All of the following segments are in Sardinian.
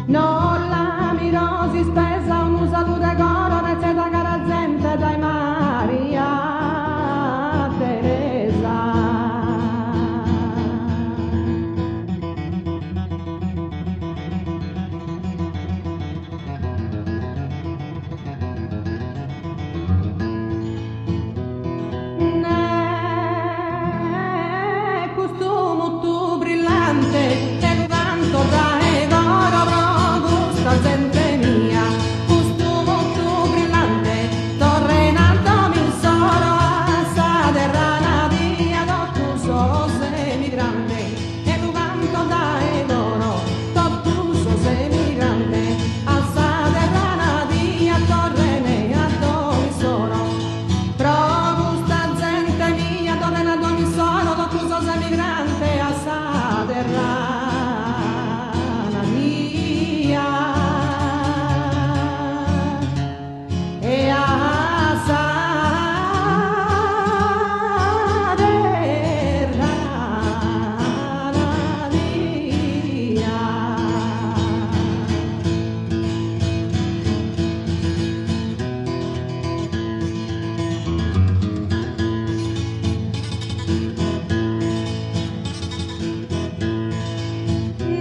No la miro s'ispesa unu saludu 'e coro retzeda cara zente dae Maria Teresa. Ne custu mutu brillante e lu canto dae coro pro custa zente mia custu mutu brillante torren a dom'issoro a sa terra nadia totu sos emigrantes e lu canto dae coro totu sos emigrantes a sa terra nadia torren a dom'issoro pro custa zente mia torren a dom'issoro totu sos emigrantes a sa terra nadia e a sa terra nadia.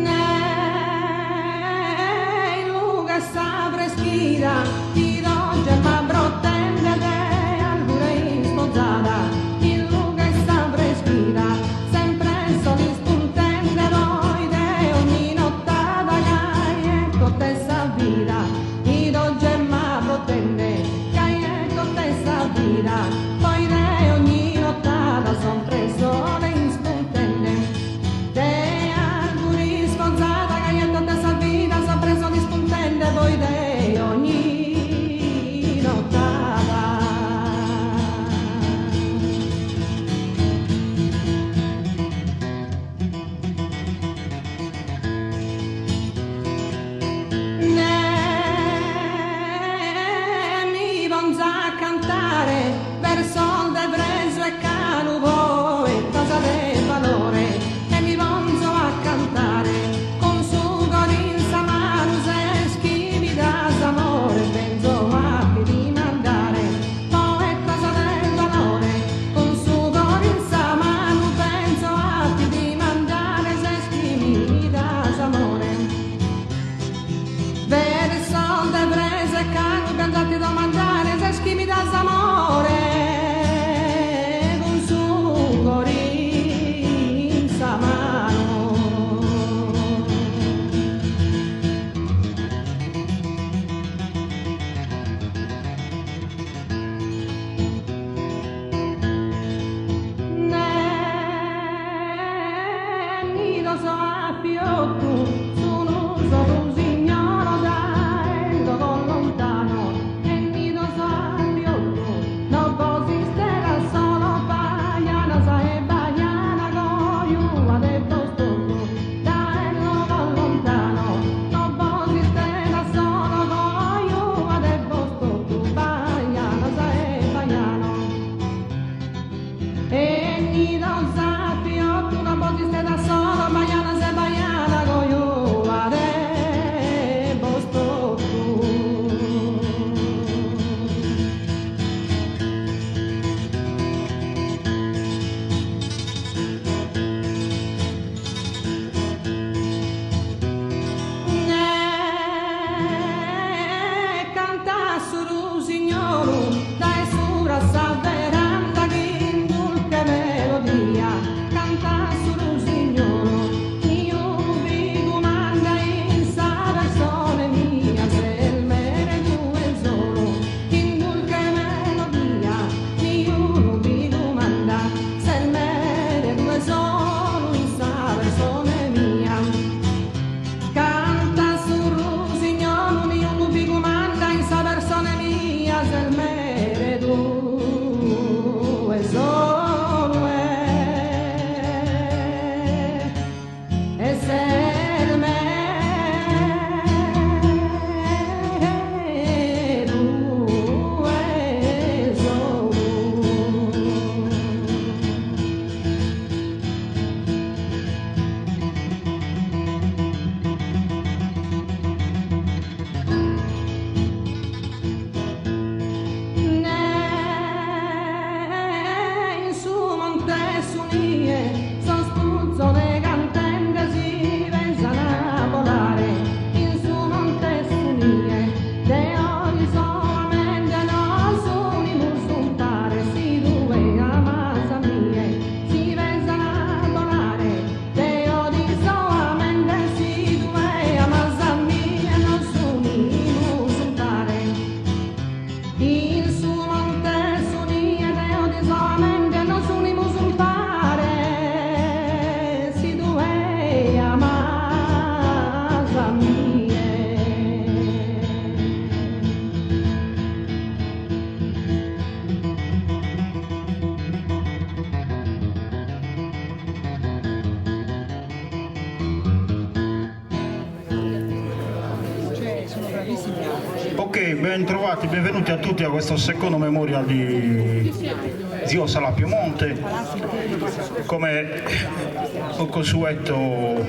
Ne in lughe s'avreschida t'ido gemma brotende de alvure ispozada in lughe s'avreschida sempre sol'ispuntende poi de ogni nottada gai est totta sa vida t'ido gemma brotende gai est totta sa vida poi de ogni nottada sempre sole ispuntende de alvure ispozada gai est totta sa vida sempre sole ispuntende poi de ogni nottada. Ne mi ponzo a cantare versos de presu e canu poi cosa de valore e mi ponzo a cantare cun su coro in sa manu s'est chi mi das amore penso a ti dimandare poi cosa de valore cun su coro in sa manu penso a ti dimandare s'est chi mi das amore. Versos de presu e canu penso a ti domandare s'est chi mi das amore cun su coro in sa manu. Ne nidos a fiottu sunu sos usignolos dae logo lontano e nidos a fiottu Ok, ben trovati, benvenuti a tutti a questo secondo memorial di Zio Sala Piemonte. Come consueto,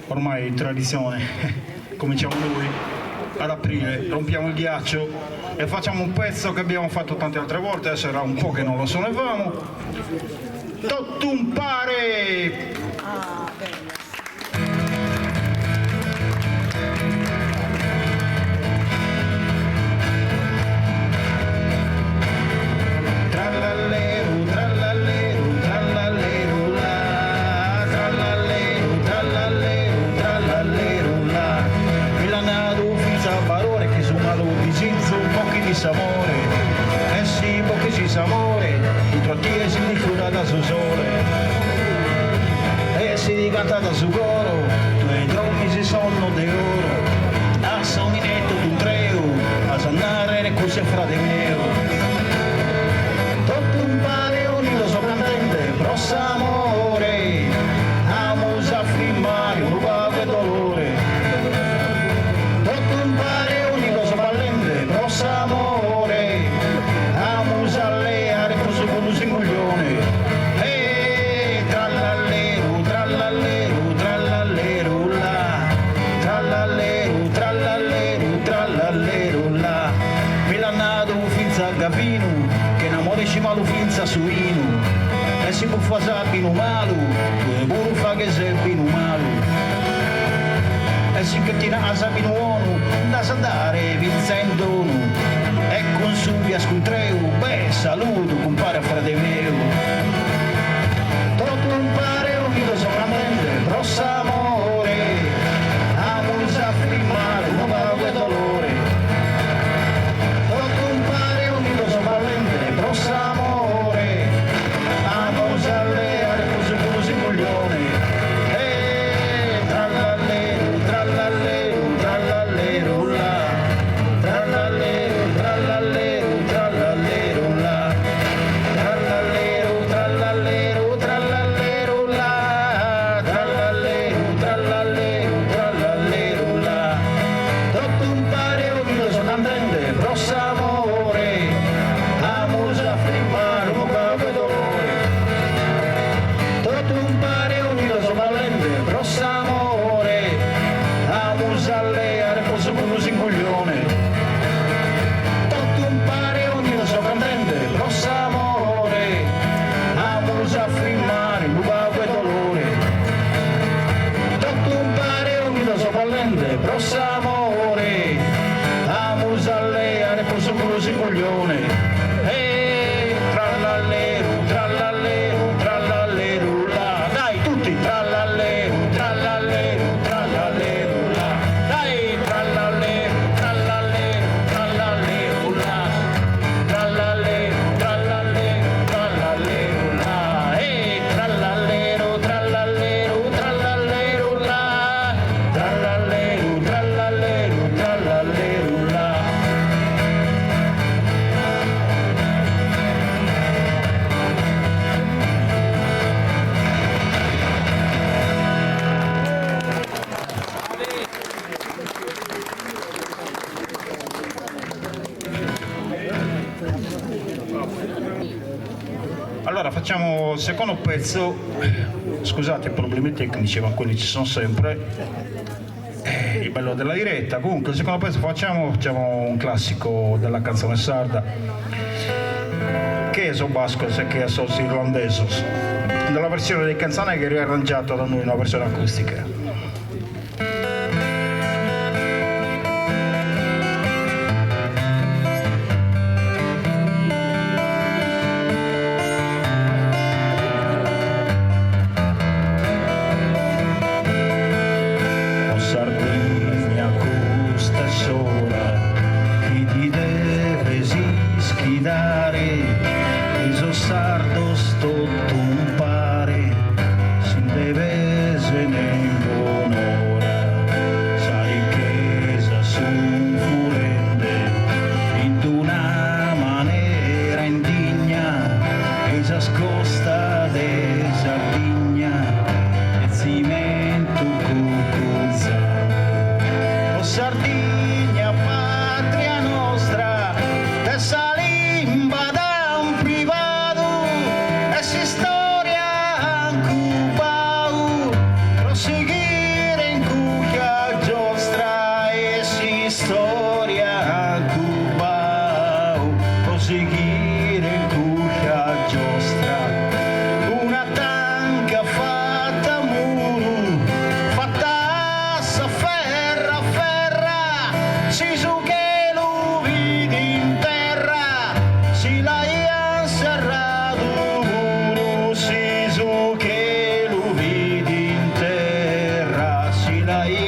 ormai tradizione, cominciamo noi ad aprire, rompiamo il ghiaccio e facciamo un pezzo che abbiamo fatto tante altre volte, adesso era un po' che non lo suonavamo. Tottumpare! Trallalleru, trallalleru, trallalleru là, trallalleru, trallalleru, trallalleru là. Mi l'at nadu finza Barore chi su malu disizu bochit s'amore, e si bochis s'amore, intro a tie si nd'iscudat su sole. E si ti cantat su coro, tue drommis sonnu de oro. A s'omine totu intreu, as a narrer cussu est frade meu. Totu umpare unidos cantende pro s'amore, amus a frimmare unu pagu 'e dolore. Totu umpare unidos ballende pro s'amore, amus a leare pro su culu s'inguglione. E trallalleru, trallalleru, trallalleru là, trallalleru, trallalleru, trallalleru là. Mi l'at nadu finza Gavinu, chena amore essit malu finza su 'inu. E si buffas binu malu, tue puru faghes binu malu. E si che tiras binu 'onu, nd'as a dare finza in donu. E cun su fiascu intreu, beh, saludu, cumpare a frade meu. Totu umpare unidos cantende pro s'amore, amus a frimmare unu pagu 'e dolore. Totu umpare unidos ballende pro s'amore, amus a leare pro su culu s'inguglione. E trallalleru, trallalleru, trallalleru là, trallalleru, trallalleru, trallalleru là, trallalleru, trallalleru, trallalleru là, trallalleru, trallalleru, trallalleru là. Totu umpare unidos cantende pro s'amore, amus a frimmare unu pagu 'e dolore. Totu umpare unidos ballende pro s'amore, amus a leare pro su culu s'inguglione. Totu umpare unidos cantende pro s'amore, amus a frimmare unu pagu 'e dolore. Totu umpare unidos ballende pro s'amore, amus a leare pro su culu s'inguglione. E trallalleru, trallalleru, trallalleru là. Dai tutti, trallalleru, trallalleru, trallalleru là. Dai, trallalleru, trallalleru, trallalleru là. Trallalleru, trallalleru, trallalleru là. E trallalleru, trallalleru, trallalleru là. Trallalleru, trallalleru, trallalleru là. Allora facciamo il secondo pezzo, scusate i problemi tecnici ma quelli ci sono sempre, eh, il bello della diretta. Comunque il secondo pezzo facciamo, facciamo un classico della canzone sarda, che è sos bascos e che è sos irlandesos, nella versione dei Canzone che è riarrangiata da noi, una versione acustica. O Sardigna custa est s'ora chi ti deves ischidare e sos sardos totu umpare si nde pesen.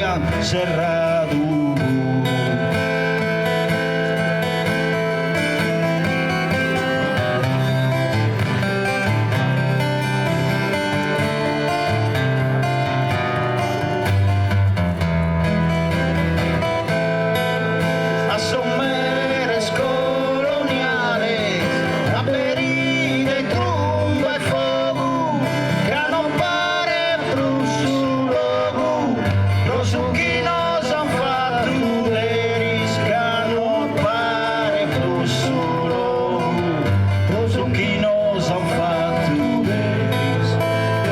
an serradu. A sos meres coloniales aberide trumba e fogu ca non paret prus su logu pro su chi nos an fatu deris ca non paret prus su logu pro su chi nos an fatu deris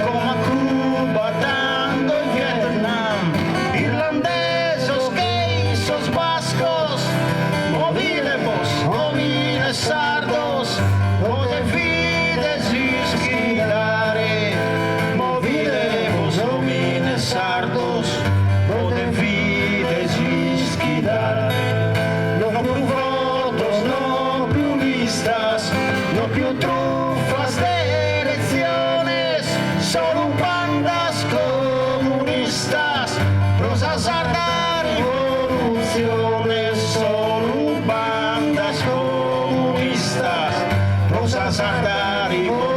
como a Cuba tando in Vietnam irlandesos che-i sos bascos movidebos omines sardos bos devides ischidare movidebos omines sardos bos devides ischidare no pius votos no pius listas no pius trufas de eletziones solu bandas comunistas pro sa sarda rivolutzione solu bandas comunistas pro sa sarda rivolutzione.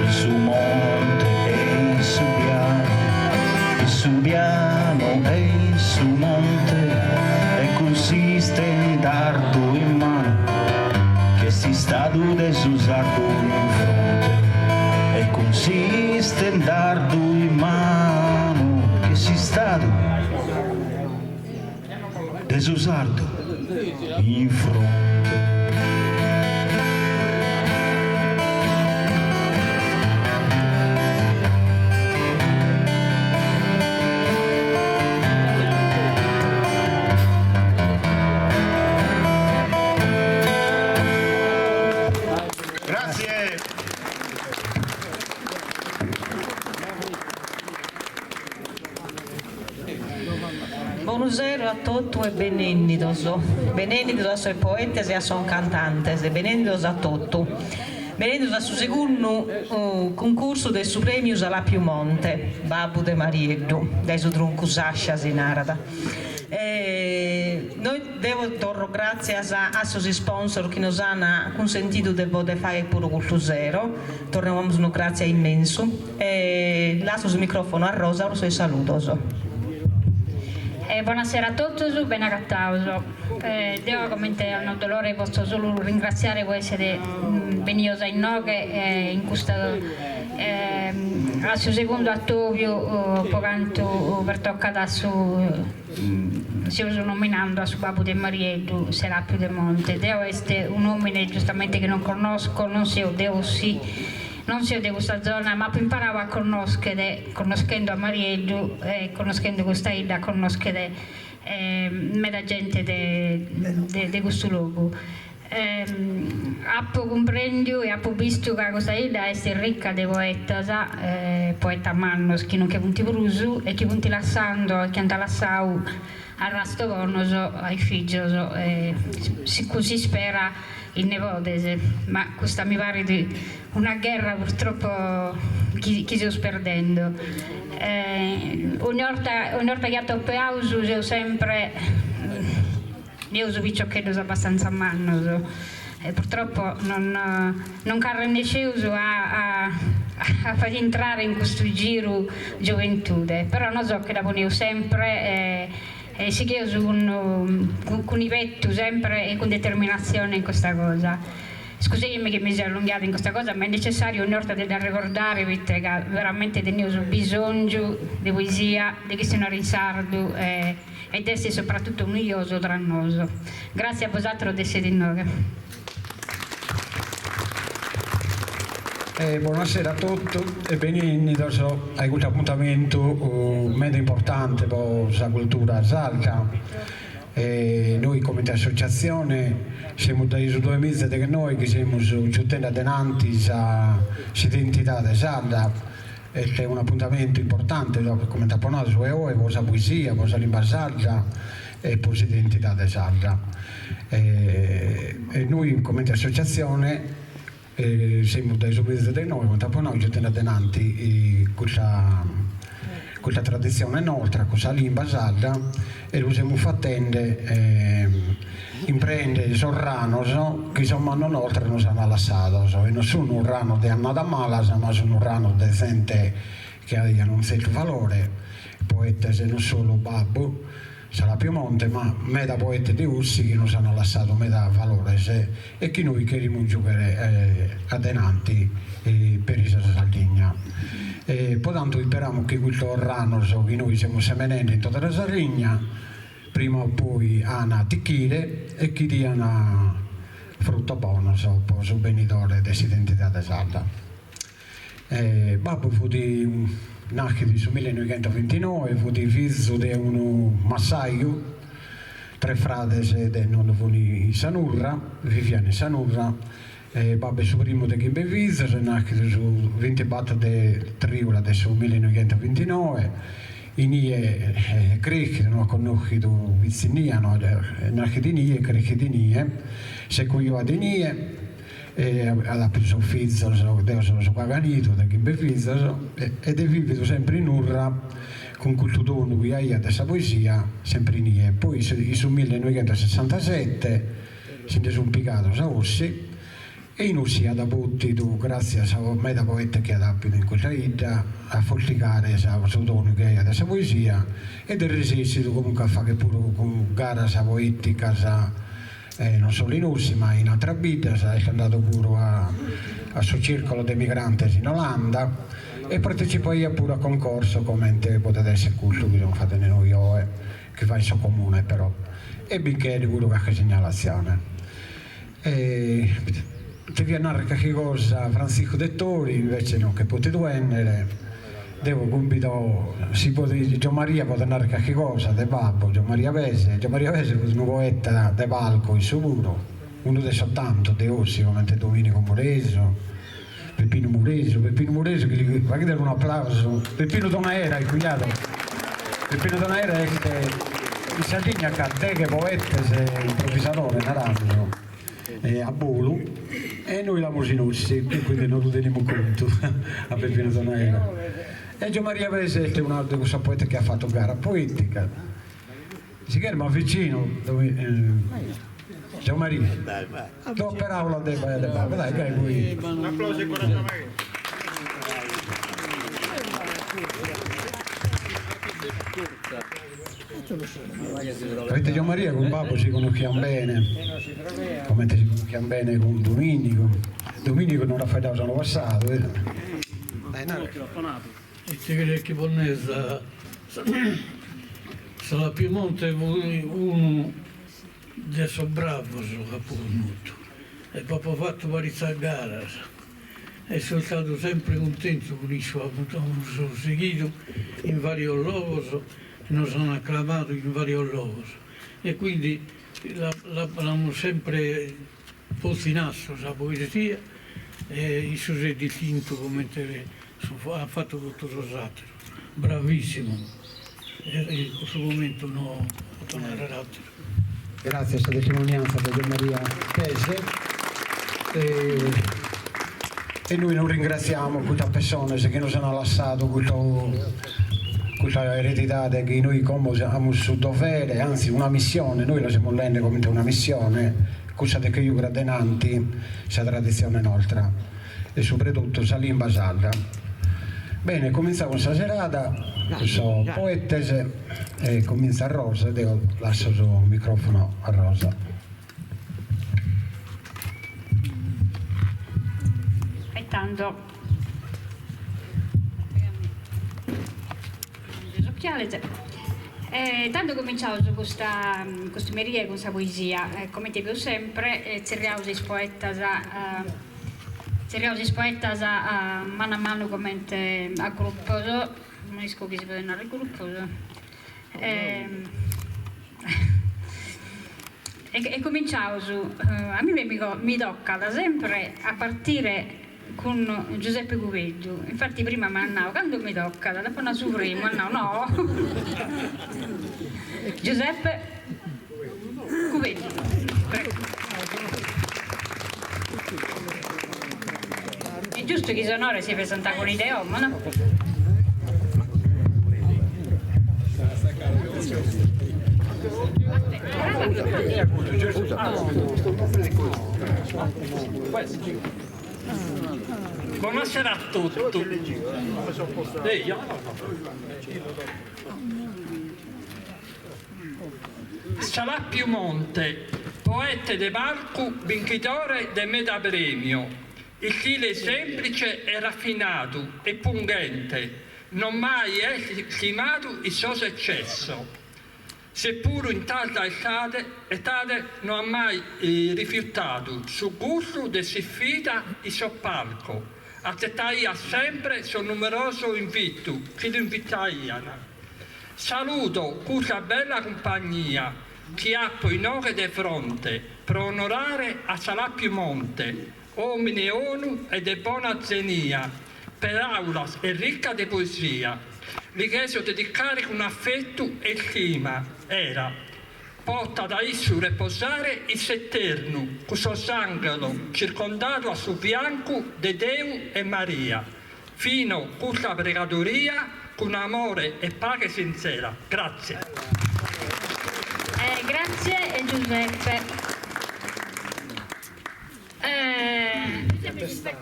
In su monte e in su pianu, in su pianu e in su monte, e cun s'istendardu in manu, ch'est s'istadu de su sardu in fronte, e cun s'istendardu in manu, ch'est s'istadu de su sardu in fronte. Grazie. Bonu sero a totu e benennidos. Benennidos a sos poetes e a sos cantantes, benennidos a totu. Benennidos a su segundu cuncursu de su Prèmiu Salàpiu Monte, babbu de Marieddu, dae su truncu Sascia si narat. E nois deo torro gràtzias a sos isponsor chi nos an cunsentidu de poder fagher puru custu sero, torramus unu gràtzia immensu. E lasso su micròfono a Rosa pro sos saludos. Bonasera a totus, bene agatados. Deo comente a nau Dolore potzo solu ringratziare po essere benidos a inoghe in custa a su segundu atobiu po cantu pertocat a su seus nominando a su babbu de Marieddu Serapiu de Monte. Deo est un'omine giustamente chi non connosco, non seo deo si Non seo de custa zona, ma apo imparau a connoschere, connoschendo a Marieddu e connoschendo custa 'idda, a connoschere meda gente de de custu logu. Apo cumprendiu e apo bistu ca custa 'idda est ricca de poetas, poetas mannos chi non che funt prus e chi funt lassando e chi ant lassau arrastos bonos a is figios e cun s'ispera is nebodes, ma custa mi parit una gherra purtroppo chi chi seus perdendo. Ogni 'orta ogni 'orta chi atopiaus seus sempre neus piciocheddos abbastanza mannos e purtroppo non non nc'arrennesceus a a a fai intrare in custu giru gioventude, però nosu che dda poneus sempre e E sigheus cun cun ibetu sempre e cun determinatzione in custa cosa. Scuseimi chi mi seu allonghiada in custa cosa, ma est necessariu ogni 'orta de dd'arregordare poita ca veramente teneus bisongiu de poesia, de chistionare in sardu e e de essi soprattutto unios tra nosu. Gratzias a bosateros de essere inoghe. Bonasera a totu e benennidos a custu apuntamentu meda importante po sa cultura sarda. Nois comente associatzione semus dae su duamiza e deghennoe chi semus giutende a denanti s'identidade sarda. Est un'apuntamentu importante, comente apo nadu, su 'e oe po sa poesia, po sa limba sarda e po s'identidade sarda. E nois comente associatzione semus dae su mese de noe, comente apo nadu, giughende adenanti custa custa traditzione nostra, custa limba sarda e lu semus fatende impreende sos ranos chi sos mannos nostros nos an lassados e non sun ranos de annadas malas ma sun ranos de zente chi aian unu tzertu valore, poetes non solu babbu Sala Piemonte ma meda poetes de Ossi chi nos an lassadu meda valores e chi nois cherimus giughere adenanti peri sa Sardigna. E pro tantu isperamus chi custos ranos chi nois semus semenende in tota sa Sardigna prima o poi an a tichire e chi dian frutos bonos pro su benidore de s'identidade sarda. Babbu fut nàschidu in su millenoighentosbintinoe, fut fizu de unu massaju, tres frades de nonnu fun in sa Nurra, vivian in sa Nurra, babbu est su primu de chimbe fizos, est nàschidu su bintibator de trìula de su millenoighentosbintinoe, inie est crèschidu, no at connòschidu pitzinnia, no, est nàschidu inie, crèschidu inie, s'est cojuadu inie E at apidu sos fizos, deo so su caganidu de chimbe fizos, ed est vividu sempre in Nurra cun custu donu chi aiat de sa poesia, sempre inie. Poi in su millenoighentosessantasette si nde sun pigados a Ossi e in Ossi at potidu, gratzias a meda poetes chi at apidu in custa 'idda, afortigare su donu chi aiat de sa poesia ed est resessidu comunque a fagher puru garas poeticas non solu in Ossi ma in atras biddas, est andadu puru a a su circolo de emigrantes in Olanda e partecipaiat puru a concorsos comente podet esser custu chi semus fatende nois oe, chi fait su comune però, e bincheit puru carchi segnalatzione. E deviat narrer carchi cosa Frantziscu Dettori, invece non ch'est potidu 'ennere Deo cumbido, si podet, Giommaria podet narrer carchi cosa de babbu, Giommaria Pese, Giommaria Pese fut unu poeta de palcu issu puru, unu de sos tantos de Ossi comente Dominico Muresu, Peppinu Muresu, Peppinu Muresu chi li faghides unu applausu, Peppinu Donaera, iscujade, Peppinu Donaera est in Sardigna ch'at deghe poetes improvisadores naramus a bolu e nois l'amus in Ossi e quindi no lu tenimus contu a Peppinu Donaera. E Giommaria Pese est unu de cussos poetes chi at fatu gara poetica. Si cheres m'avvicino Giommaria, duas peraulas de de babbu, dai gai poi. Un'applauso e incoraggiamento. Poita Giommaria cun babbu si connoschiant bene, comente si connoschiant bene cun Dominigu, Dominigu no nd'at faeddadu s'annu passadu. Ite cheres chi bos nerza, Sala Piemonte fut unu de sos bravos chi apo connotu e b'apo fatu paritzas garas e so istadu sempre cuntentu cun issu, amus sighidu in varios logos e nos an aclamadu in varios logos e quindi l'amus sempre postu in artu sa poesia e issu s'est distintu comente at fatu totu sos ateros, bravissimu e in custu momentu no poto narrer ateru. Gràtzias a sa testimoniantza de Giommaria Pese e nois nos ringratziamus custas pessones chi nos an lassadu custu custa eredidade chi nois como amus su dovere, anzi una missione, nois la semus leende comente una missione, cussa de che giugher adenanti sa traditzione nostra e subretutu sa limba sarda. Bene, comintzamus sa serada cun sos poetes e comintzat Rosa e deo lasso su microfono a Rosa. E tando E tando cominciaus custa custu merie cun sa poesia e comente faeus sempre tzerriaus is poetas tzerriaus is poetas a manu a manu comente a grupos, no isco chi si podet narrer grupos e cominciaus, a mimmi mi tocat sempre a partire. cun Giuseppe Cubeddu, infati prima m'at nau, candu mi tocat, dd'apo nau su primu, at nau no. Giuseppe Cubeddu, prego. Est giustu chi s'onore si presentat cun ite 'omo, no? Bonasera a totu. Salappiu Monte, poete de palcu binchidore de meda prèmiu, istile sèmplitze e rafinadu e punghente, non mai est timadu in sos eccessos. Seppuru in tarda etade etade no at mai rifiutadu su gustu de s'isfida in sos palcos, atzetaiat sempre sos numerosos invitos chi lu invitaian. Saludo custa bella cumpagnia chi apo inoghe de fronte pro onorare a Salappiu Monte, omine 'onu e de bona zenia, peraulas e ricca de poesia. Li cherzo dedicare cun affettu e istima, era. Potat issu reposare in s'eternu cun sos anghelos circondadu a su fiancu de Deu e Maria. Fino custa pregadoria cun amore e paghe sintzera. Gratzie. Gratzie Giuseppe.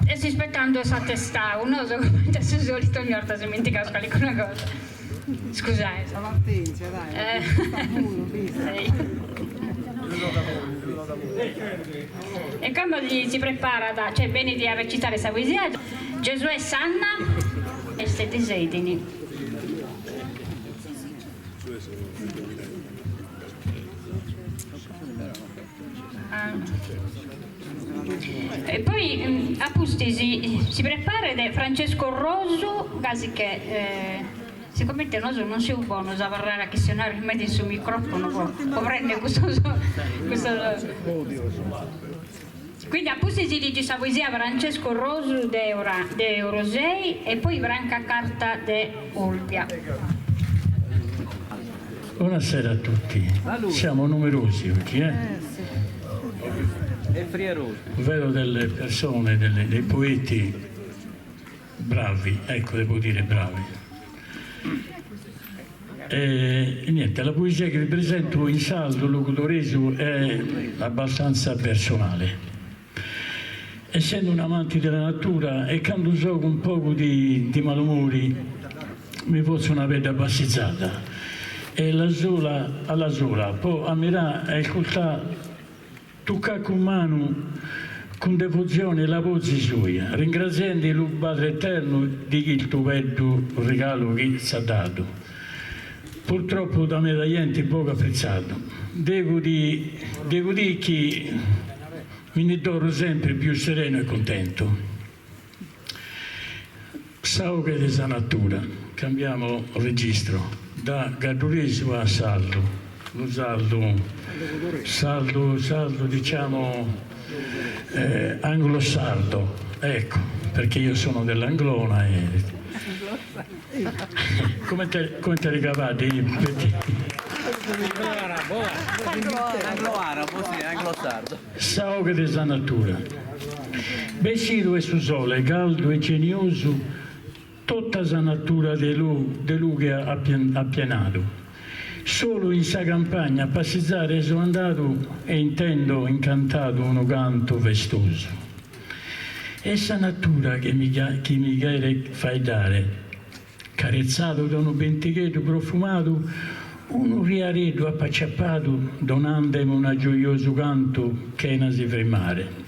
Est ispetandu s'atestau, nosu cumenti a su solitu ogni 'orta s'imentigaus calicuna cosa. Scusai. Sa partenzia, dai. E cando si preparat, cioè benit a recitare sa poesia, Giosuè Sanna est de Sèdini. E poi a pustis si preparet Francesco Rosu, gasi che sigomente nosu non seus bonos a abarrare a chistionare meda in su microfonu po prendere custos custos Quindi a pustis si ligit sa poesia Francesco Rosu de de Orosei e poi Franca Carta de Olbia. Buonasera a tutti, siamo numerosi oggi eh? Vedo delle persone, delle, dei poeti bravi, ecco devo dire bravi. E niente, la poesia che vi presento in sardu logudoresu è abbastanza personale. Essendo un amante della natura e candu so cun pagu di di malumori mi potzu una bella passizada e la sola alla sola po ammirà e ascurtà tuccà cun manu cun devozione la boxi suia ringraziende lu Padre Eternu di custu bellu regalu chi s'at dadu purtroppo da meda jenti pogu apprezzadu devo di devo di chi Mi ndi torru sempri pius serenu e cuntentu. Sa 'oghe de sa natura. Cambiamo registro, da gadduresu a sardu, lu sardu, sardu, sardu diciamo anglo-sardo, ecco, perché io sono dell'Anglona e Comente comente ricavadi Sa 'oghe de sa natura. Bessidu est su sole caldu e geniosu tota sa natura de de lughe at pienadu. Solu in sa campagna a passizare so andadu e intendo incantadu unu cantu festosu. Est sa natura chi mi chi mi cheret faeddare, caretzadu da unu bentigheddu profumadu, unu riareddu apo aciapadu donandemi una gioiosu cantu chena si frimmare.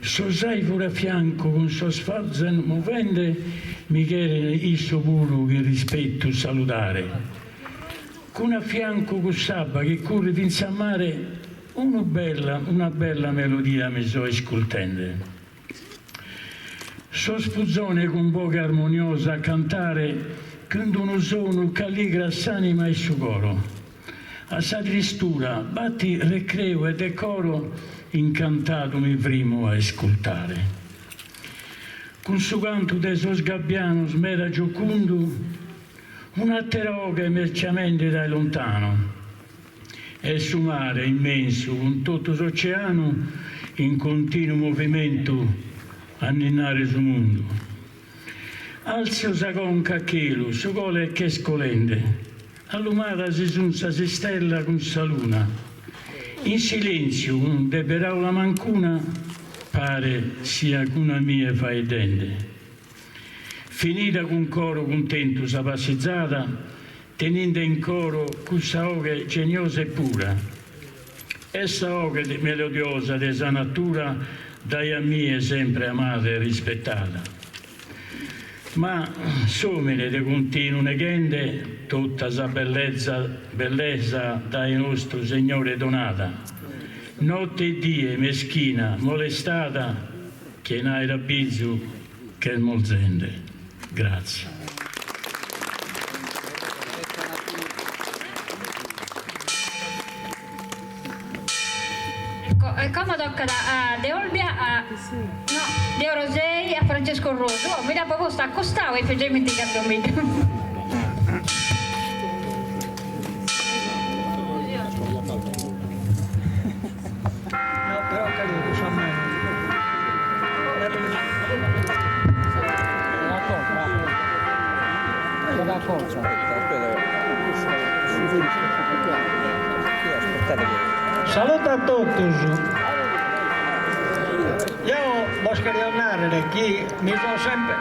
Sos àivures a fiancu cun sos fozas movende mi cheren issos puru chin rispettu saludare. Cun a fiancu cuss'abba chi currit fintz'a mare Unu bella, una bella melodia mi so iscultende. Sos puzones cun boghe armoniosa a cantare cun d'unu sonu ch'alligrat s'anima e su coro. A sa tristura bati recreu e decoro incantadu mi frimo a iscultare. Cun su cantu de sos gabbianos meda giocundu, un'àtera 'oghe m'est giamende dae lontanu. Est su mare immensu cun totu s'oceanu in continu movimentu a ninnare su mundu. Alzio sa conca a chelu, su cole ch'est colende, allumadas si sun sas istellas cun sa luna. In silentziu cun de peraula mancuna paret siat cun a mie faeddende. Finida cun coro cuntentu sa passizada, teninde in coro cussa 'oghe geniosa e pura. Est sa 'oghe melodiosa de sa natura dae a mie sempre amada e rispettada. Ma s'omine de continu neghende tota sa belleza bellesa dae nostru Segnore donada, notte e die meschina molestada chena aer abbizu ch'est molzende. Grazie. E como tocat a de Olbia a no de Orosei a Francesco Rosu oh mi dd'apo postu a costau e fia giai ismentigandumiddu. Salude a totus. Jeo bos cherio nàrrere chi mi so sempre.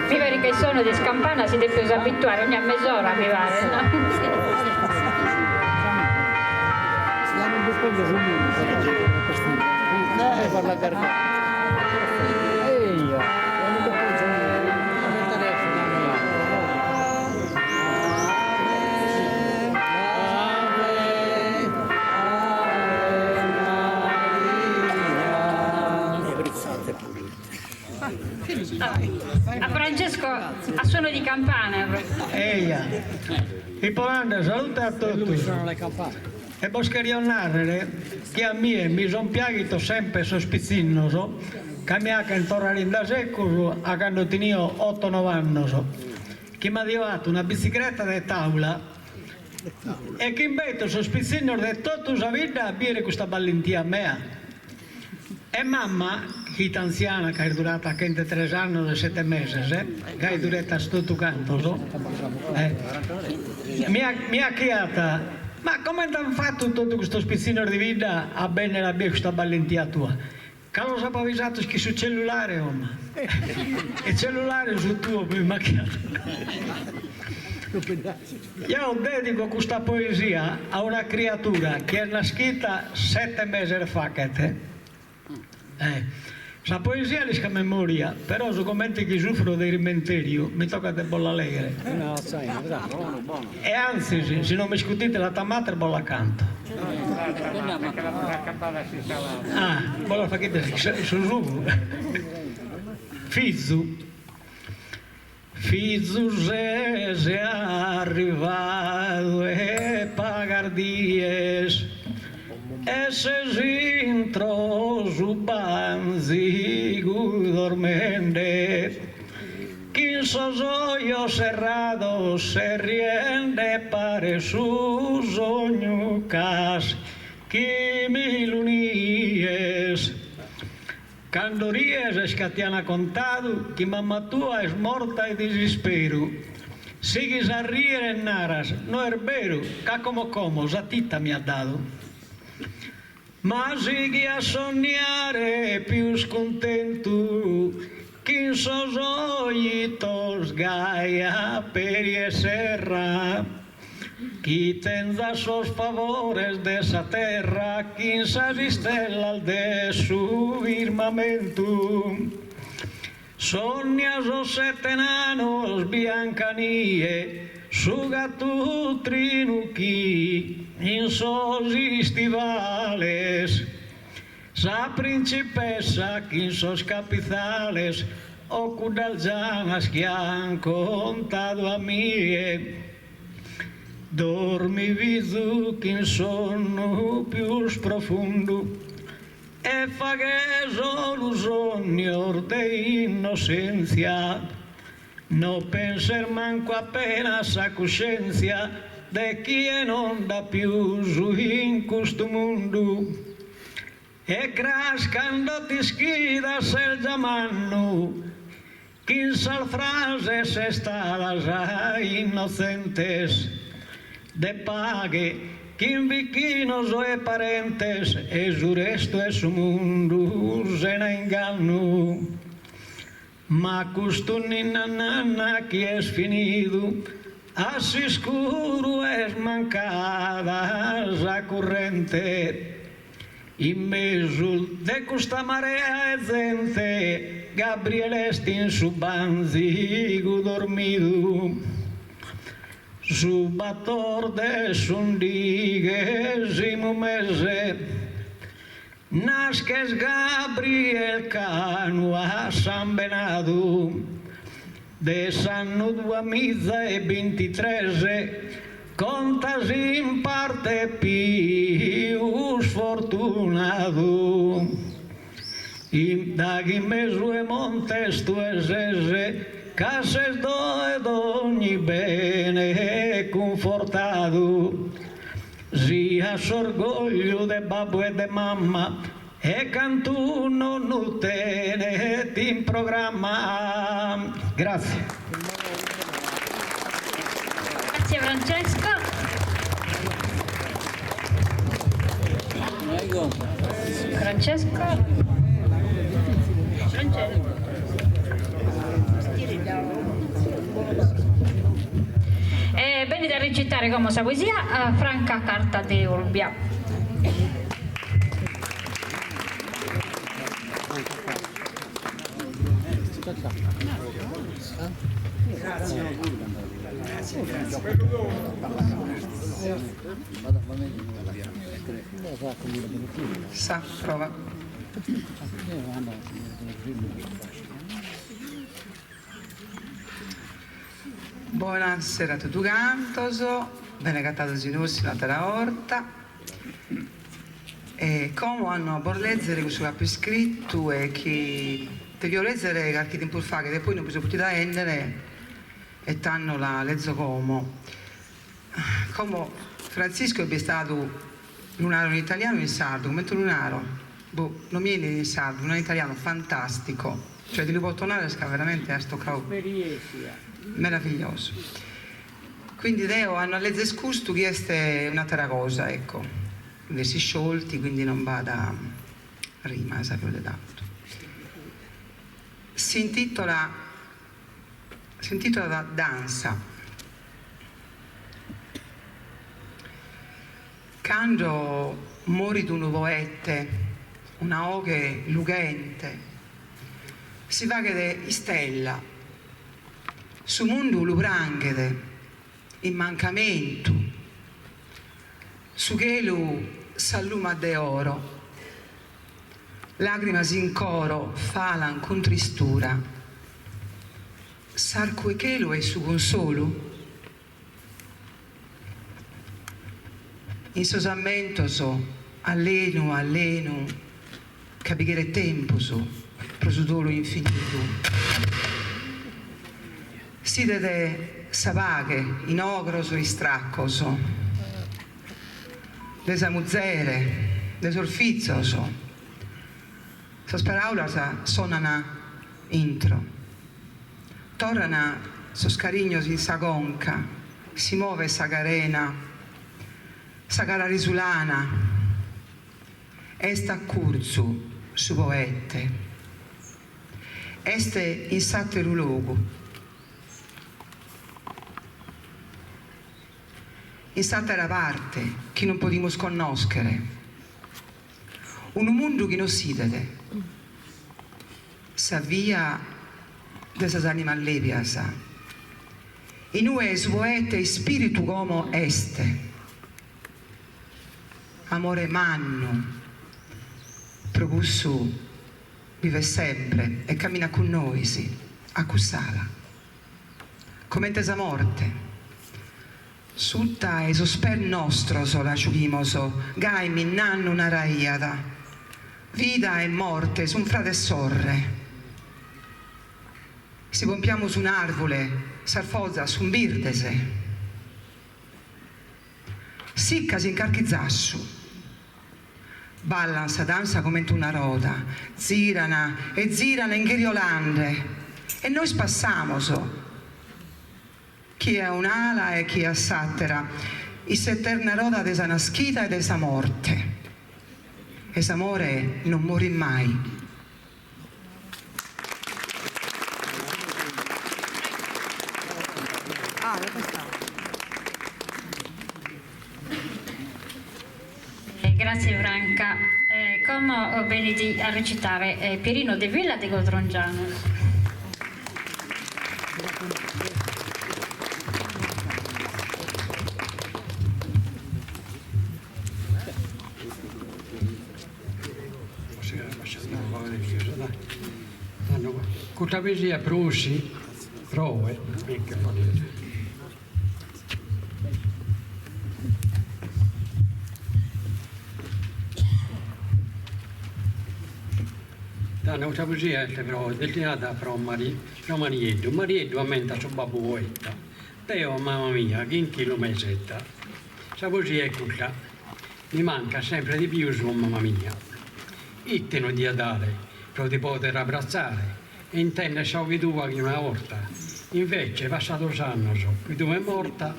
Mi paret ca is sonos de is campanas si depeus abituare ogna mesora mi paret no. A Francesco a suono di campana. Eia. Ipo nande salute a totus. E bos cherio nàrrere chi a mie mi son piàghitos sempre sos pitzinnos ca mi 'achen torrare in dasegus a cando tenio oto-noe annos, chi m'adio 'atu una bitzicreta de tàula e chi imbeto sos pitzinnos de totu sa bidda a bìere custa ballentia mea. E mamma, chi 'it antziana ca est durata chentetres annos e sete meses, gai duretas totu cantos, mi 'achiat, ma comente an fatu totu custos pitzinnos de bidda a bennere a bier custa ballentia tua? Ca los apo avisatos chin su cellulare, o ma'. E cellulare su tuo mi 'achiat. Jeo dedico custa poesia a una criatura chi est naschita sete meses fachet. Sa poesia l'isco a memoria, però su comente chi sufro de irmenteriu mi tocat de bos la leghere. E antzis, si non m'iscutite la tamater bos la canto. Ah, bos la fachite su sugu. Fizu. Fizu ses arrivadu 'e pagas dies e ses intro su bantzigu dormende, chin sos ojos serrados e riende paret su sognu ch'as chi mi lu nies. Cando ries est ca ti an contadu chi mamma tua est morta 'e disisperu. Sighis a riere e naras, no est beru, ca como como sa tita mi at dadu. Ma sighi a sonniare pius cuntentu chin sos ojitos gai aperi e serra. Chi tenzas sos favores de sa terra chin sas istellas de su firmamentu. Sonnia sos sete nanos Biancanie, su gattu trinu chi. in sos istivales sa principessa chin sos capitzales o cuddas gianas chi an contadu a mie. Dormi fizu chin sonnu pius profundu e faghe solu sonnios de innossenzia, no penses mancu appena a sa cuscenzia de chie non nd'at pius in custu mundu. E cras cando t'ischidas ses già mannu Chin sas frases sestadas innotzentes de paghe chin bichinos e parentes e su restu 'e su mundu sena ingannu. Ma custu ninna nanna chi est finidu a s'iscuru est mancada sa currente. In mesu de custa marea 'e zente Gabriele est in su bantzigu dormidu. Su bator de s'undighesimu mese nasches Gabriel Canu a sambenadu de s'annu duamiza e bintitres Contas in parte pius fortunadu in daghi in mesu 'e montes tue ses ca ses de dogni bene cunfortadu sias s'orgogliu de babbu e de mamma e cantu nonnu tenet in programma. Grazie. Grazie Francesco. Francesco. Francesco. E benit a recitare como sa poesia Franca Carta de Olbia. Sa prova. Bonasera a totu cantos, bene agatados in Ossi un'atera 'orta. E como anno a bos lezere cussu chi apo iscritu e chi devio lezere carchi tempus faghet e poi non bi so potida 'ennere e tando la lezo como. Como Frantziscu est bistadu, lu naro in italianu o in sardu, comente lu naro? Boh, non mi 'enit in sardu, lu naro in italiano, fantastico, cioè ti lu poto narrer ca veramente as tocadu meravigliosu. Quindi deo anno a lezer custu chi est un'atera cosa, ecco, versi sciolti, quindi non b'at rimas pius de tantu. S'intitola s'intitolat Dansa. Cando morit unu poete, una 'oghe lughente, si faghet istella Su mundu lu pranghet in mancamentu, su chelu s'allumat de oro, lagrimas in coro falan cun tristura, s'arcu 'e chelu est su consolu? In sos ammentos a lenu a lenu ca bi cheret tempus pro su dolu infinidu. S'idet sa paghe in ogros istraccos de sa muzere, de sos fizos. Sas paraulas sonan intro. Torran sos carignos in sa conca, si movet sa carena, sa cara risulana. Est acurtzu su poete. Est in s'àteru logu. In s'àtera parte chi non podimus connòschere. Unu mundu chi non s'idet. Sa via de sas ànimas lèbias. In ue su poete ispìritu como est. Amore mannu, pro cussu bivet sempre e caminat cun nois a cuss'ala. Comente sa morte. Sutta 'e sos pes nostros la giughimos, gai minnannu naraiat. Vida e morte sun frade e sorre. Si pompiamus un'arvule, sas fozas sun birdes. Siccas in carchi zassu. Ballan sa dansa comente una roda, ziran e ziran inghiriolande e nois passamos, chie a un'ala e chie a s'àtera, in s'eterna roda de sa naschida e de sa morte. E s'amore non morit mai. Grazie Franca. Como benit a recitare Pierino Devilla de Codrongianos. Custa poesia prus proe Tando custa poesia est pro destinada pro pro Marieddu. Marieddu ammentat su babbu poeta, deo a mama mia chin chelu m'aisettat. Sa poesia est custa. Mi mancat sempre de pius o mama mia. Ite no dia dare pro ti poder abbratzare e intender sa 'oghe tua che una 'orta. Invece, passados annos chi tue est morta,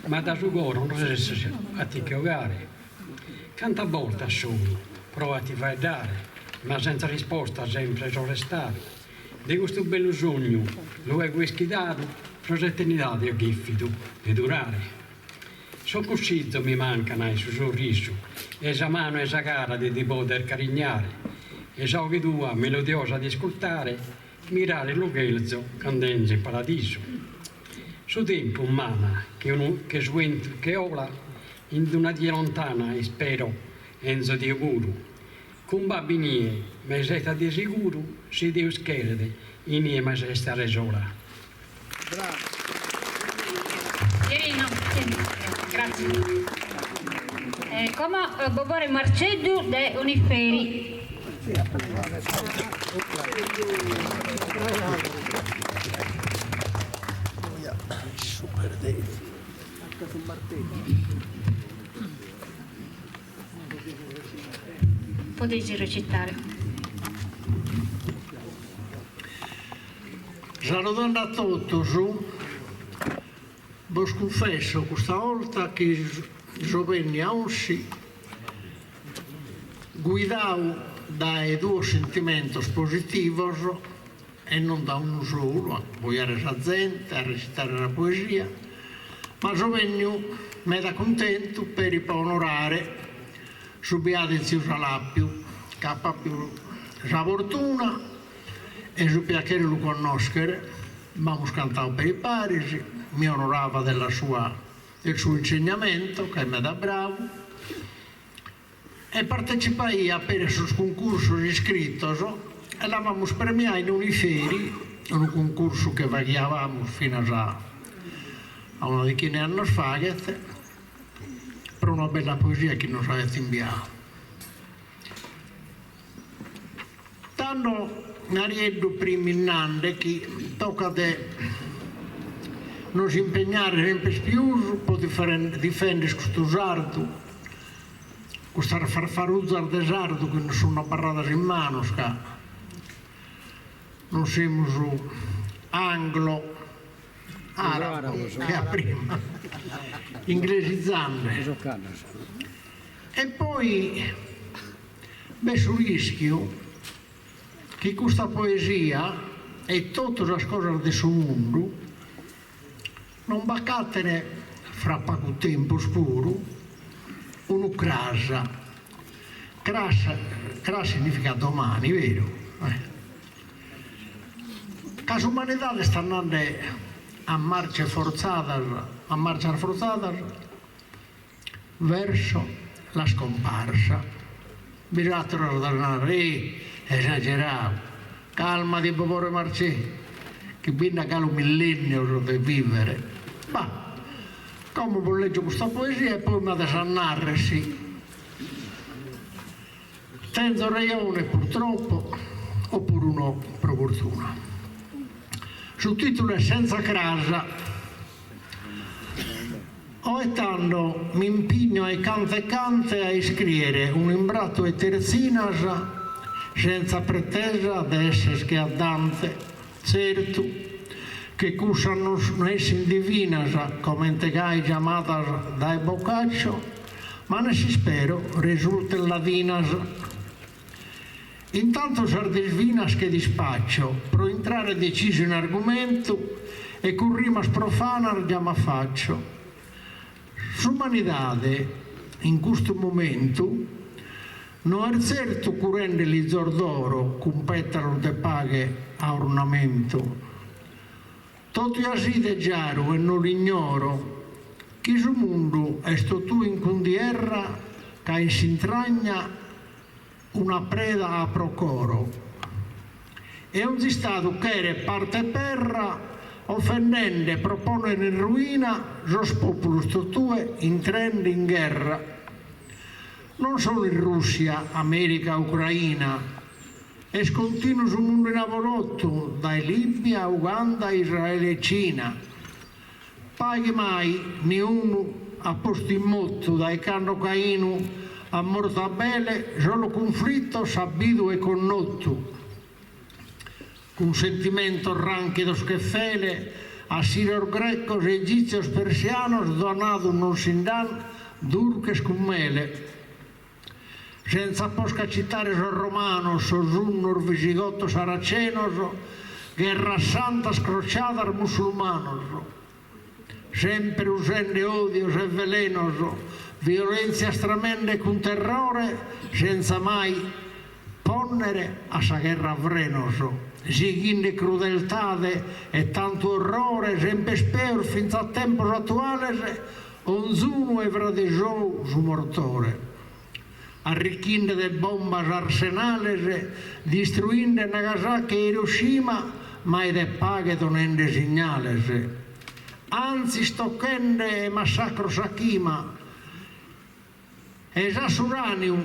ma da su coro non resessis a ti che 'ogare. Cantas bortas solu provo a ti faeddare, ma senza risposta sempre so restadu. De custu bellu sognu luego ischidadu, pro s'eternidade apo cheffidu de durare. Sos cussizos mi mancan e su sorrisu e sa manu e sa cara de ti poder carignare e sa 'oghe tua melodiosa de iscultare mirare lu chelzo cando 'enzo in paradisu. Su tempus mama che unu che su 'entu che 'ola in d'una die lontana ispero 'enzo deo puru cun babbu inie m'aisettat de siguru si Deus cheret inie m'as a istare sola. Pierino, grazie. Eh, como Bobore Marceddu de Oniferi. Podeis recitare. Saludende a totus, bos cunfesso custa 'olta chi so benniu a Ossi guidau dae duos sentimentos positivos e non da unu solu, a abbojare sa zente, a recitare sa poesia, ma so benniu meda cuntentu peri po onorare su biadu 'e tziu Salàpiu, ca apo apiu sa fortuna e su piachere 'e lu connoschere, b'amus cantau peri paris, mi onorava della sua del suo insegnamento, ca est meda bravu, E partecipaia peri a sos cuncursos iscritos e l'avamus premiau in Oniferi, unu cuncursu che faghiavamus finas a una dechina 'e annos faghet, pro una bella poesia chi nos aiat imbiadu. Tando Marieddu primis nande chi tocat de nos impegnare sempre pius pro difender custu sardu, custas farfaruzas de sardu chi nos sun abarradas in manos ca non semus anglo arabos che a prima, inglesizande. E poi B'est su rischiu chi custa poesia e totu sas cosas de su mundu non b'acaten fra pagu tempus puru unu cras. Cras cras significat domani, beru? Ca s'umanidade est andende a marce fortzadas, a marcias fortzadas, verso. La scomparsa. Bis'atteros at a narrer, Ehi, esagerau, calmati Bobore Marcè, chi bi nd'at galu millennios de vivere. Bah, como bos leggio custa poesia e poi m'ades a narrer si tenzo rejone purtroppo oppuru no pro fortuna. Su titulu est Senza cras. Oe tando m'impigno ecante ecante a iscriere un'imbratu 'e terzinas senza pretesa de esser che a Dante, tzertu che cussas non essin divinas comente gai giamadas dae Boccaccio, ma nessi ispero resulten ladinas. Intantu sas disvinas che dispaccio pro intrare decisu in argumentu e cun rimas profanas già m'affaccio. S'umanidade in custu momentu no est zertu curende lizos d'oro cun petalos de paghe a ornamentu. Totu ja s'idet giaru e no l'ignoro chi su mundu est totue in cundierra ca in s'intragna Una preda at pro coro. E onzi istadu cheret parte 'e perra ofendende pro ponner in ruina sos populos totue intrende in gherra. Non solu in Russia, America, Ucraina, est continu su mundu in avolotu dae Libia, Uganda, Israele e Cina. Paghe mai niunu at postu in motu dae cando Cainu at mortu Abele solu cunflitos s'at bidu e connotu. Cun sentimentos ranchidos che fele assiros grecos egitzios persianos donadu non si nd'an durches cun mele. Senza posca citare sos romanos, sos unnos, visigotos, saracenos, gherras santas, crociadas, musulmanos. Sempre usende odios e velenos, violentzias tramende cun terrore, senza mai ponnere a sa gherra frenos, sighinde crudeltade e tantu orrore, sempre peus fintz'a a tempos atuales, Onzunu 'e frade sou su mortore. Arricchinde de bombas arsenales, distruinde Nagasaki e Hiroshima, mai de paghe donende signales. Antzis tocchende 'e massacros sa chima. E s'a s'uraniu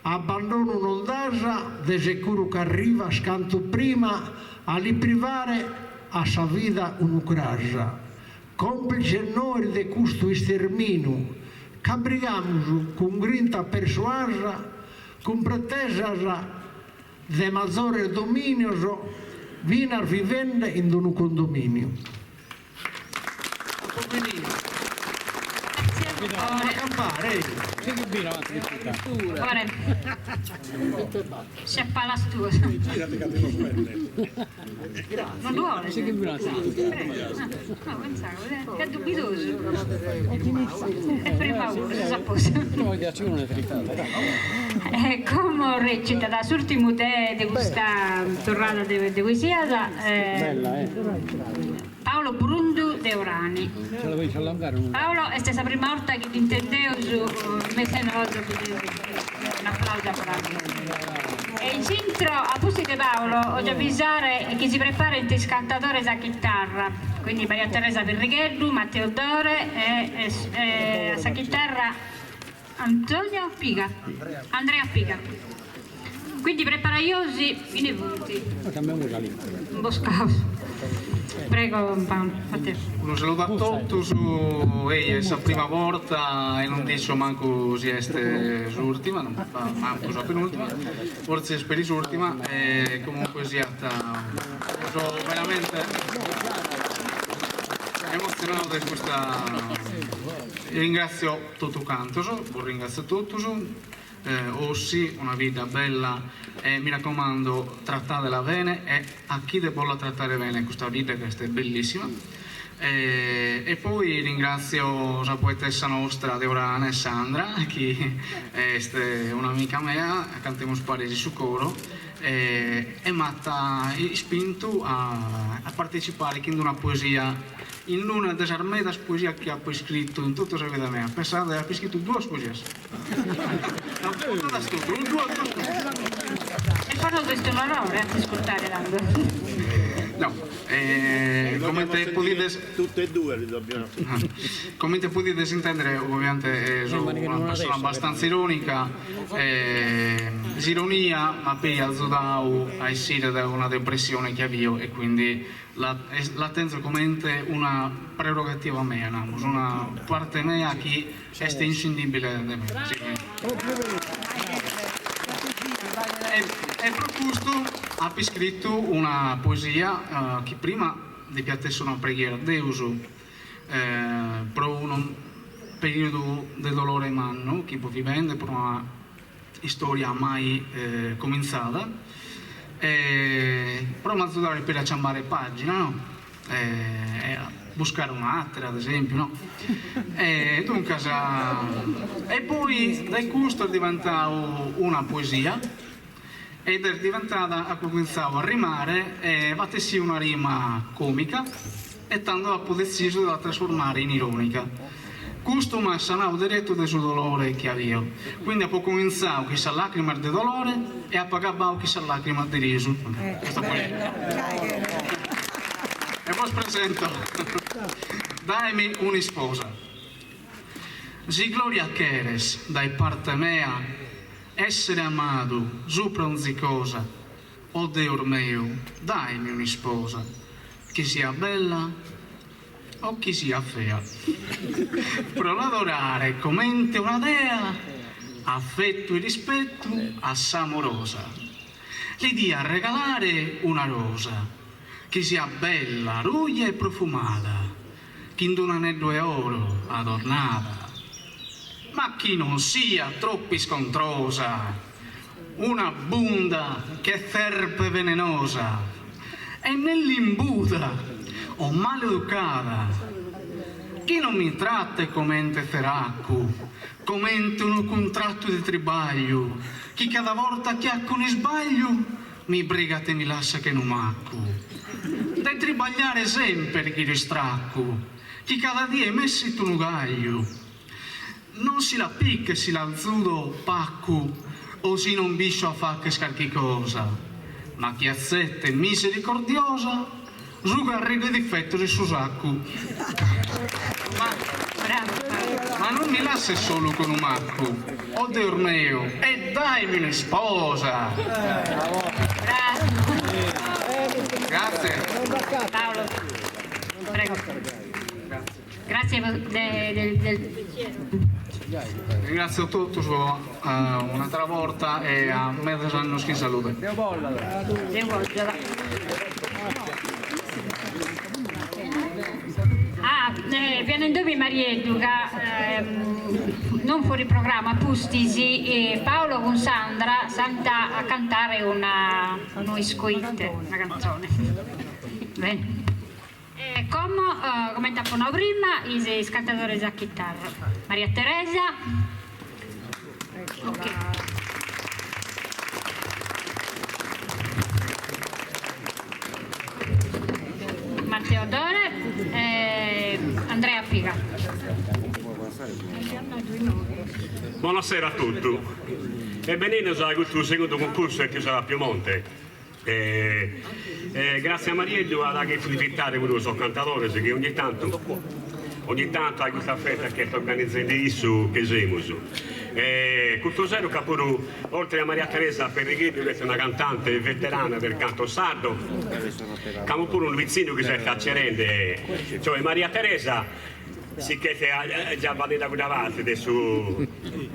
abbandonu non das, de securu ch'arrivas cantu prima a li privare a sa vida unu cras. Còmplices nois de custu isterminu, ca brigamus cun grinta persuasa, cun pretesas de mazores domìnios, finas vivende in unu condomìniu. Apo finidu. A campare. Si a palas tuas. Non ddu 'oles? No, pensavo, est dubidosu. Est prima ora, ses a postu. E como recitat s'urtimu de de custa torrada de de poesias Paolo Brundu de Orani. Paolo est sa prima 'orta chi t'intendeus in mesu 'e nosu, un'aplausu a Paolo. E in s'intro, a pustis de Paolo, 'ògio avisare chi si preparent is cantadores a chitarra, quindi Maria Teresa Pirrigheddu, Matteo Dore e a sa chitarra Antonio Piga, Andrea Piga. Quindi preparaiosi, ine funt? Imboscaus. Prego Paolo, a te. Unu saludu a totus, ei est sa prima borta e non discio mancu si est s'urtima, mancu sa penultima, fortzis est peri s'urtima e comunque siat so veramente emotzionadu de custa, ringratzio totu cantos, bos ringratzio totus Ossi, una bidda bella e mi raccomando tratadela bene e achide bos la tratare bene custa bidda ca est bellissima e poi ringratzio sa poetessa nostra de Orane Sandra chi est un'amica mea cantemus paris in su coro. E m'at ispintu a partecipare chin d'una poesia, in una de sas medas poesias chi apo iscritu in totu sa vida mea, pensade apo iscritu duas poesias, apo contadas totu, duas duas poesias. E po nosu est un'onore a t'iscurtare tando. No, comente podides. Tutte e due li dobbiamo. Comente podides intendere ovviamente so una persona abbastanza ironica e s'ironia m'at peri azudau a essire dae una depressione chi avio e quindi la la tenzo comente una prerogativa mea, namus, una parte mea chi est inscindibile de me. E pro custu apo iscritu una poesia chi prima depiat essere una preghiera a Deus pro unu periodu de dolore mannu chi fio vivende, pro una istoria mai comintzada, e pro m'azudare peri a ciambare pagina no, e a buscare un'atera ad esempiu no, e duncas e poi dae custu est diventau una poesia ed est diventada apo comintzau a rimare e b'at essiu una rima comica e tando apo detzisu de la trasformare in ironica. Custu m'at sanau deretu de su dolore chi avio. Quindi apo comintzau chin sas lacrimas de dolore e apo agabbau chin sas lacrimas de risu. Custa poesia. E bos presento Daemi un'isposa. Si gloria cheres dae parte mea Essere amadu supra onzi cosa, o Deus meu, daemi un'isposa, chi siat bella o chi siat fea, pro l'adorare comente una dea, affettu e rispettu a s'amorosa. Li dia regalare una rosa, chi siat bella, ruja e profumada, chin d'un'aneddu 'e oro adornada, ma chi non siat troppu iscontrosa, una bunda che serpe venenosa e ne limbuda o maleducada, chi non mi trattet comente tzeraccu, comente unu cuntrattu de tribagliu, chi cada borta chi aco un'isbagliu Mi brigat e mi lassat che unu maccu. De tribagliare semper ghiro istraccu, chi cada die m'essit unu gagliu. Non si la pichet si l'azudo pacu o si non biscio a facher carchi cosa, ma chi atzettet misericordiosa su garrigu 'e difettos in su saccu. Ma non mi lasses solu che unu maccu, o Deus meu, e daemi un'isposa! Grazie. Paolo, prego. Grazie del, del... Ringrazio totus un'atera borta e a medas annos chin salude. Deu bollat. Ah, fia nendomi Marieddu ca non fuori programma pustis Paolo cun Sandra s'ant a cantare una no isco ite, una cantzone. Bene. E como, comente apo nau prima, is cantadores a chitarra. Maria Teresa. Ok. Matteo Dore e Andrea Piga. Bonasera a totu e benennidos a custu segundu cuncursu 'e tiu a Piemonte. E gratzie a Marieddu at cherfidu invitare puru sos cantadores chi ogni tantu ogni tantu a custa festa chi est organizende issu che semus. E custu sero ch'at puru oltre a Maria Teresa Perrigheddu chi est una cantante veterana del canto sardo, ch'amus puru unu pitzinnu chi s'est accerende, cioè Maria Teresa si ch'est già faddida cudda parte de su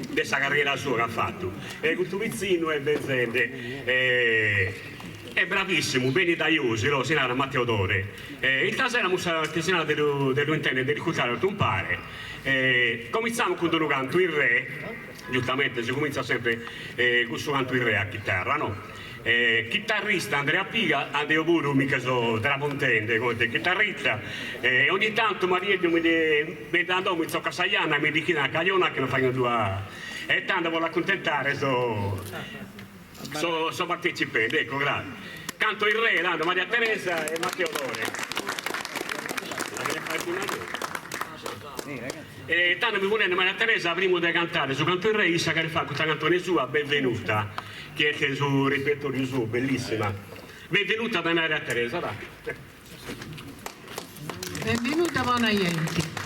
de sa carriera sua ch'at fatu e custu pitzinnu est benzende e est bravissimu, benit dae Osilo, si narat Matteo Dore e istasera amus sa occasione de lu de lu intendere de l'iscurtare totu umpare e cominzamus cun d'unu cantu in re, giustamente si cominzat sempre cun su cantu in re a chitarra no Chitarrista Andrea Piga, a deo puru mi che so tramontende comente chitarrista e ogni tantu Marieddu mi benit a domo mi tzocat sa janna e mi dichidat ca Iona chi non faghimus dua e tando pro l'accuntentare so. So so partecipende, ecco, grazie. Canto il re, tando Maria Teresa e Matteo Dore. E tando mi ponende Maria Teresa primu de cantare su Canto il re, issa cheret fagher custa cantone sua Benvenuta, chi est su repertoriu suo, bellissima. Benvenuta dae Maria Teresa, dai. Benvenuta bona jenti.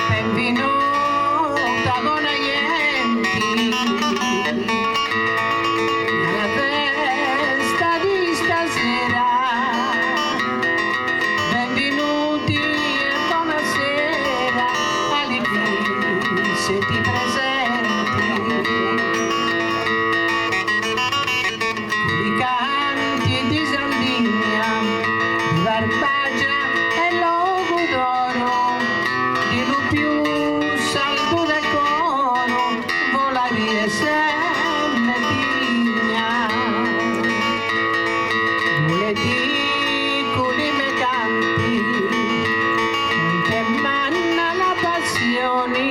Benvenuta bona jenti alla festa di stasera. Benvenuti e buonasera a chi siete presenti. I canti di Sardigna, di Barbagia e Logudoro, di lu più saldo decoro, volarie semme digna. Lunedì con i miei canti, che manna la passione,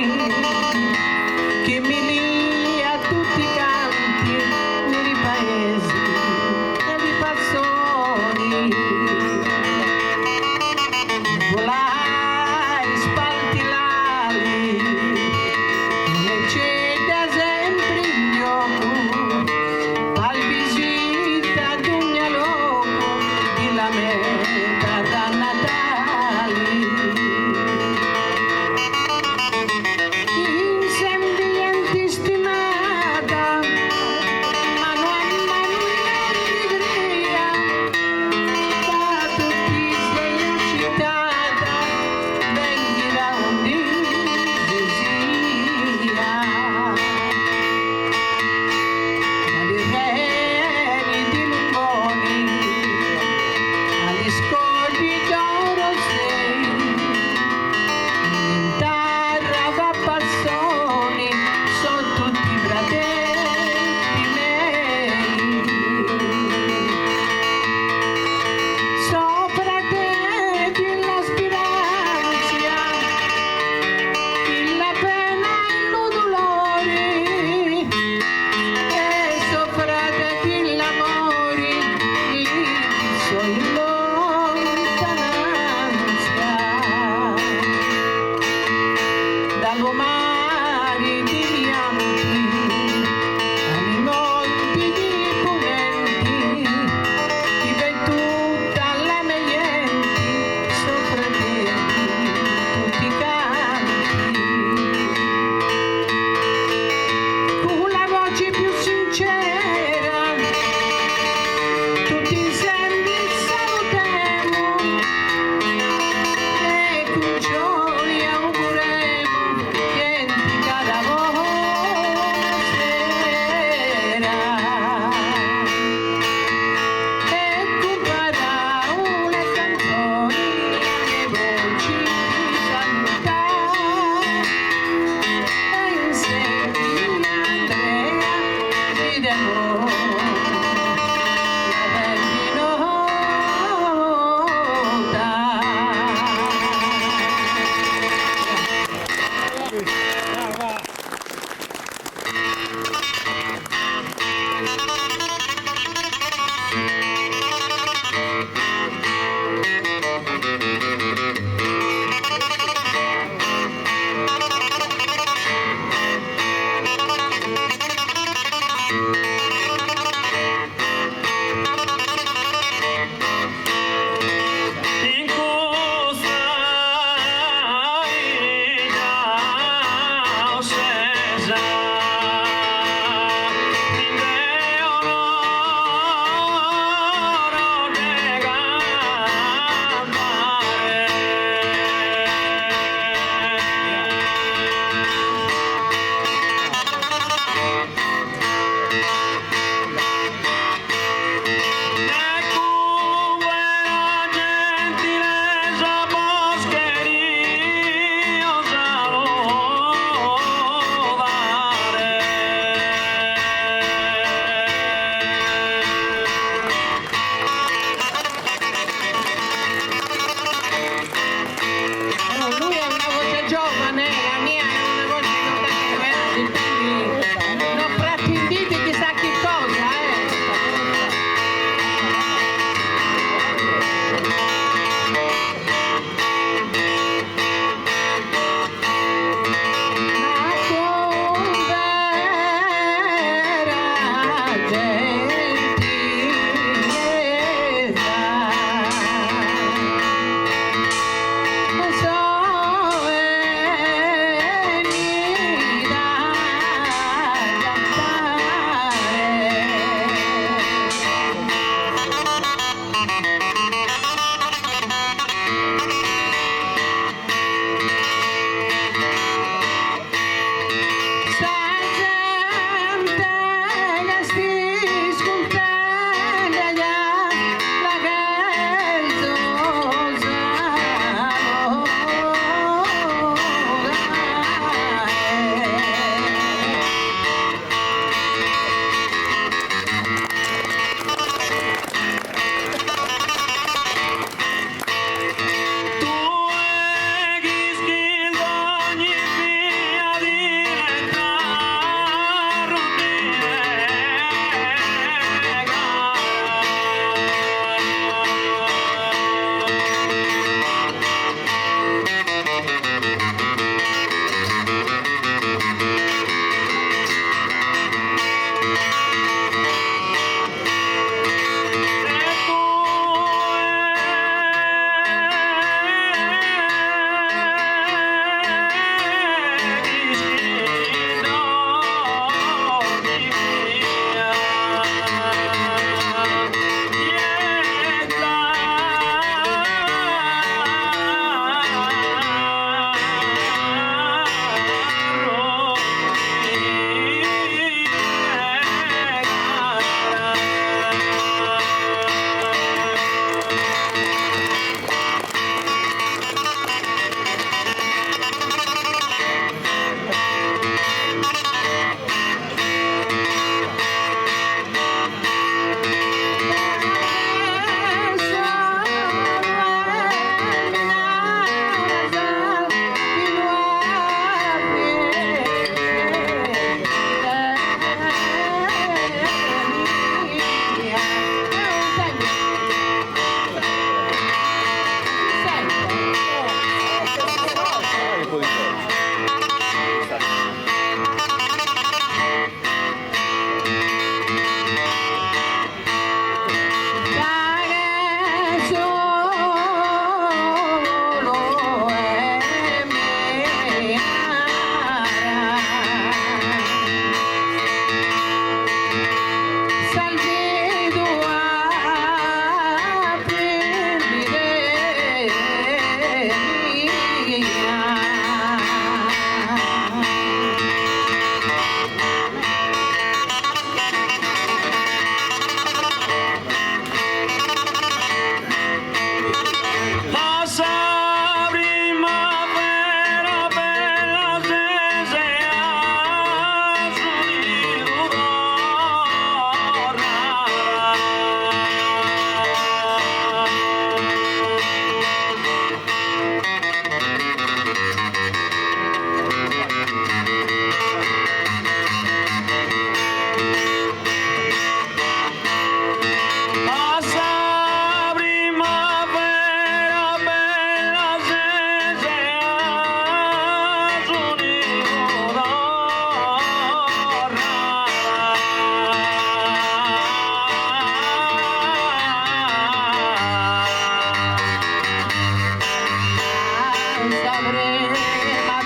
Sa primavera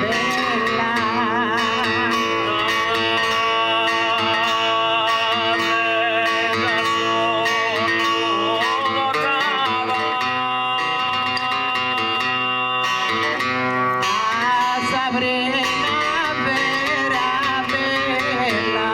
bella. Sa primavera bella.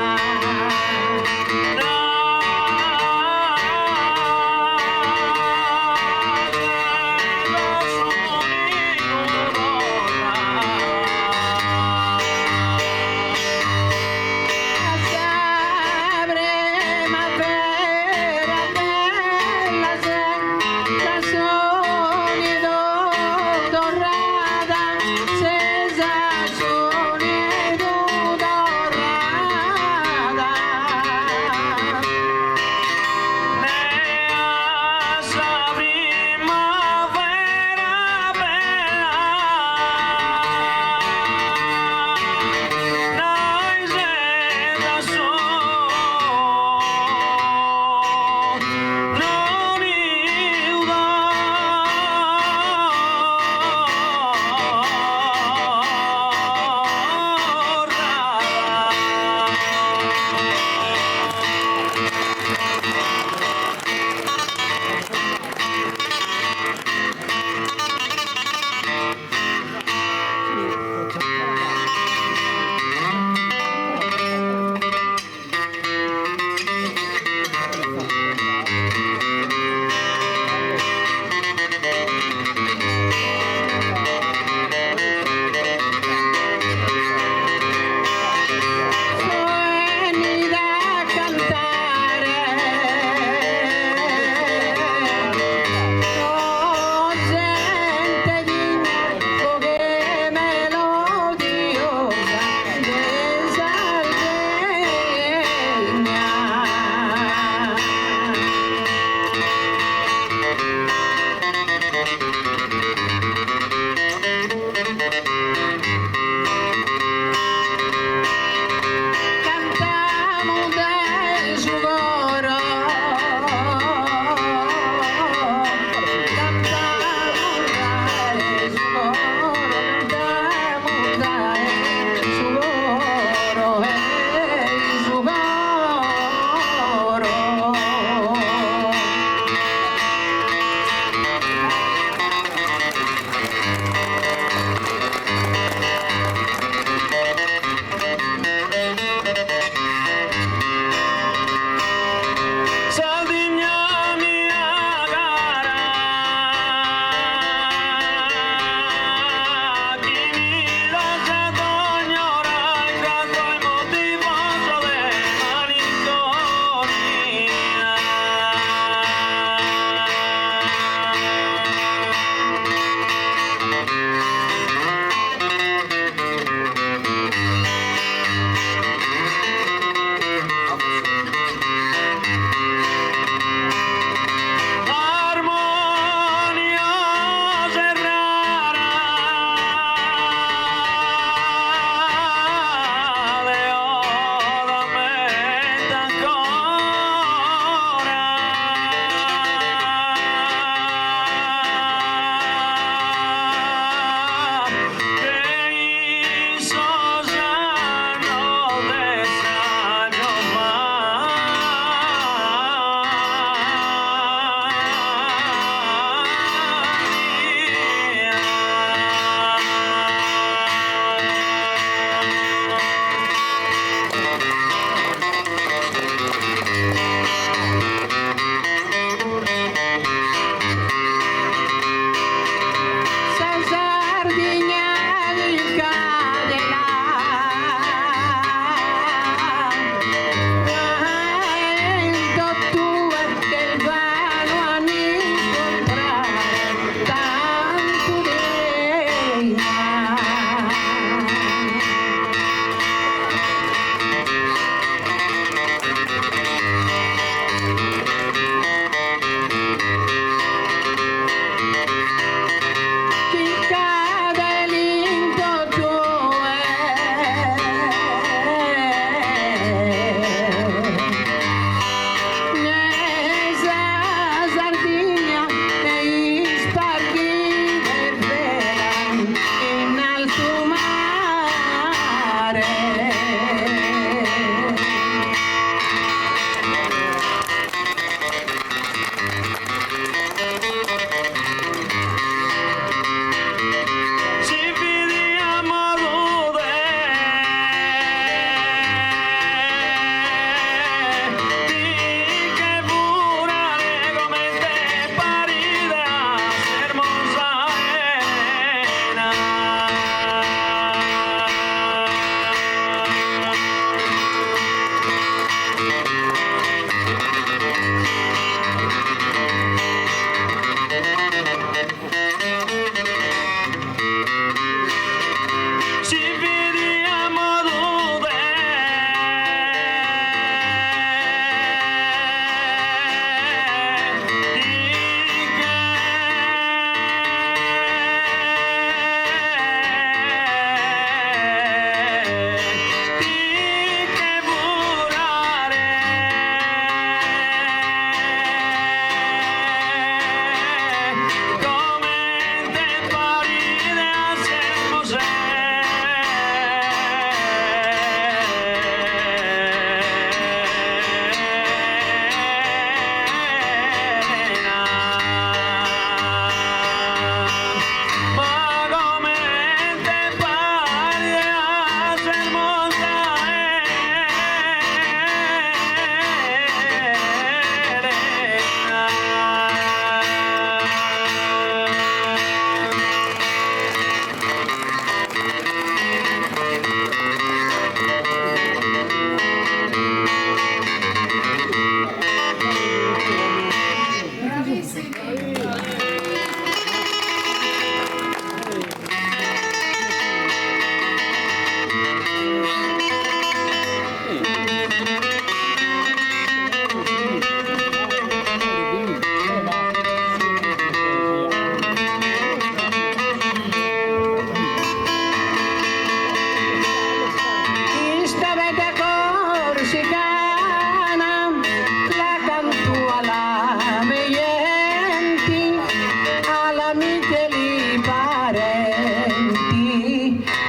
parenti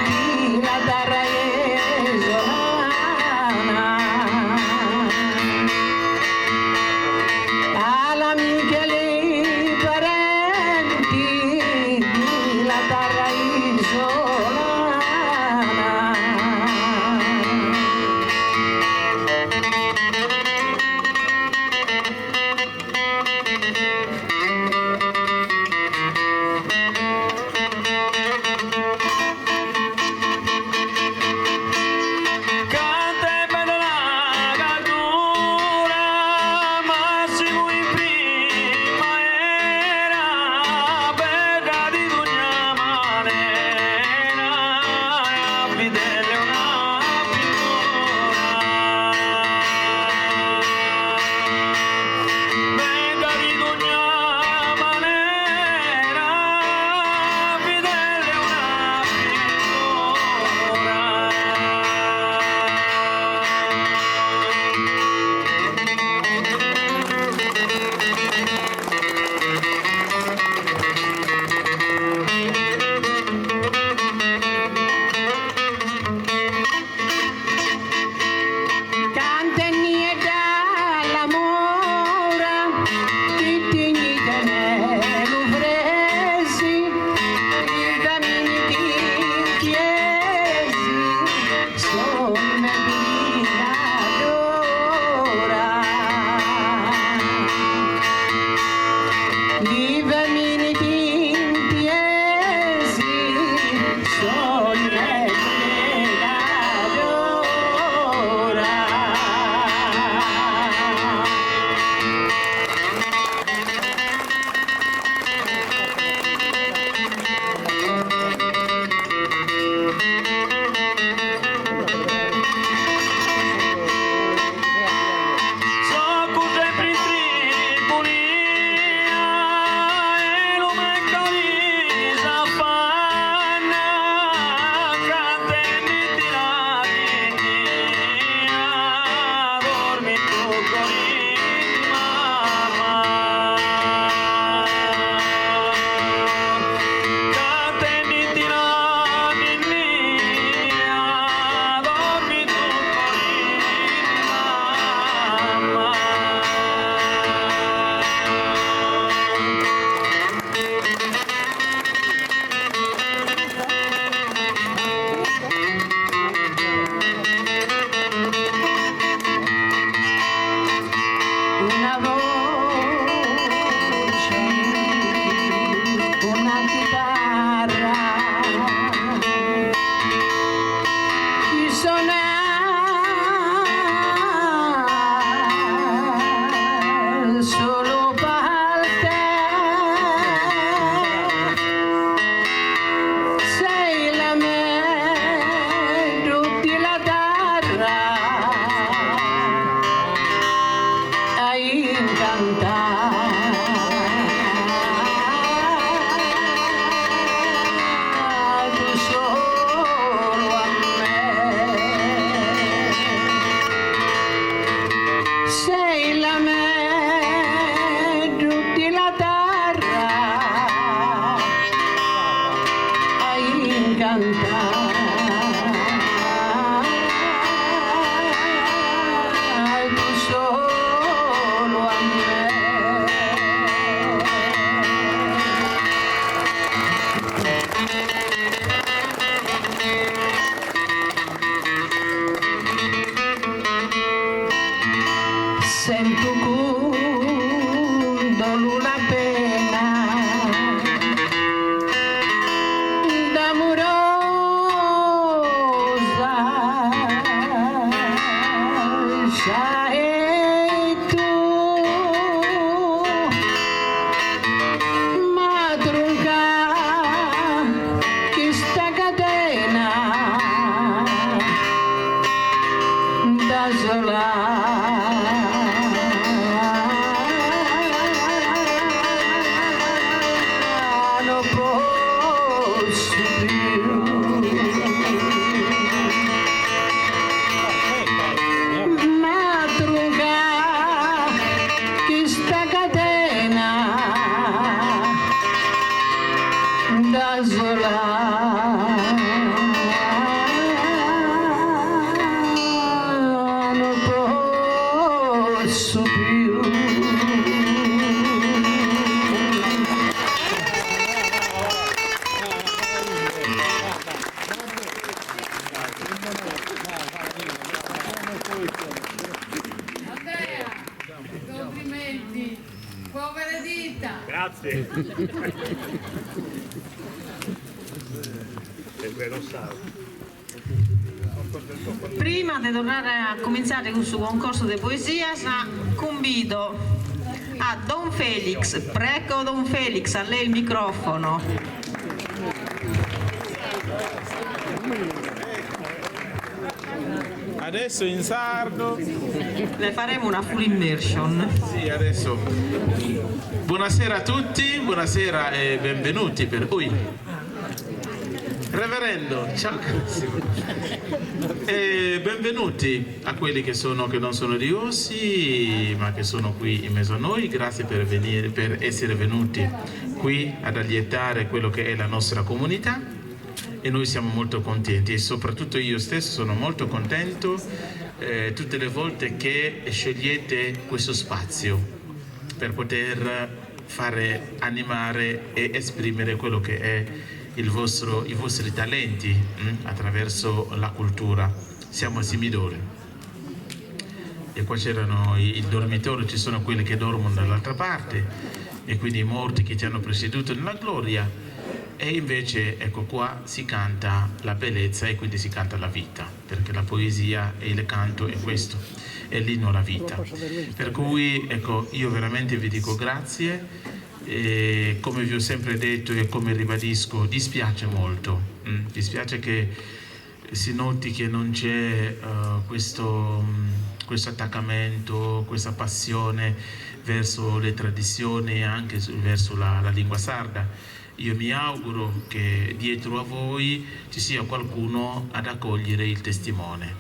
di la terra isolana. All'amici e li parenti di la terra isolana. Canta bella la Gaddura, massimo in primavera, bella di ogni maniera, fidele una pittura. Bella di ogni maniera, fidele una pittura. Canta nieta l'amore, chi ti nello fresi, i cammini ti chiesi, sono d'ora. Di bambini ti chiesi, sono d'ora. Soccu sempre in tribulia e lume camisa panna cantando ti la ninnia dormi tu con mamma cantando ti la ninnia dormi tu con mamma. Una voce, una chitarra, chi suona solo per te. Sei la meglio della terra a incantar solo a me. Sei la meglio della terra a incantar tu solo a me. Sento con una pena d'amorosa sei tu ma trunca Da sola non posso più. Andrea, complimenti, povera dita. Grazie. Prima de torrare a comintzare cun su concorso de poesias, cumbido a Don Felix, prego Don Felix, a lei il microfono. Adesso in sardo. Le faremo una full immersion. Sì, adesso. Buonasera a tutti, buonasera e benvenuti per cui. Reverendo, ciao carissimo. E benvenuti a quelli che, sono, che non sono di Ossi, ma che sono qui in mezzo a noi. Grazie per, venire, per essere venuti qui ad allietare quello che è la nostra comunità e noi siamo molto contenti e soprattutto io stesso sono molto contento eh, tutte le volte che scegliete questo spazio per poter fare animare e esprimere quello che è il vostro, i vostri talenti mh, mm, attraverso la cultura. Siamo a Simidore. E qua c'erano i, il dormitorio, ci sono quelli che dormono dall'altra parte e quindi i morti che ti hanno preceduto nella gloria e invece ecco qua si canta la bellezza e quindi si canta la vita, perché la poesia e il canto è questo, è l'inno alla vita. Per cui ecco io veramente vi dico grazie e come vi ho sempre detto e come ribadisco, dispiace molto, mm, dispiace che si noti che non c'è uh, questo, mm, questo attaccamento, questa passione verso le tradizioni e anche verso la, la lingua sarda. Io mi auguro che dietro a voi ci sia qualcuno ad accogliere il testimone,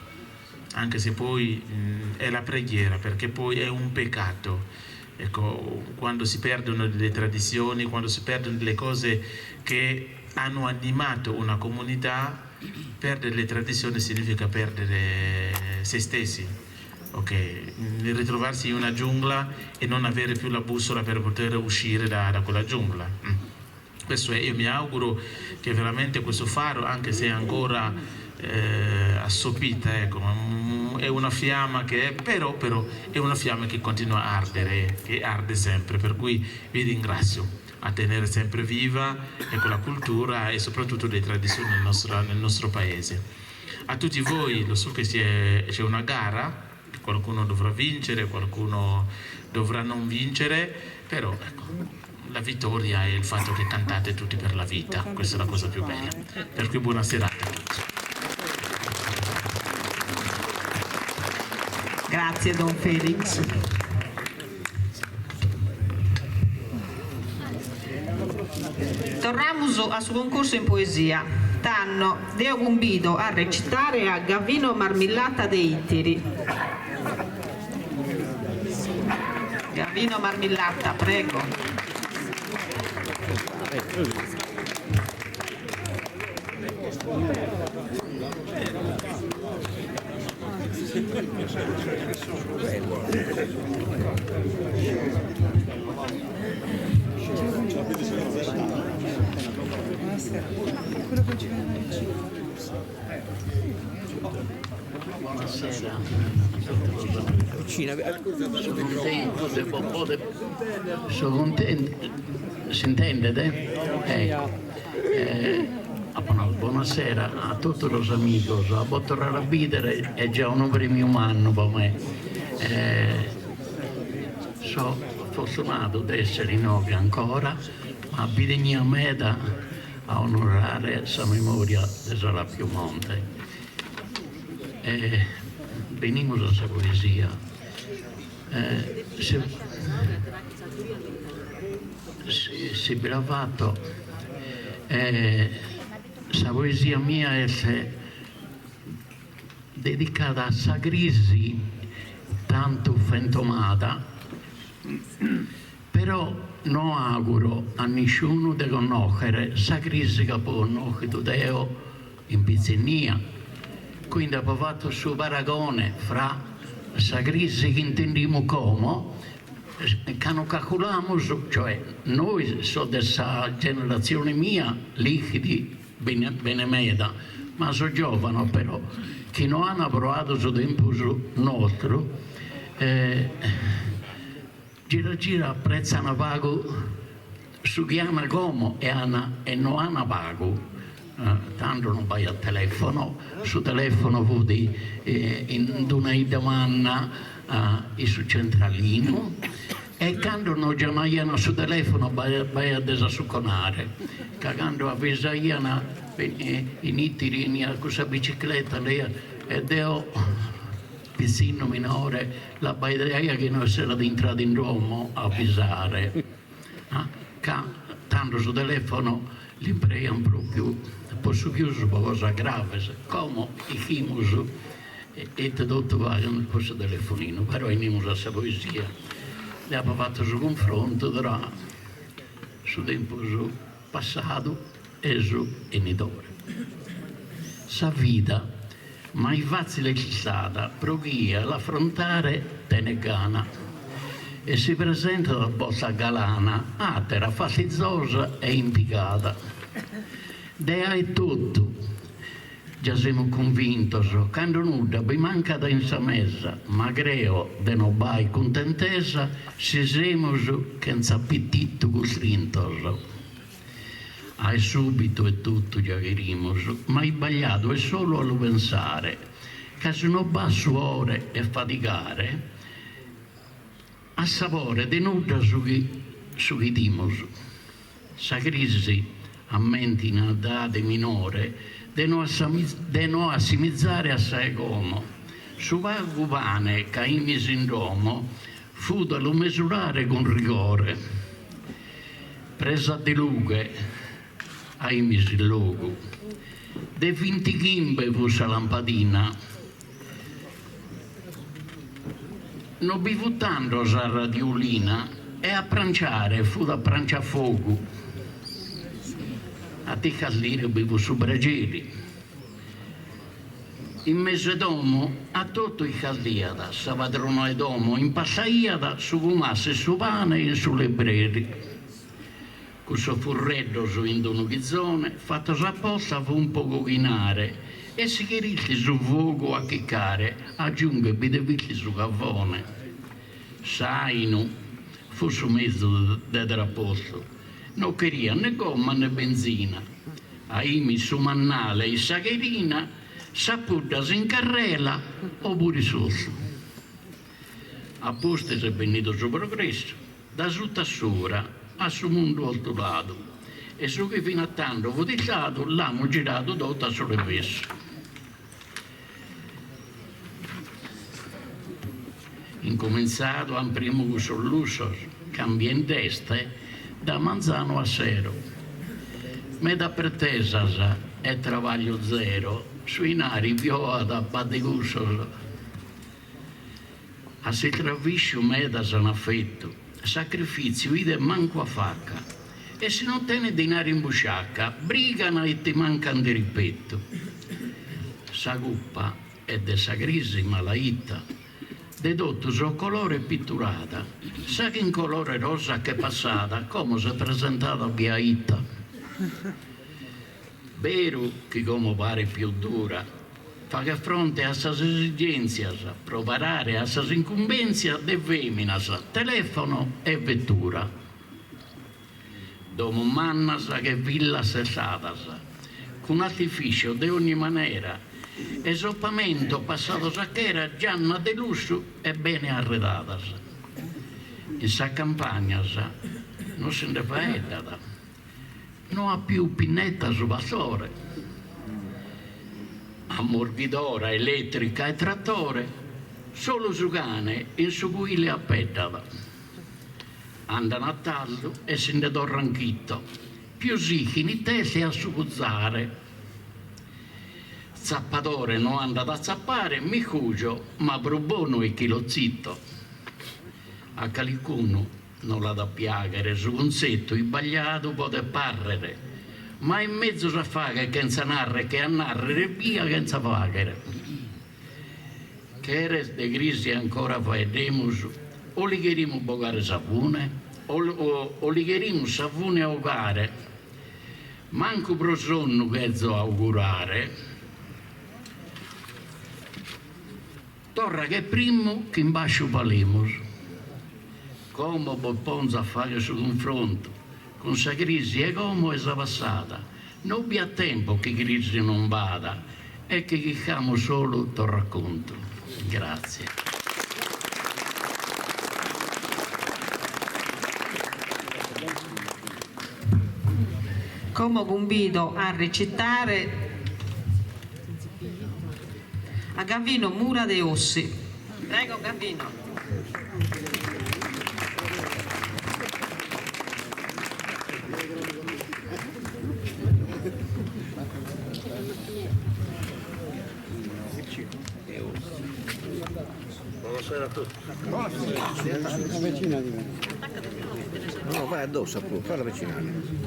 anche se poi mh, mm, è la preghiera, perché poi è un peccato. Ecco, quando si perdono delle tradizioni, quando si perdono delle cose che hanno animato una comunità, perdere le tradizioni significa perdere se stessi. Ok, ritrovarsi in una giungla e non avere più la bussola per poter uscire da, da quella giungla. Mm. Questo è, io mi auguro che veramente questo faro, anche se è ancora eh, assopita, ecco, mm, è una fiamma che è, però, però è una fiamma che continua a ardere, che arde sempre, per cui vi ringrazio a tenere sempre viva ecco, la cultura e soprattutto le tradizioni nel nostro, nel nostro paese. A tutti voi, lo so che c'è una gara, qualcuno dovrà vincere, qualcuno dovrà non vincere, però ecco, la vittoria è il fatto che cantate tutti per la vita, questa è la cosa più bella. Per cui buona serata a tutti. Grazie Don Felix. Torramus a su concursu in poesia. Tando, deo cumbido a recitare a Gavino Marmillata de Ittiri. Gavino Marmillata, prego. Buonasera. Sono contento de poder... Sono contento... Si intendete? Ecco. Eh, buonasera a tutti los amigos. A bos torrare a bidere est già unu premiu mannu po me. Eh, so fortunadu de essere inoghe ancora, ma bi tenia meda a onorare sa memoria de Sarapio Monte. E benimus a sa poesia. Eh, si, si, si bi la fatto, eh, sa poesia mia est dedicada a sa crisi tantu fentomada, però. No auguro a nisciunu de connòchere sa crisi chi apo connòchidu deo in pitzinnia, quindi apo fatu su paragone fra sa crisi chi intendimus como, ca no calculamus, cioè nois sos de sa generatzione mia l'ischit bene bene meda, ma sos giovanos però chi no an proadu su tempus nostru Gira gira apretzan pagu su chi an como e an e no an pagu, tando non b'aiat telefono, su telefono fut in d'una 'idda manna in su centralinu e cando no giamaian a su telefono b'aiat de s'assuconare, ca cando avisaian in Ittiri 'eniat cussa bicicletta e deo Pitzinnu minore l'abbaidaia chi no esseret intradu in domo a avisare, ca tando su telefono l'impreaian propriu po su pius po cosas graves, como ischimus ite totu faghen cun su telefoninu, però 'enimus a sa poesia, deo apo fatu su cunfrontu tra su tempus passadu e su 'enidore. Sa vida mai fatzile est istada pro chie a l'afrontare tenet gana e si presentat a bortas galana, àtera fastizosa e impicada. De aer totu già semus cunvintos cando nudda bi mancat in sa mesa, ma creo de no b'aer cuntentesa si semus chentza apititu custrintos. Aer subitu e totu già cherimus, ma isbagliadu est solu a lu pensare, ca si no b'at suore e fadigare, at sapore de nudda su chi su chi 'idimus. Sa crisi ammenta in edade minore de no de no assimizare a sa 'e como, su pagu pane ch'aimis in domo fut a lu mesurare cun rigore. Presa de lughe aimis in logu, de vintichimbe fut sa lampadina, no bi fut tando sa radiolina e a pranciare fut a pranciafogu, a ti callire bi fut su brageri. In mesu 'e domo a totu iscaldiat, sa padrona 'e domo impastaiat su cumassu 'e su pane in su lebreri. Cun sos furreddos in d'unu chizone fatos aposta fun po coghinare e si cheristis su fogu achicare aggiunghe bi devistis su cavone. S'ainu fut su mezus de trapostu, no cheriat ne gomma ne benzina. Aimis su mannale in sa cherina, sas puddas in carrela o puru in s'ortu. A pustis est bennidu su progressu, da suta a subra a su mundu 'oltuladu e su chi fina a tando fut istadu l'amus giradu totu a su revessu. Incomintzadu an primu cussos lussos, cambiend'est da manzanu a sero. Meda pretesas e trabagliu zero, su 'inari pioat b'at de cussos. A s'istravisciu medas an fetu, sacrifitziu 'ides mancu afaca, e si non tenes dinari in busciaca, brigan e ti mancan de ripetu. Sa cupa est de sa crisi malaita, de totu sos colores piturada, sa chi in colore rosa ch'est passada como s'est presentada biaita. Beru chi como paret pius dura, fagher fronte a sas esigèntzias pro parare a sas incumbèntzias de fèminas, telèfono e vetura. Domos mannas che villas sessadas, cun artifìcios de ogni manera e sos pamentos passados a chera giannas de lussu e bene arredadas. In sas campagnas non si nde faeddat. No at pius pinnetta su pastore, at murghidora eletrica e trattore, solu su cane in su cuile appeddat. Andan a tardu e si nde torran chito, pius ischin it'est a suguzare. Zappadore no andat a zappare, mi cugio, ma prus bonu est chi los zito. A calicunu. No l'at a piàghere, su cuntzetu isbagliadu podet pàrrere, ma est mezus a fàghere chentza nàrrere che a nàrrere ebbia chentza fàghere. Cheres de crisi ancora faeddemus o li cherimus bogare sa fune? O li cherimus sa fune 'ogare? Mancu pro sonnu cherzo augurare. Torra che primu ch'in basciu falimus. Como bos ponzo a fagher su cunfrontu cun sa crisi 'e como e sa passada, no bi at tempus chi crisi non b'at e chi chircamus solu torracontu. Grazie. Como cumbido a recitare A Gavino Mura de Ossi. Prego Gavino. Buonasera a tutti. No, vai addosso pure, falla avvicinare.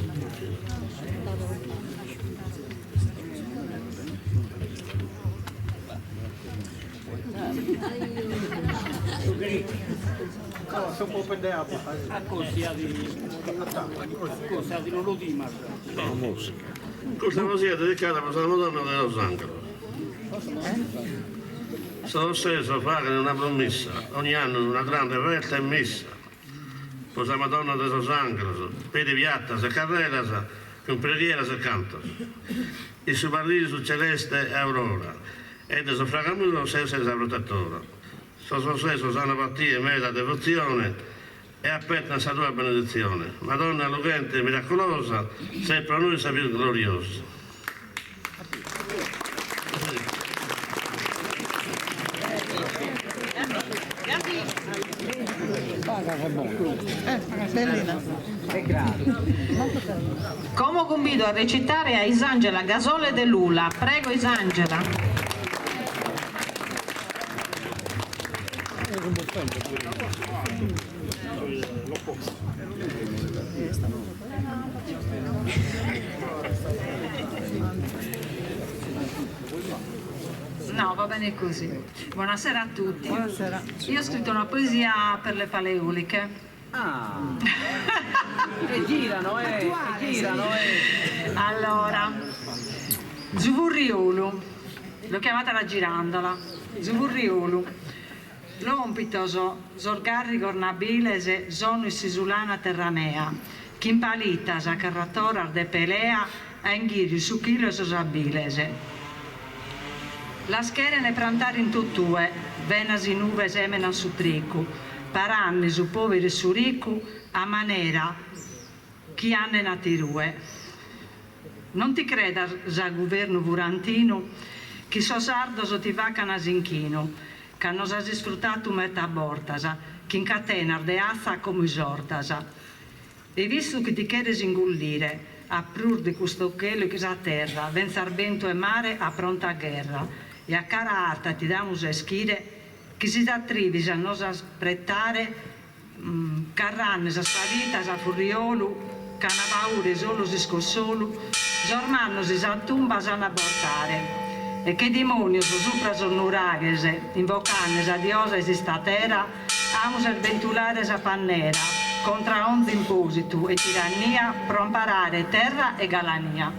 Custa poesia dedicada pro sa Madonna de sos Anghelos. Sos ossesos faghen una promissa, ogni annu una grande festa e missa. Pro sa Madonna de sos Anghelos, peri piatas e carreras, cun preghieras e cantos. In su paradisu celeste aurora, e de sos fragamuros ses sa protettora. Sos ossesos an pro tie meda devotzione e apetan sa tua beneditzione. Madonna lughente e miraculosa, ses pro nois sa pius gloriosa. Como cumbido a recitare a Isangela Gasole de Lula. Prego Isangela. No, va bene così. Buonasera a tutti. Buonasera. Io ho scritto una poesia per le pale eoliche. Ah. E girano, eh, e girano, eh. Allora, Su furriolu, l'ho chiamata la girandola, Su furriolu, Lòmpidos sos gàrrigos nabiles sono in s'isulana terra mea, chin palitas carratoras de pelea a inghìriu su chilu 'e sos abiles. Las cheren prantare in totue, venas inube semenan su tricu, parande su poveru e su ricu a manera chi anden aterue. Non ti credas guvernu furantinu chi sos sardos ti facan s'inchinu, ca nos as isfrutatu meta bortas, chin catenas de atza como isortas. E vistu chi ti cheres ingullire, a prus de custu chelu e sa terra, fintzas bentu e mare a pronta gherra, e a cara arta ti damus a ischire chi si t'atrivis a nos aspretare Carranne sas palitas a furriolu C'ana paura 'e solu s'iscossolu Sos mannos in sa tumba s'an a bortare E che dimonios supra sos nuraghes Invocanne sa diosa 'e s'istatera Amus a isbentulare sa pannera Contra onzi impositu e tirannia Pro amparare terra e galania.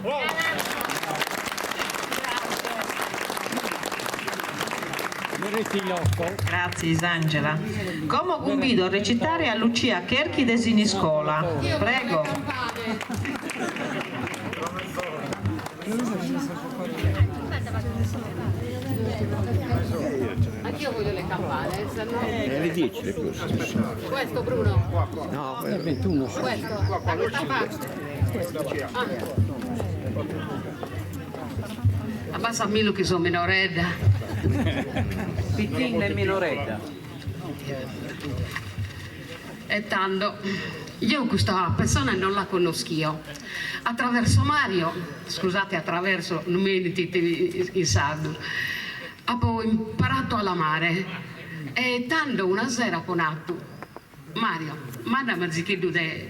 Grazie Isangela. Como cumbido a recitare a Lucia Cherchi de Siniscola. Prego. Anch'io voglio le campane, se no... È alle 10 le prossime. Questo Bruno? No, è 21. Questo? Da questa parte? Ah. Abbassa-mi-lu chi so minoredda. Pitinna e minoredda. E tando, jeo custa pessona non la connoschio. Attraverso Mario, scusate attraverso non mi 'enit in sardu, apo imparatu a l'amare e tando una sera apo natu. Mario, mandami azicheddu de,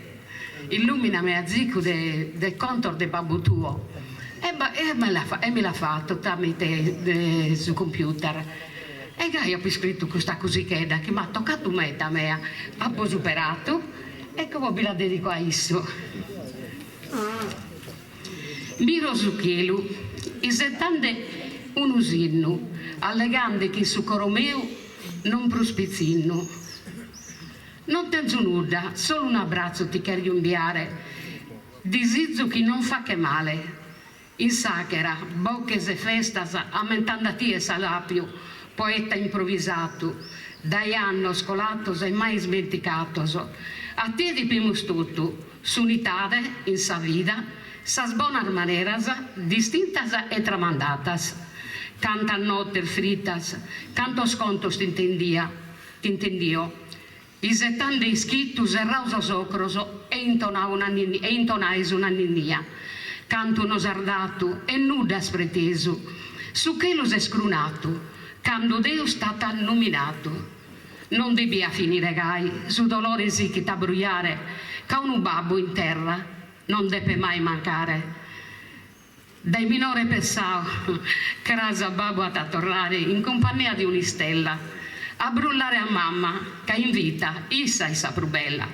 illuminami azicu de de contos de babbu tuo. E e me l'at e mi l'at fatu tramite su computer. E gai apo iscritu custa cosichedda chi m'at tocatu meda a mea, apo superatu e como bi la dedico a issu. Miro su chelu, isetande unu sinnu, allegande chin su coro meu non prus pitzinnu. Non tenzo nudda, solu un'abratzu ti cherjo imbiare, disizu chi non fachet male. In s'àghera, boches e festas ammentande a tie Salàpiu, poeta improvisatu, dae annos colatos e mai ismenticatos. A tie depimus totu, s'unitade in sa vida, sas bonas maneras distintas e tramandatas. Cantas notes fritas, cantos contos t'intendia, t'intendio. Isetande ischitu serrao sos ocros e intonao una e intonais una ninnia. Cantu nos as datu e nudda as pretesu. Su chelu s'est crunatu cando Deus t'at nominatu. Non deviat finire gai, su dolore sichit a brujare ca unu babbu in terra non depet mai mancare. Dae minore pessao, cras babbu at a torrare in cumpagnia de un'istella, a brullare a mamma, ca in vita issa est sa prus bella.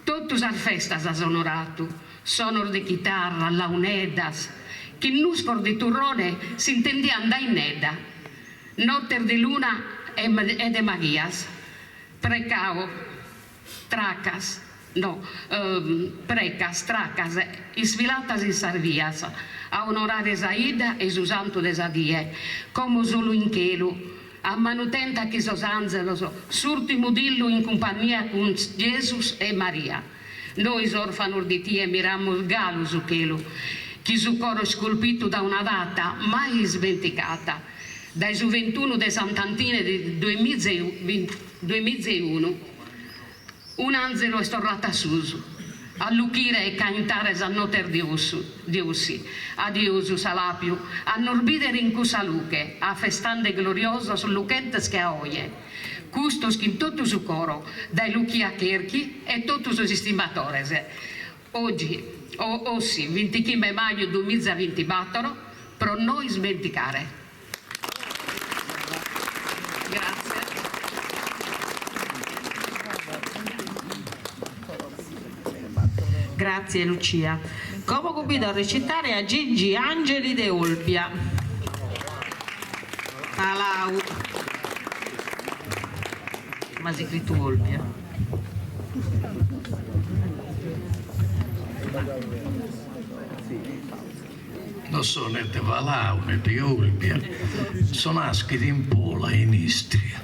Totu sas festas as onoratu, sonos de chitarra, launeddas, chin nuscos de turrone s'intendiant dae innedda, notes de luna e de maghias, precao Tracas, no, precas, tracas, isfilatas in sas vias, a onorare sa 'idda e su santu de sa die, como solu in chelu, a manu tenta chin sos anzelos, s'urtimu dillu in cumpagnia cun Gesus e Maria. Nois orfanos de tie miramus galu su chelu, chi su coro isculpitu da una data mai ismenticata, dae su ventunu de Sant'Antine de duemiza e unu, un'anzelu est torratu a susu, a luchire e caentare sas notes de ossu, de Ossi. Adiosu, Salàpiu, a nos bìdere in cussa luche, afestande gloriosos luchentes che a oje. Custos chin totu su coro, dae Luchia Cherchi e totu sos istimadores. Oggi, o Ossi, vintichimbe maju duemiza vintibatoro, pro no ismenticare. Grazie. Grazie Lucia. Como cumbido a recitare a Gigi Angeli de Olbia. Palau. M'as iscritu Olbia. No so ne de Palau ne de Olbia, so naschidu in Pola in Istria.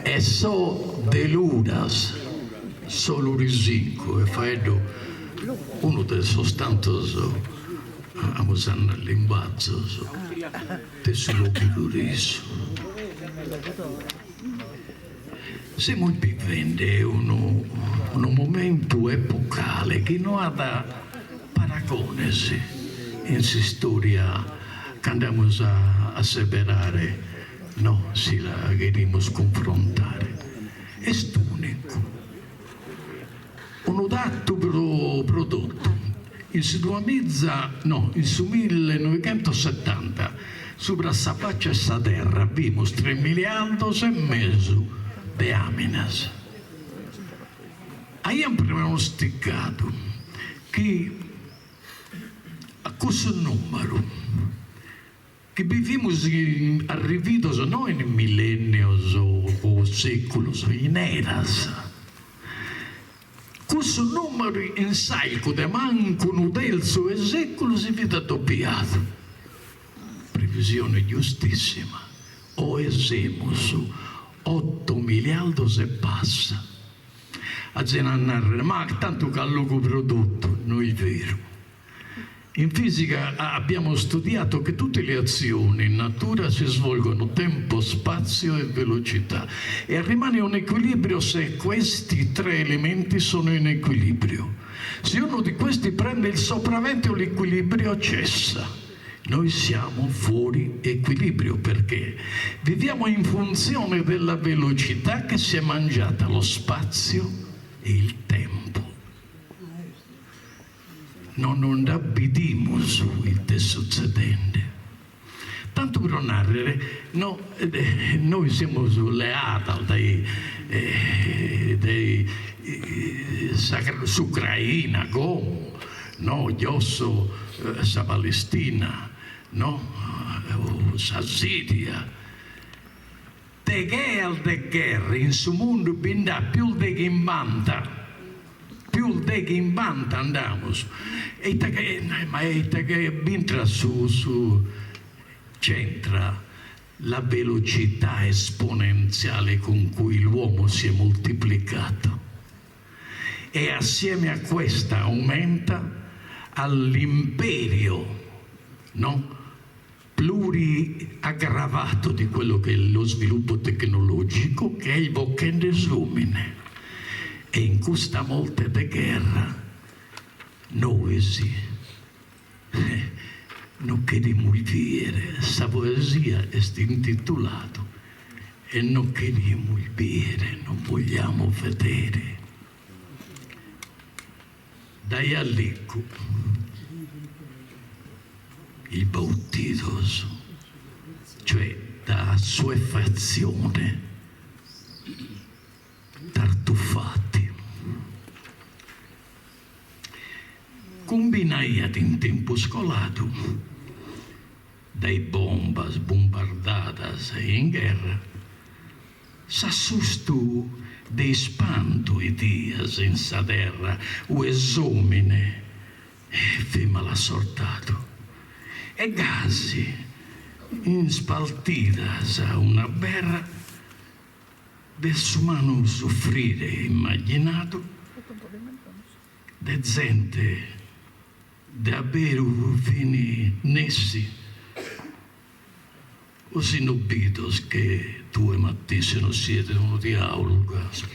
E so de Luras, so lurisincu e faeddo unu de sos tantos, amus a narrer, limbazos de su logudoresu. Semus bivende unu unu momentu epocale chi no at paragones in s'istòria cando amus a seberare no si la cherimus cunfrontare. Est ùnicu. Unu datu pro pro totu, in su duamiza, no, in su millenoighentosetanta, subra sa faccia 'e sa terra bimus tres miliardos e mesu de àminas. Aian pronosticadu chi a cussu nùmeru Chi bi fimus arrividos no in millennios o seculos, in eras. Cussu numeru in s'arcu de mancu unu terzu 'e seculu si fit addopiadu. Previsione giustissima, oe semus oto miliardos e passa. Azis a narrer, ma tantu ch'at logu pro totu, no est beru. In fisica abbiamo studiato che tutte le azioni in natura si svolgono tempo, spazio e velocità e rimane un equilibrio se questi tre elementi sono in equilibrio. Se uno di questi prende il sopravvento l'equilibrio cessa. Noi siamo fuori equilibrio perché viviamo in funzione della velocità che si è mangiata lo spazio e il tempo. No non nd'abbidimus ite est sutzedende. Tantu pro nàrrere, no, nois semus leadas dae dae s'Ucraina como, no, giosso sa Palestina, no, o sa Siria. De gheas de gherra in su mundu bi nd'at pius de chimbanta, pius de chimbanta nd'amus, e ite che ma ite che b'intrat su su c'entra la velocità esponenziale con cui l'uomo si è moltiplicato e assieme a questa aumenta all'imperio no pluriaggravato di quello che è lo sviluppo tecnologico che est bochende s'omine e in custa molte de gherra nois no cherimus biere, sa poesia est intituladu e no cherimus biere, non vogliamo vedere. Dae Alliccu is bautidos, cioè da assuefazione tartufati. Cumbinaiat in tempus coladu dae bombas bumbardadas e in gherra, S'assustu de ispantu 'idias in sa terra ue s'omine fit malassortadu e gasi ispaltidas una berra de s'umanu suffrire immaginadu de zente de aberu fin nessi O si no bidos che tue matessi no siet unu diaulu gasi.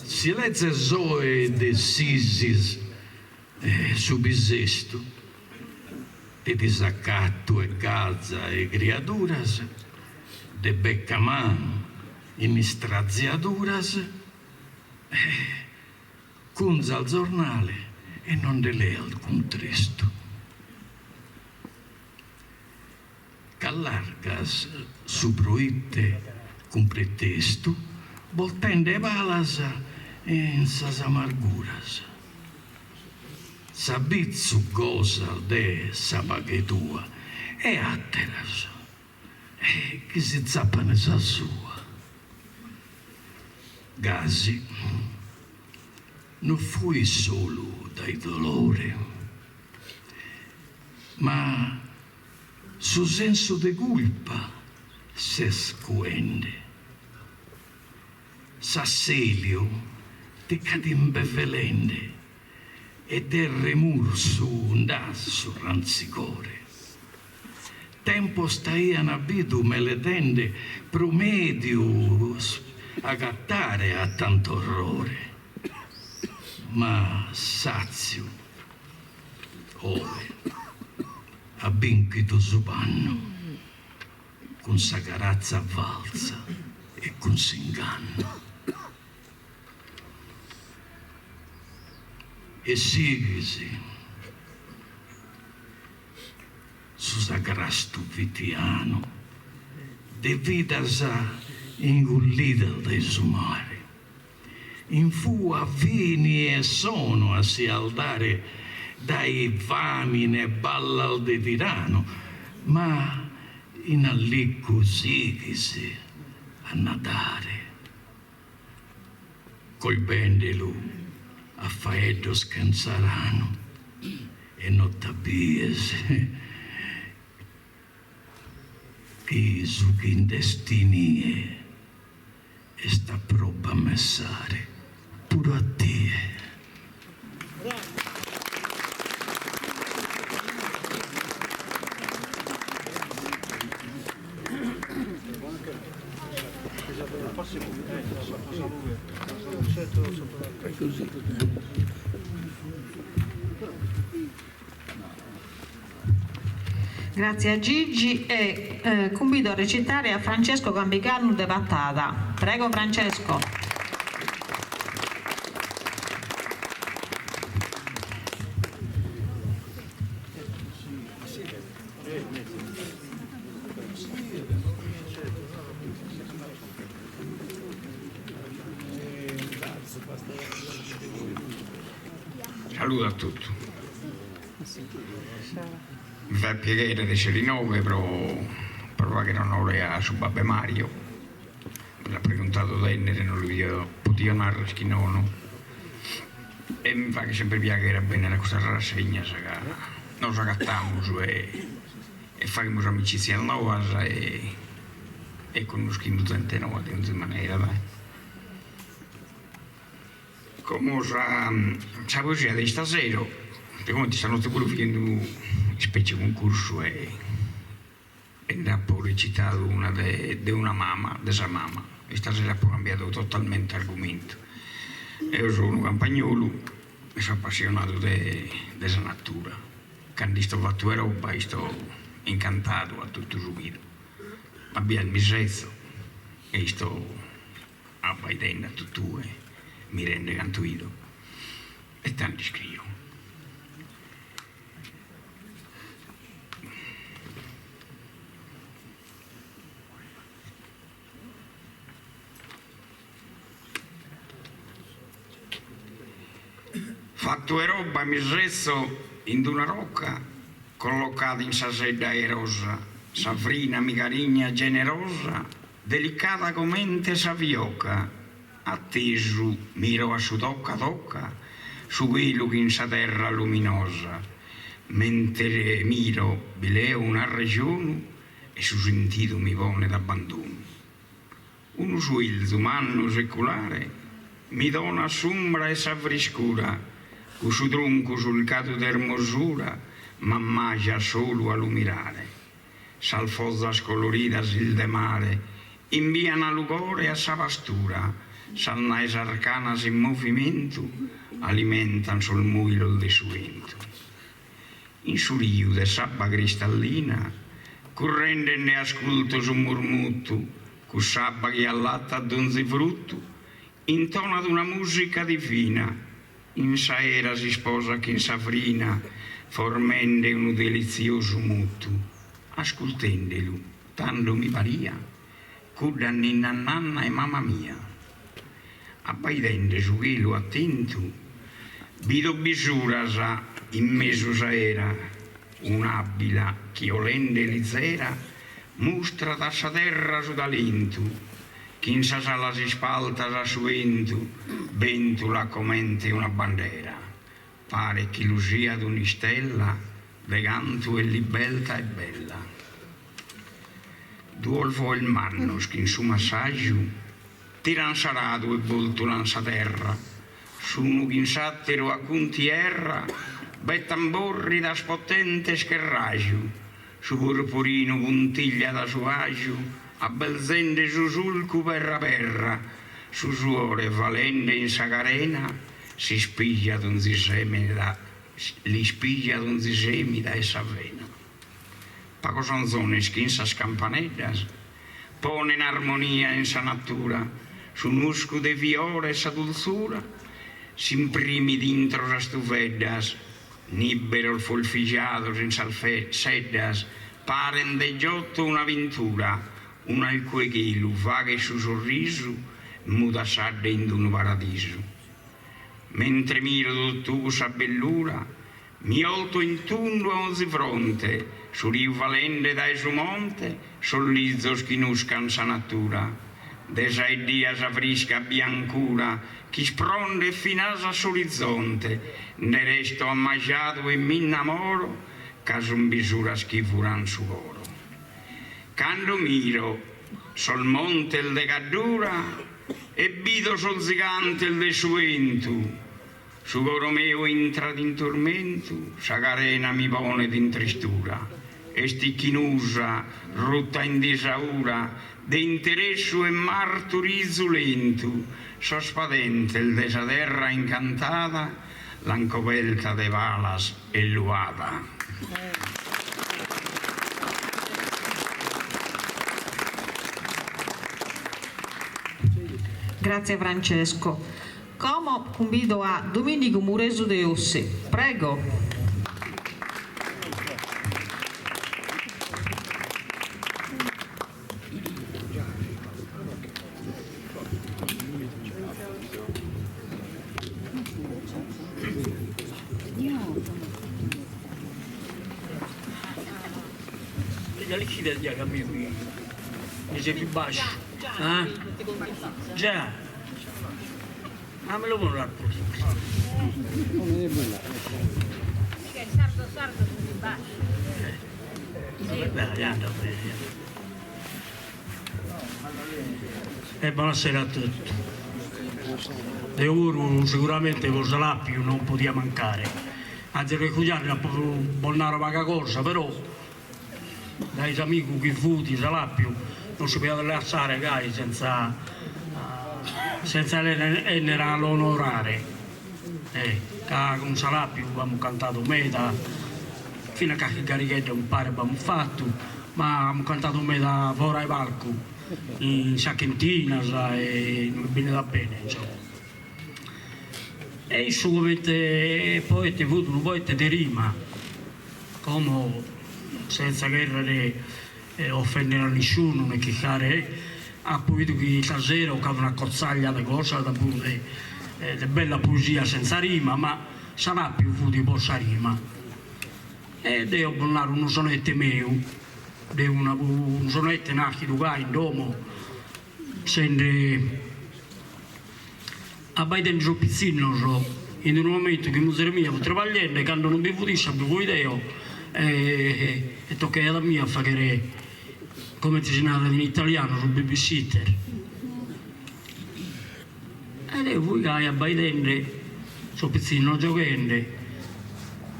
Si lezes oe de s'Isis su bisestu de disacatu e Gaza e criaduras, de becamanu in istraziaduras, Cunzas zornale e non nde leas cuntristu. Ch'allargas su proite cun pretestu boltende palas in sas amarguras. S'abizu gosas de sa paghe tua e àteras chi si zapan sa sua. Gasi no fuit solu dae dolore, ma su sensu de culpa s'est cuende. S'assèliu ti ch'at imbevelende e de remursu nd'as su rantzigore. Tempos t'aian bidu meledende pro mèdiu agatare a tant'orrore, ma sàtziu oe at bìnchidu su pannu cun sa caratza falsa e cun s'ingannu. E sighis. Su sagrastu fitianu de vidas ingullidas dae su mare. In fua fini e sono a si 'aldare dae famine e ballas de tiranu, ma in alliccu sighis a nadare, colbendelu a faeddos chentza ranu. E no t'abbies chi su chi nd'est inie est a probe a messare puru a tie. Grazie a Gigi e cumbido a recitare a Francesco Gambiganu de Patada. Prego Francesco. Saludu a totu. Mi fait piaghere de essere inoghe pro pro faghere onore a su babbu 'e Mario, mi l'at preguntadu de 'ennere e non li fio potiu narrer chi nono e mi faghet sempre piaghere a bennere a custas rassegnas ca nos agatamus e e faghimus amicitzias noas e e connoschimus zente noa de onzi manera dai. Como sa sa poesia de istasero, de comente istanote puru fia in unu ispecie cuncursu e e nd'apo recitadu una de de una mama, de sa mama, istasera apo cambiadu totalmente argumentu. Eo so unu campagnolu e so appassionadu de de sa natura, cando isto fatu 'e roba isto incantadu a totu su chi 'ido, a bias mi setzo e isto abbaidende a totue, mirende cantu 'ido e tando iscrio. Fatu 'e roba mi setzo in d'una rocca collocada in sa sedda aerosa, sa frina mi carignat generosa, delicada comente sa fioca, atesu miro a su tocca tocca su chelu chin sa terra luminosa, mentre miro bi leo un'arrejonu e su sentidu mi ponet abbandonu. Unu suelzu mannu seculare mi donat s'umbra 'e sa friscura, cussu truncu sulcadu de ermosura m'ammajat solu a lu mirare. Sas fozas coloridas 'ilde mare imbian lugore a sa pastura, sas naes arcanas in movimentu alimentan sos muilos de su 'entu. In su riu de s'abba cristallina, currende nde asculto su murmutu, cuss'abba chi allattat donzi fruttu, intonat una musica divina, in s'aera s'isposat chin sa frina, formende unu deliziosu mutu. Ascultendelu, tando mi paria, cudda ninna nanna 'e mama mia. Abbaidende su chelu atentu, bido bisuras in mesu s'aera, un'àbbila chi 'olende lizera mustrat a sa terra su talentu, chin sas alas ispaltas a su 'entu, bèntulat comente una bandera, paret chi luxiat un'istella de cantu est libelta e bella. Duos boes mannos chin su massaju tiran s'aradu e boltulan sa terra, s'unu chin s'atteru a cuntierra bettan borridas potentes che raju, su purpurinu puntigliat su aju abbelzende su sulcu perra perra, su suore falende in sa carena s'ispijat onzi semida l'ispijat onzi semida 'e sa vena. Pagos anzones chin sas campaneddas ponen armonia in sa natura, su nuscu de fiore e sa dulzura s'imprimit intro sas tuveddas, nìberos folfigiados in sas seddas paren de Giotto una pintura, un'alcu 'e chelu faghet su sorrisu, mudat s'adde in unu paradisu. Mentre miro totu cussa bellura Mi 'olto in tundu a onzi fronte, su riu falende dae su monte, sos lizos chi nuscan sa natura, de sa 'iddia sa frisca biancura ch'isprondet finas a s'orizonte, nde resto ammajadu e m'innamoro ca sun bisuras chi furan su coro. Cando miro sos montes de Gaddura e bido sos zigantes de su 'entu, Su coro meu intrat in turmentu, sa carena mi ponet in tristura. Est Ichnusa rutta in disaura de interessu e marturizu lentu, sos padentes de sa terra incantada l'an cobelta de palas e luada. Grazie Francesco. Como cumbido a Domìnigu Muresu de Ossi. Prego. Ma me lu puru l'altro. Sardo sardo sunt basciu. E bonasera a totu. Deo puru siguramente po Salàpiu non podia mancare. Antzis de Cugliarri apo bos naro paga cosa, però dae s'amigu chi fut Salàpiu non si podiat lassare gai senza senza 'ennere a l'onorare, ca cun Salàpiu amus cantadu meda, finas carchi garighedda umpare b'amus fatu, ma amus cantadu meda fora 'e palcu, in sas chentinas e inue beniat bene insomma. E issu comente poete fut unu poete de rima, como senza cherrere ofendere a nisciunu ne chircare, apo 'idu chi istasera 'ocat una cotzaglia de cosas puru de de bella poesia senza rima, ma Salàpiu fut po sa rima. E deo bos naro unu sonete meu, de una unu sonete nàschidu gai in domo, sende abbaidende sos pitzinnos in unu momentu chi muzere mia fut trabagliende, cando non bi fut issa bi fui deo e toccaiat a mie a faghere, comente si narat in italianu, su babysitter. E deo fui gai abbaidende sos pitzinnos gioghende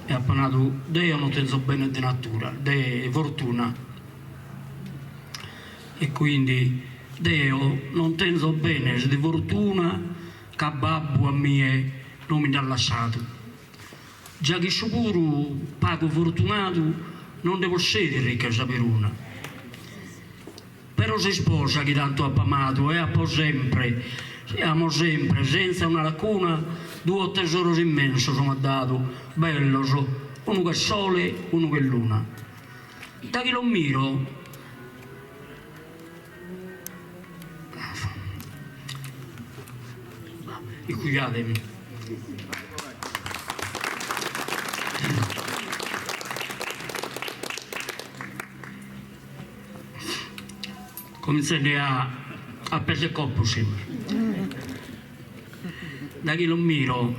e apo nadu, deo non tenzo bene de natura, de fortuna E quindi deo non tenzo benes de fortuna ca babbu a mie non mi nd'at lassadu. Già chi issu puru pagu fortunadu non nde possedit ricchesa peruna. Però s'isposa chi tantu apo amadu e apo sempre, amo sempre, senza una lacuna, duos tesoros immensos m'at dadu, bellos, unu che sole, unu che luna. Da chi los miro Iscujademi. Comintzende a a pes e corpus semus. Da chi los miro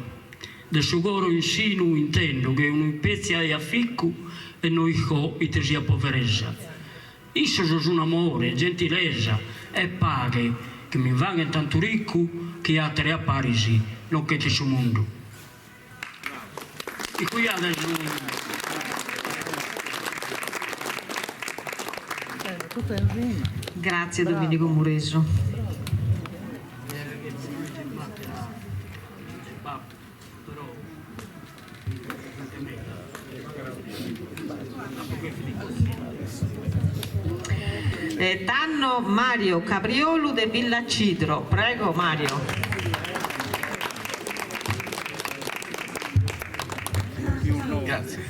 De su coro in sinu intendo che un'ispètzia 'e aficu e no isco ite siat poveresa. Issos sun amore, gentilesa e paghe chi mi faghen tantu riccu chi àtere a paris non ch'est in su mundu. Iscujade su. Grazie Domenico Muresu. E tando Mario Cabriolu de Villacidro. Prego Mario. Grazie.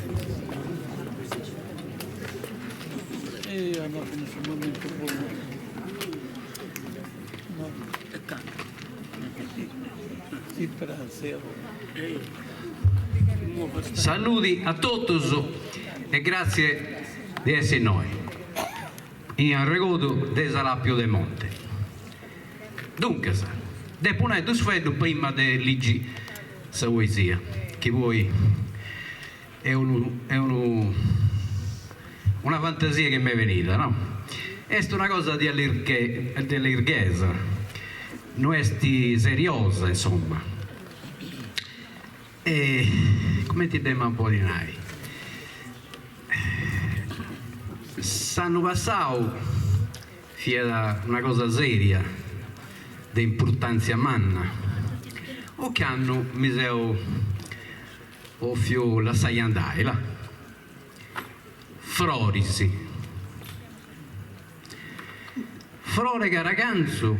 Saludi a totus e gratzie de essi innoi in arregodu de Salapio Demonte. Duncas, depu nai dus fueddus prima de ligi sa poesia, chi poi est unu est unu una fantasia chi m'est benida no, est una cosa de de allirghesa, no est seriosa insomma e cumenti dd'emu a podi nai. S'annu passau fiat una cosa seria, de importantzia manna. Ocannu mi seu 'ofiu lassai andai, là. Froris. Frore caragantzu,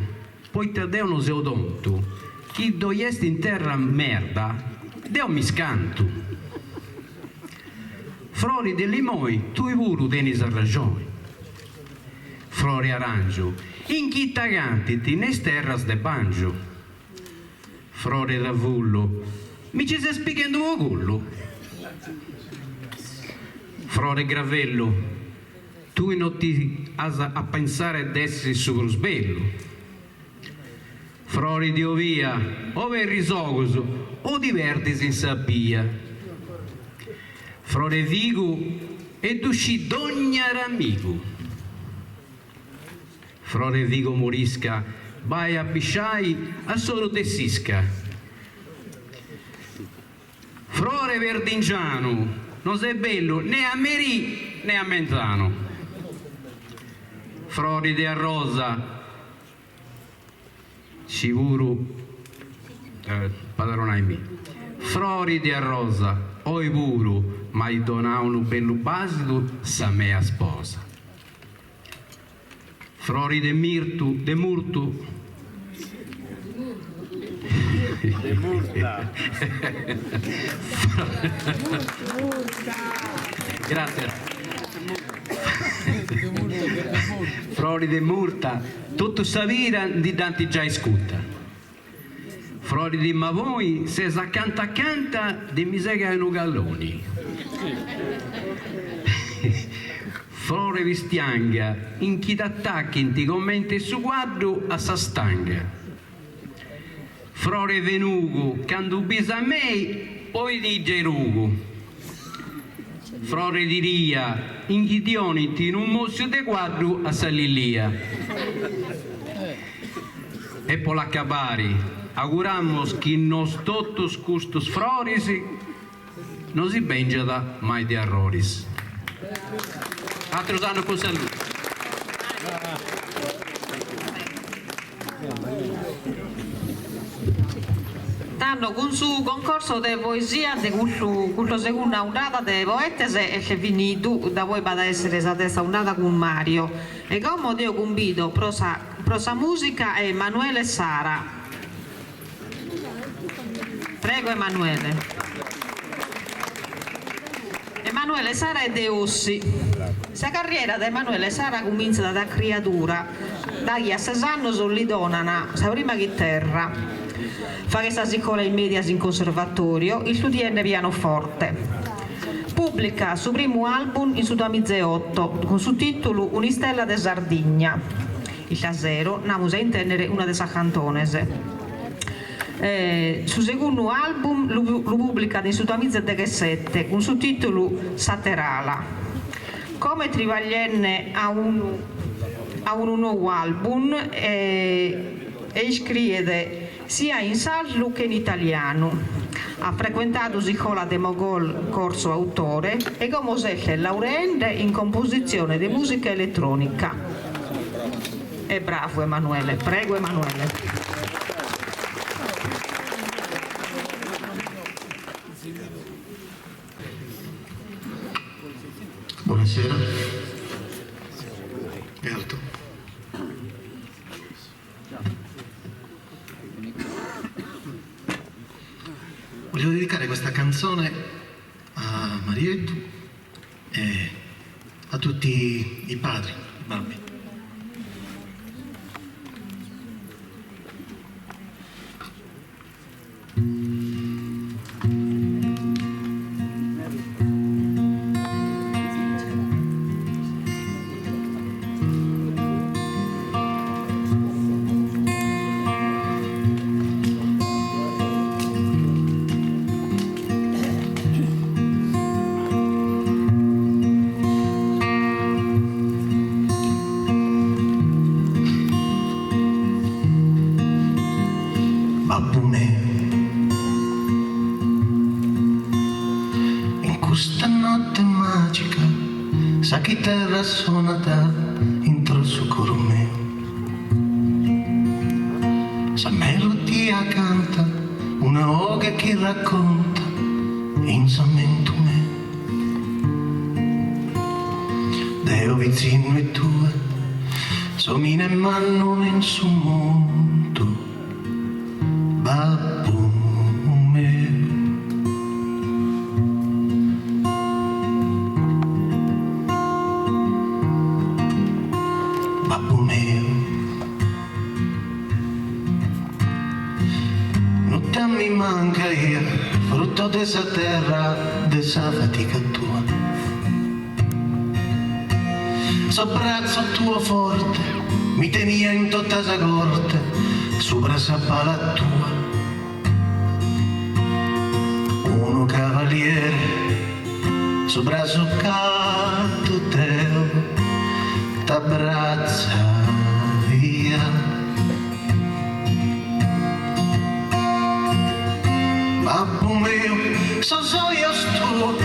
poita deo no seu tontu, chi ddoi est in terra merda, deo mi scantu. Frori de limoi, tui puru tenis arraxoni. Frori arangiu, in chi t'agatint in is terras de bangiu. Frore ravullu, mi ci ses pighendu po cullu? Frore gravellu, tui no ti as a pensare de essi su prus bellu. Frori de obia, oberri is ogus o ti perdis in sa bia. Frore figu e ddu scit dogna aramigu. Frore figu morisca, bai a pisciai a s'oru de s'isca. Frore perdingianu, no ses bellu ne a merì ne a menzanu. Frori de arrosa, si puru padronai mi. Frori de arrosa, oi puru m'at donau unu bellu basidu sa mea sposa. Frori de mirtu, de murtu. De murta. Gràtzias. Frori de murta, totu sa pira ndi dd'ant giai scuta. Frori de maboi, ses acanta acanta de mi segai unu calloni. Frore pistianga, in chi t'atachint comente su cuaddu a sa stanga. Frore fenugu, candu bis a mei, ponidì gerugu. Frore tiria, in chi ti 'onint unu mòssiu de cuaddu a sa lillia. E po l'acabari, auguramos chi nos totus custus froris no si bengiat mai de arroris. Aterus annus cun saludi. Tando cun su concorso de poesia de custu custa segunda undada de poetes est finidu, da poi b'at a essere sa terza undada cun Mario. E como deo cumbido pro sa pro sa musica a Emanuele Sara. Prego Emanuele. Emanuele Sara est de Ossi. Sa carriera de Emanuele Sara cumintzat da criadura, daghi a ses annos li donan sa prima chiterra. Faghet sas iscolas medias in conservatorio istudiende pianoforte. Pùblicat su primu album in su duamizaeoto cun su tìtulu Un'istella de Sardigna. Istasero nd'amus a intèndere una de sas cantones. Su segundu album lu pùblicat in su duamizaedeghessete cun su tìtulu S'ater'ala. Como est tribagliende a unu a unu nou album e iscriet sia in sardu che in italianu. At frecuentadu s'iscola de Mogol Corso Autore e como s'est laureende in compositzione de mùsica eletrònica. E bravu Emanuele, prego Emanuele. Buonasera. È alto. Voglio dedicare questa canzone a Marieddu e a tutti i padri, i babbi. Babbu meu, in custa notte magica sa. chiterra sonat intro su coro meu. Sa melodia canta una 'oghe chi racconta in s'ammentu meu. Deo pitzinnu e tue s'omine mannu in su mundu, babbu meu. Babbu meu. Nudda mi mancaiat, frutto de sa terra, de sa fatica tua. Su bratzu tuo forte mi tenia in tota sa corte, subra sa pala tua. Unu cavaliere subra su caddu deo t'abbratzaia. Babbu meu, sos ojos tuos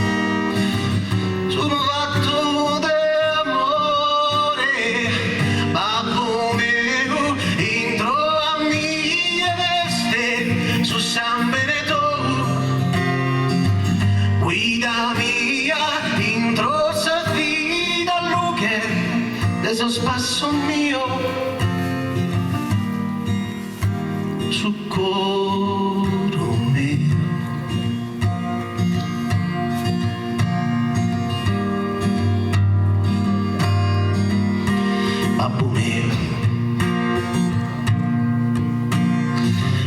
sun fattu de amore. Babbu meu, intro a mie b'est su sambene tou. Guida mia intro sa vida lughe de sos passos mios. Su coro meu. Babbu meu.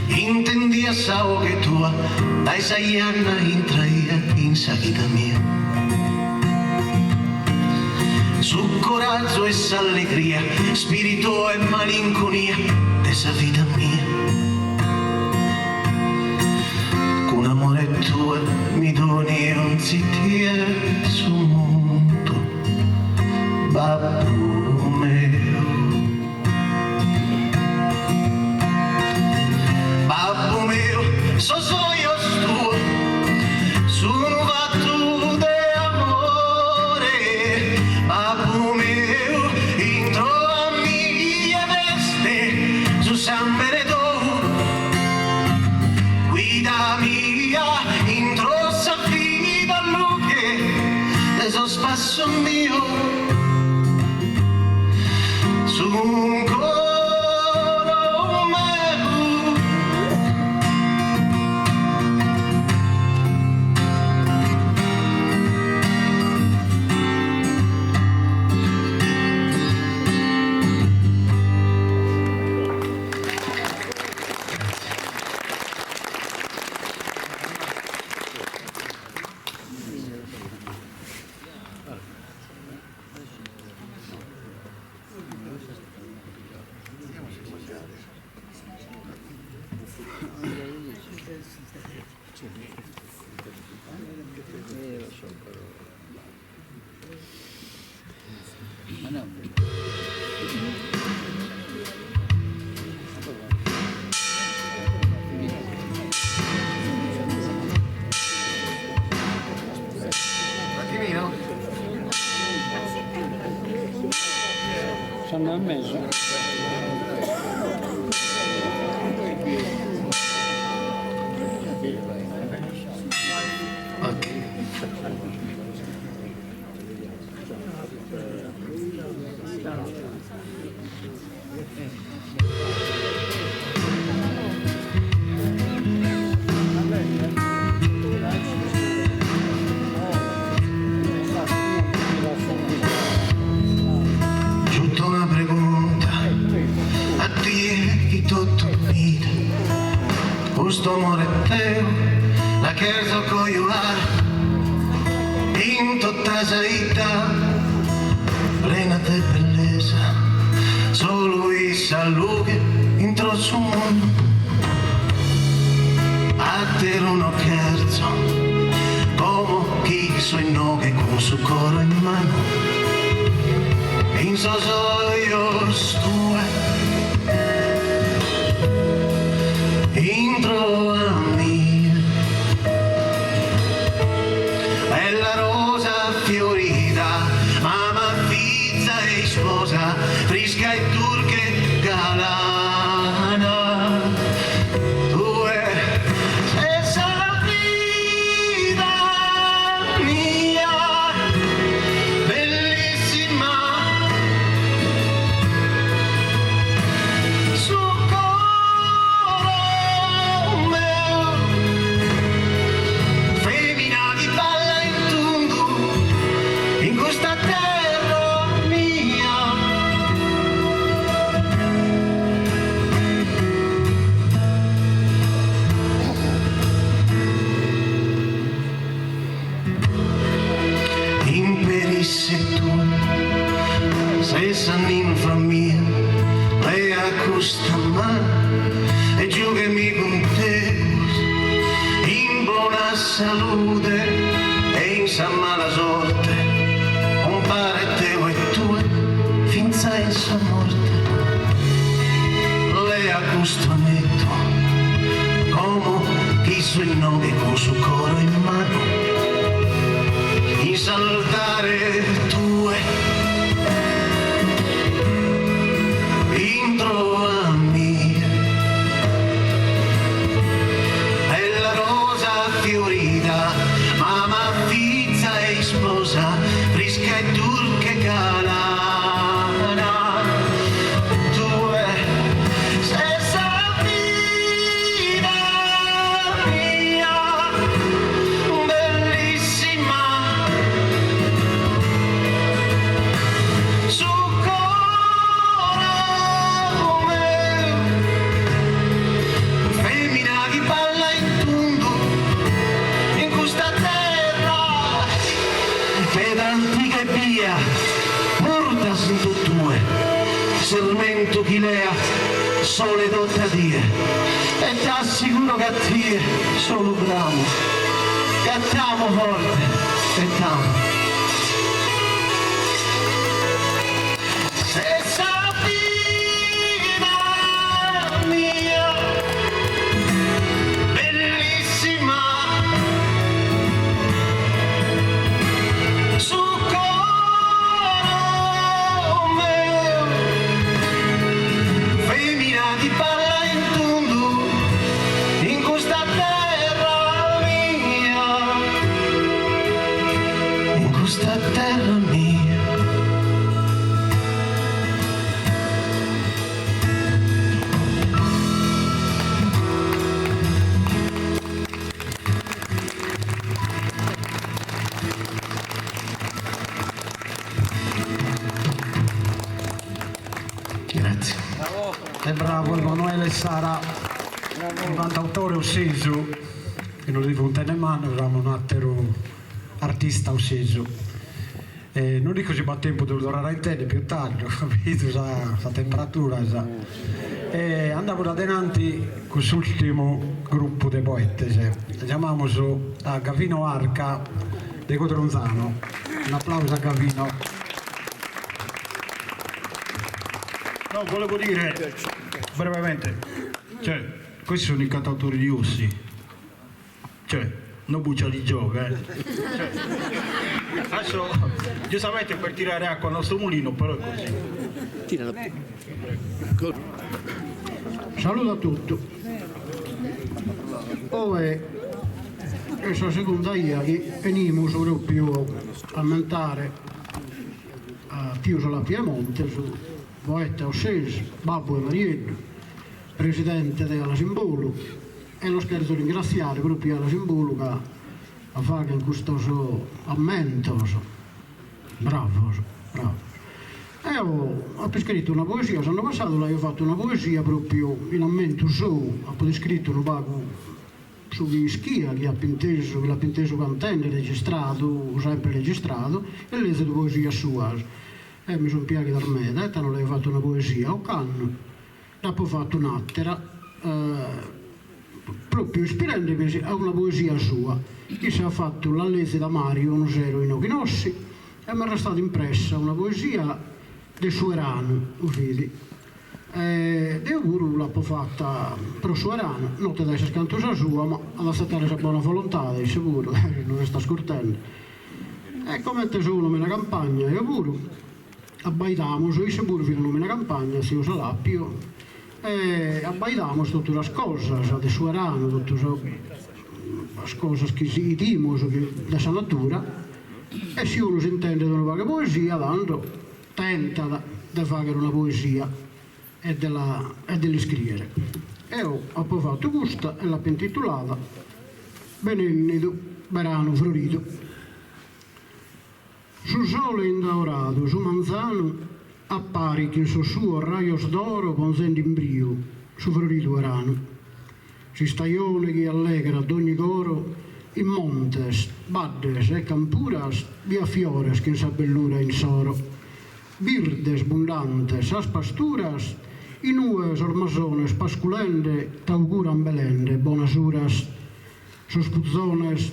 Intendia sa 'oghe tua dae sa janna intraiat in sa vida mia. Su corazu e s'allegria, spiritu e malinconia de sa vida mia. Cun amore tuo mi doni onzi die su mundu, babbu meu. Babbu meu, sos ojos tuos sun fattu de amore. Babbu meu, intro a mie b'est su sambene tou. Guida mia intro sa vida lughe de sos passos mios. Su coro meu. Sono in mezzo. Ok. Giuto una pregunta a tie chi totu bidet. Custu amore teu la cherzo cojuare in tota sa 'idda prena de bellesa solu issa lughet intro su mundu ateru no cherzo como chi so inoghe cun su coro in manu in sos ojos tue intro a mie bella rosa fiorida mama salude e in sa mala sorte, umpare deo e tue finza in sa morte. Lea custu aneddu, como chi so inoghe cun su coro in manu, in s'altare tue intro a mie. Bella rosa fiorida, mama, fiza e isposa, frisca e durche galana. Tue ses sa vida mia, bellissima. Su coro meu, femina chi balla in tundu in custa terra, pedra antiga e bia, portas in totue, sermentu chi leat sole tota die, e t'assiguro ch'a tie solu bramo, ca t'amo forte e t'amo. Ses sa vida mia, bellissima, su coro meu, femina chi balla in tundu in custa terra mia, in custa terra mia. Grazie. E bravo Emanuele Sara, unu cantautore ossesu, chi no si funt mannu, ma un'ateru artista ossesu. E non dico si b'at tempus de lu torrare a intendere più tardu, bidu sa sa temperaturas. E andamus adenanti cun s'urtimu gruppu de poetes, giamamus a Gavino Arca de Codronzanu. Un'aplausu a Gavino. No, volevo dire brevemente, cioè, questi sono i cantautori di Ossi, cioè, no buccia di gioca, eh. Cioè, adesso, giustamente per tirare acqua al nostro mulino, però è così. Saludu a totu. Oe est sa segunda 'ia chi 'enimus propriu a ammentare a tiu Salapia 'e Monte, su poeta ossesu, babbu 'e Marieddu, presidente de Alas in Bolu, e los cherzo ringratziare propriu Alas in Bolu ca faghen custos ammentos, bravos, bravos. Eo apo iscritu una poesia, s'annu passadu l'aio fatu una poesia propriu in ammentu sou, apo descritu unu pagu su chi ischia, chi apo intesu, chi l'apo intesu cantende, registradu, sempre registradu, e lezidu poesias suas, e mi sunt piaghidas meda, e tando l'aio fatu una poesia, ocannu Nd'apo fatu un'àtera, pròpiu ispirende·mi a una poesia sua, isse at fatu l'at lèzida Mario unu sero inoghe in Ossi e m'est restada impressa una poesia de su 'eranu, fit, e deo puru l'apo fata pro su 'eranu, no tiat esser cantu sa sua, ma at a atzetare sa bona volontade isse puru, nos est ascurtende. E comente so un'omine 'e campagna eo puru Abbaidamus, isse puru fit un'omine 'e campagna, tziu Salapio, e abbaidamus totu sas cosas de su 'eranu, totu sas cosas chi si 'idimus de sa natura, e si unu s'intendet unu pagu 'e poesia, tando tentat de fagher una poesia e de la e de l'iscriere. Eo apo fatu custa e l'apo intitulada Benennidu beranu froridu. Su sole indaoradu su manzanu apparit chin sos suos rajos d'oro ponzende in briu su froridu 'eranu. S'istajone chi allegrat dogni coro in montes, baddes e campuras bi at fiores chin sa bellura insoro. Birdes bundantes sas pasturas inue sos masones pasculende t'auguran belende bonas uras. Sos puzones.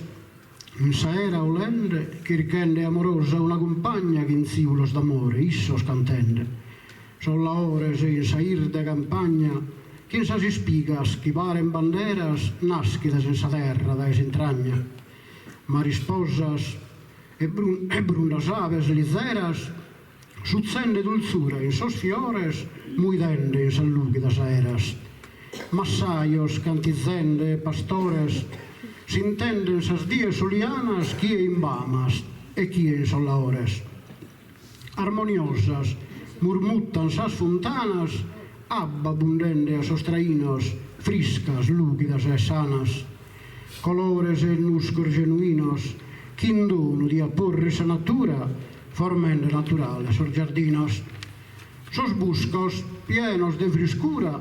In s'aera 'olende, chirchende amorosa una cumpagna chin tzìulos d'amore, issos cantende. Sos laores in sa 'irde campagna, chin sas ispigas chi paren banderas naschidas in sa terra dae s'intragna. Marisposas e brundas abes lizeras, sutzende dultzura in sos fiores, muidende in sas lùghidas aeras. Massajos cantizende e pastores, s'intenden sas dies solianas chie in bamas e chie in sos laores. Armoniosas murmuttan sas funtanas, abba bundende a sos trainos, friscas, lùghidas e sanas. Colores e nuscos genuinos, ch'in donu diat porri sa natura, formende naturale sos giardinos. Sos buscos pienos de friscura,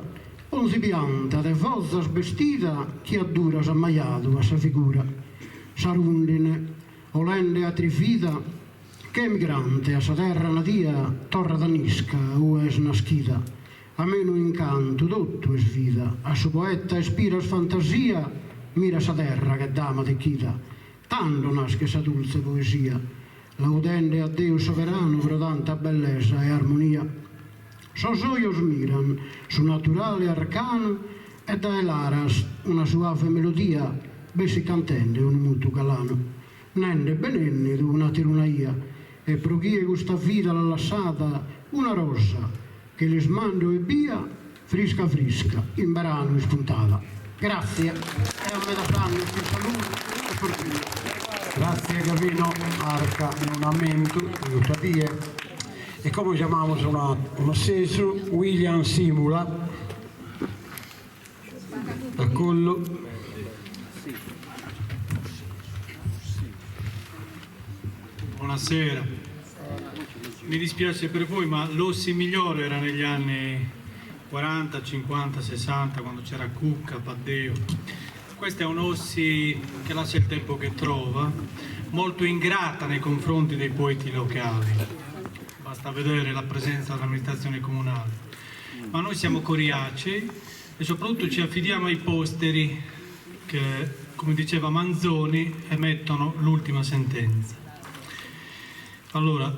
onzi pianta de fozas bestida chi adduras ammajadu at sa figura. Sa rundine, 'olende atrivida, che emigrante a sa terra nadia torrat a nisca ue est naschida. Amenu incantu totu est vida, a su poeta ispiras fantasia, mira sa terra che dama dechida, tando naschet sa dulze poesia, laudende a Deus soveranu pro tanta bellesa e armonia. Sos ojos miran su naturale arcanu e dae laras una suave melodia bessit cantende unu mutu galanu. Nende benennidu un'ateruna 'ia e pro chie custa vida l'at lassada una rosa che lis mando ebbia frisca frisca in beranu ispuntada. Grazie e a medas annos cun salude e fortuna. Grazie Gavino Arca in un'ammentu de custa die. E como giamamus un'ossesu, William Simula. Acollu. Buonasera. Mi dispiace per voi, ma l'Ossi migliore era negli anni 40, 50, 60, quando c'era Cucca, Paddeo. Questo è un Ossi che lascia il tempo che trova, molto ingrata nei confronti dei poeti locali. Basta vedere la presenza dell'amministrazione comunale. Ma noi siamo coriacei e soprattutto ci affidiamo ai posteri che, come diceva Manzoni, emettono l'ultima sentenza. Allora,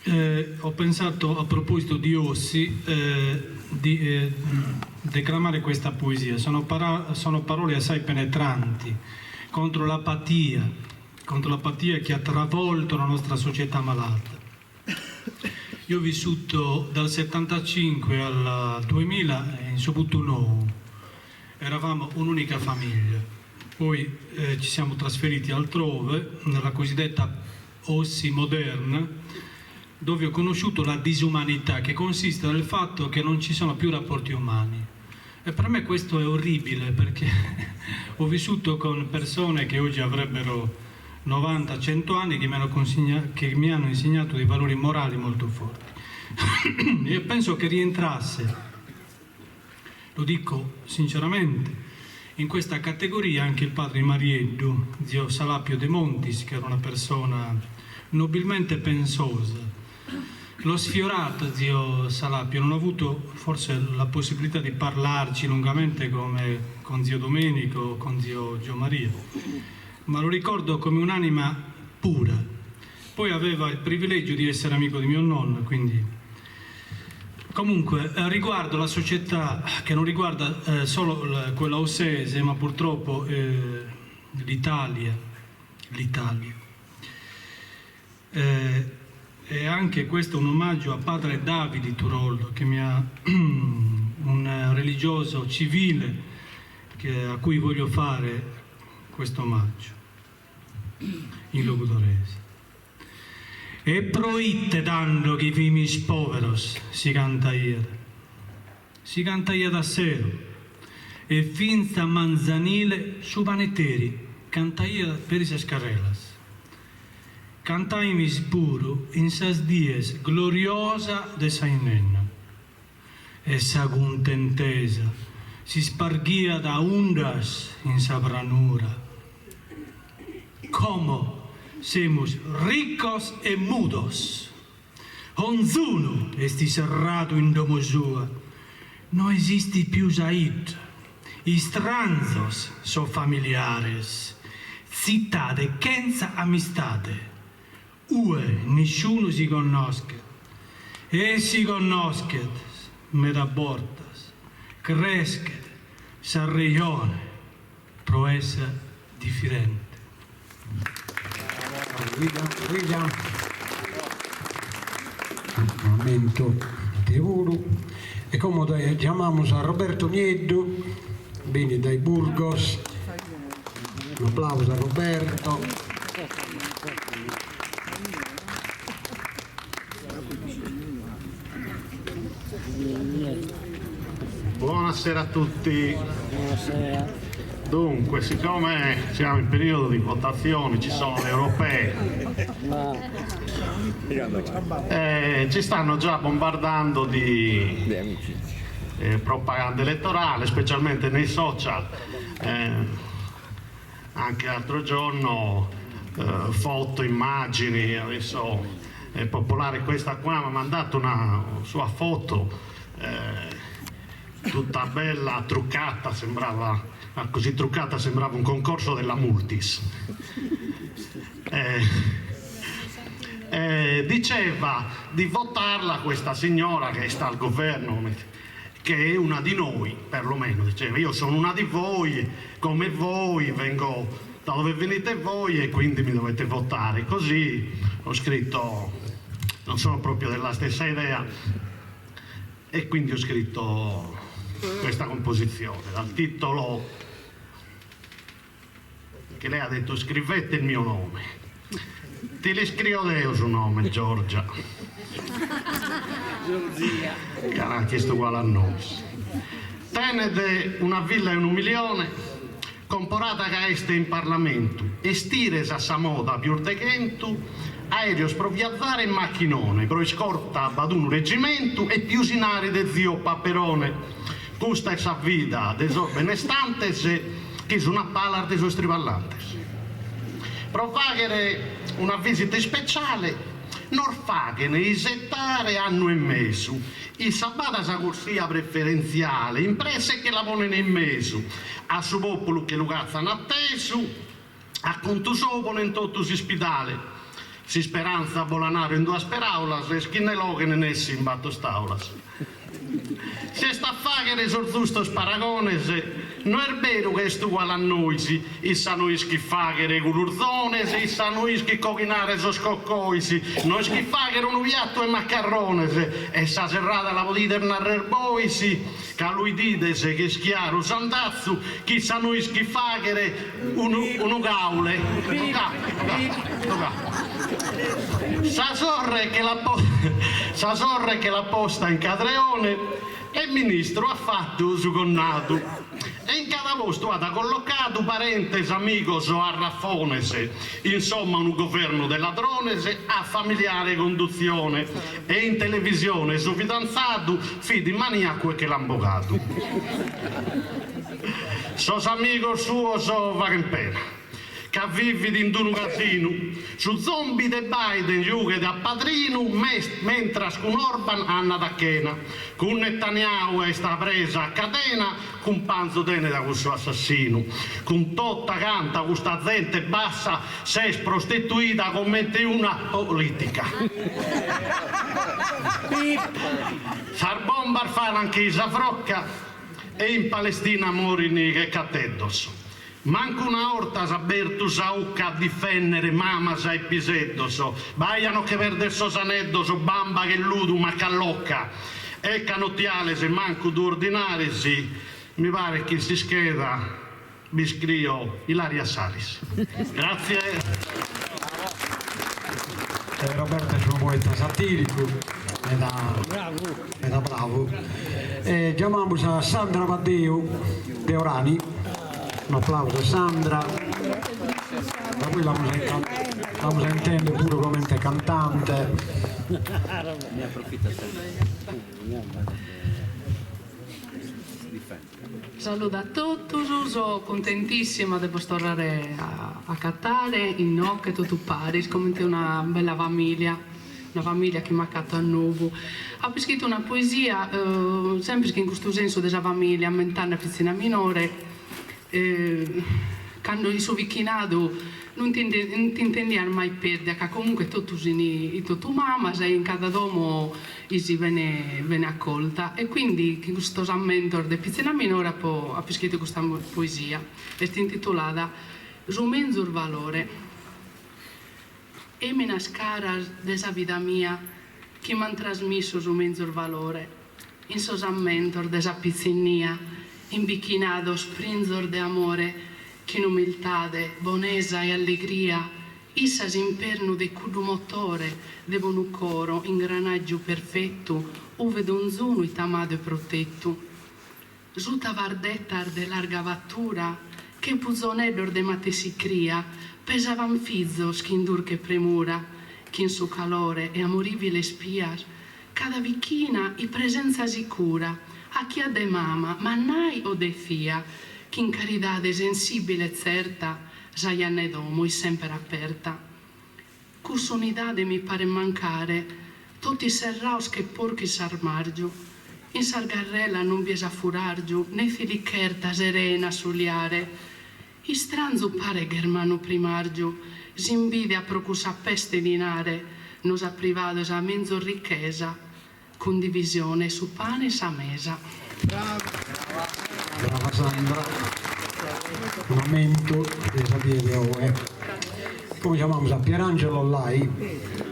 eh, ho pensato a proposito di Ossi eh, di eh, declamare questa poesia. Sono, para- sono parole assai penetranti contro l'apatia, contro l'apatia che ha travolto la nostra società malata. Io ho vissuto dal 75 al 2000 in su Puttu Eravamo un'unica famiglia. Poi eh, ci siamo trasferiti altrove, nella cosiddetta Ossi moderna, dove ho conosciuto la disumanità che consiste nel fatto che non ci sono più rapporti umani. E per me questo è orribile perché ho vissuto con persone che oggi avrebbero 90, 100 anni che mi hanno, che mi hanno insegnato dei valori morali molto forti. Io penso che rientrasse, lo dico sinceramente, in questa categoria anche il padre Marieddu, zio Salapio De Montis, che era una persona nobilmente pensosa. L'ho sfiorato, zio Salapio, non ho avuto forse la possibilità di parlarci lungamente come con zio Domenico o con zio Gio Maria ma lo ricordo come un'anima pura. Poi aveva il privilegio di essere amico di mio nonno, quindi... Comunque, eh, riguardo la società, che non riguarda eh, solo quella ossese, ma purtroppo eh, l'Italia, l'Italia. Eh, è anche questo un omaggio a padre Davide Turoldo, che mi ha un religioso civile che, a cui voglio fare questo omaggio in logudorese. E proite tando chi fimis poveros, si cantaiat. Si cantaiat a sero e fintzas a manzanile su paneteri cantaiat peri sas carrelas. Cantaimis puru in sas dies gloriosas de sa 'innenna. E sa cuntentesa s'isparghiat a undas in sa pranura. Como semus riccos e mudos. Onzunu est iserradu in domo sua. No esistit pius sa 'idda. Istranzos sos familiares. Tzitade chentza amistade, ue nisciunu si connoschet e si connoschet meda bortas creschet sa rejone pro esser diferente. William, Ammentu a tie puru. E como giamamus a Roberto Nieddu, benit dae Burgos. Un'aplausu a Roberto. Buonasera a tutti. Dunque, siccome siamo in periodo di votazioni, ci sono le europee, eh, ci stanno già bombardando di eh, propaganda elettorale, specialmente nei social. Eh, anche l'altro giorno eh, foto, immagini, adesso è popolare questa qua, mi ha mandato una sua foto eh, tutta bella, truccata, sembrava, così truccata sembrava un concorso della Multis. Eh, eh, diceva di votarla questa signora che sta al governo, che è una di noi, perlomeno, diceva, io sono una di voi, come voi, vengo da dove venite voi e quindi mi dovete votare. Così ho scritto, non sono proprio della stessa idea, e quindi ho scritto questa composizione, dal titolo che lei ha detto scrivete il mio nome. Ti l'iscrio deo su nome, Giorgia. Che ha chiesto uguale a noi. Tenet una villa e unu milione, comporada ca est in Parlamentu, estires a sa moda pius de chentu, aereos pro viazare e macchinone, pro iscorta b'at unu regimentu e pius inari de zio Paperone. Custa est sa vida de sos benestantes chi sun a palas de sos triballantes. Pro fagher una visita ispeciale nos faghen isetare annu e mesu, issa b'at sa corsia preferentziale, in presse che la ponen in mesu, a su populu che lu catzan atesu, a contu sou ponen totu s'ispidale. S'isperantza bo la naro in duas peraulas est chi nde l'oghen nessi in bator taulas. Si est a fàghere sos zustos paragones, no est beru chi est uguale a nois, issa no ischit fàghere culurzones, issa no ischit coghinare sos cocois, no ischit fàghere unu piatu 'e macarrones, e sa serrada la podides narrer bois, ca lu 'idides chi est chiaru s'andatzu, chi issa no ischit fàghere unu unu caule. Sa sorre che l'at sa sorre che l'at posta in cadreone e ministru at fatu su connadu e in cada postu at collocadu parentes, amigos o arrafones, insomma unu governu de ladrones a familiare conduzione e in televisione su fidanzadu fit maniacu e che l'an bogadu. Sos amigos suos faghen pena. Ca vivit in d'unu casinu. Su zombi de Biden giughet a padrinu mentras cun Orban andat a chena. Cun Netanyahu est presa a cadena, cumpanzu tenet a cussu assassinu. Cun tota canta custa zente bassa s'est prostituida comente una politica. Sas bombas falan che-i sa frocca e in Palestina morin che cateddos. Mancu una 'orta as abertu sa 'ucca a difennere mamas e piseddos, bai a no che perder sos aneddos, bamba che ludu ma callocca e canotiales mancu duos dinaris, mi paret chi in s'ischeda b'iscrio Ilaria Salis. Grazie. Roberto est unu poeta satiricu, meda meda bravu. E giamamus a Sandra Paddeu de Orani. Un'aplausu a Sandra. Da poi l'amus a l'amus a intender puru comente cantante. Saludu a totus, so cuntentissima de bos torrare a acatare innoche totu paris comente una bella familia, una familia chi m'acato a nou. Apo iscritu una poesia sempre chin custu sensu de sa familia, ammentande a pitzinna minore. Cando in su bichinadu non ti non t'intendias mai perdia ca comunque totus in totu mamas e in cada domo is bene bene acolta e quindi chin custos ammentos de pitzinna minore apo apo iscritu custa poesia, est intitulada Su menzus valore. Eminas caras de sa vida mia chi m'an trasmissu su menzus valore in sos ammentos de sa pitzinnia in bichinados prinzos de amore chin umiltade, bonesa e allegria issas impernu de cuddu motore de bonu coro ingranaggiu perfettu uve donzunu it amadu e protettu. Suta vardettas de larga fattura, che puzoneddos de matessi cria, pesaban fizos chin durche premura, chin su calore 'e amoriviles pias, cada bichina it presenza sicura, 'achiat de mama, mannai o de tzia, chin caridade sensibile e tzerta, sa janna 'e domo it semper aperta. Cuss'unidade mi paret mancare, totu isserraos che porcu in s'armàrgiu. In sas garrelas non bies afuràrgiu, ne filicherta serena a suliare. Istranzu paret ghermanu primàrgiu, s'imbidia pro cussa peste 'e dinare nos at privadu 'e sa menzus richesa, Cundivisione 'e su pane 'e sa mesa. Brava Sandra, un'ammentu de sa die de oe. Como giamamus a Pierangelo Lai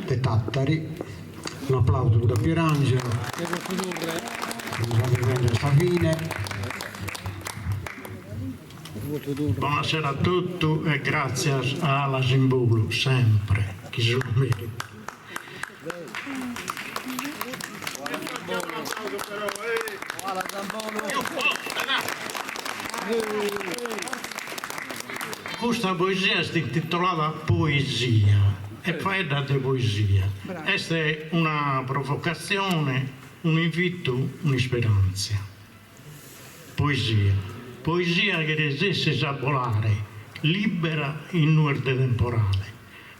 de Tàtari, un'aplàusu puru a Pierangelo, semus arrivende a sa fine. Bonasera a totu e gràtzias a Alas in Bolu, sempre, chi si lu meritat. Custa poesia est intitolada Poesia e faeddat de poesia. Est una provocatzione, un'invitu, un'isperàntzia. Poesia. Poesia chi resessis a bolare libera in nues de temporale.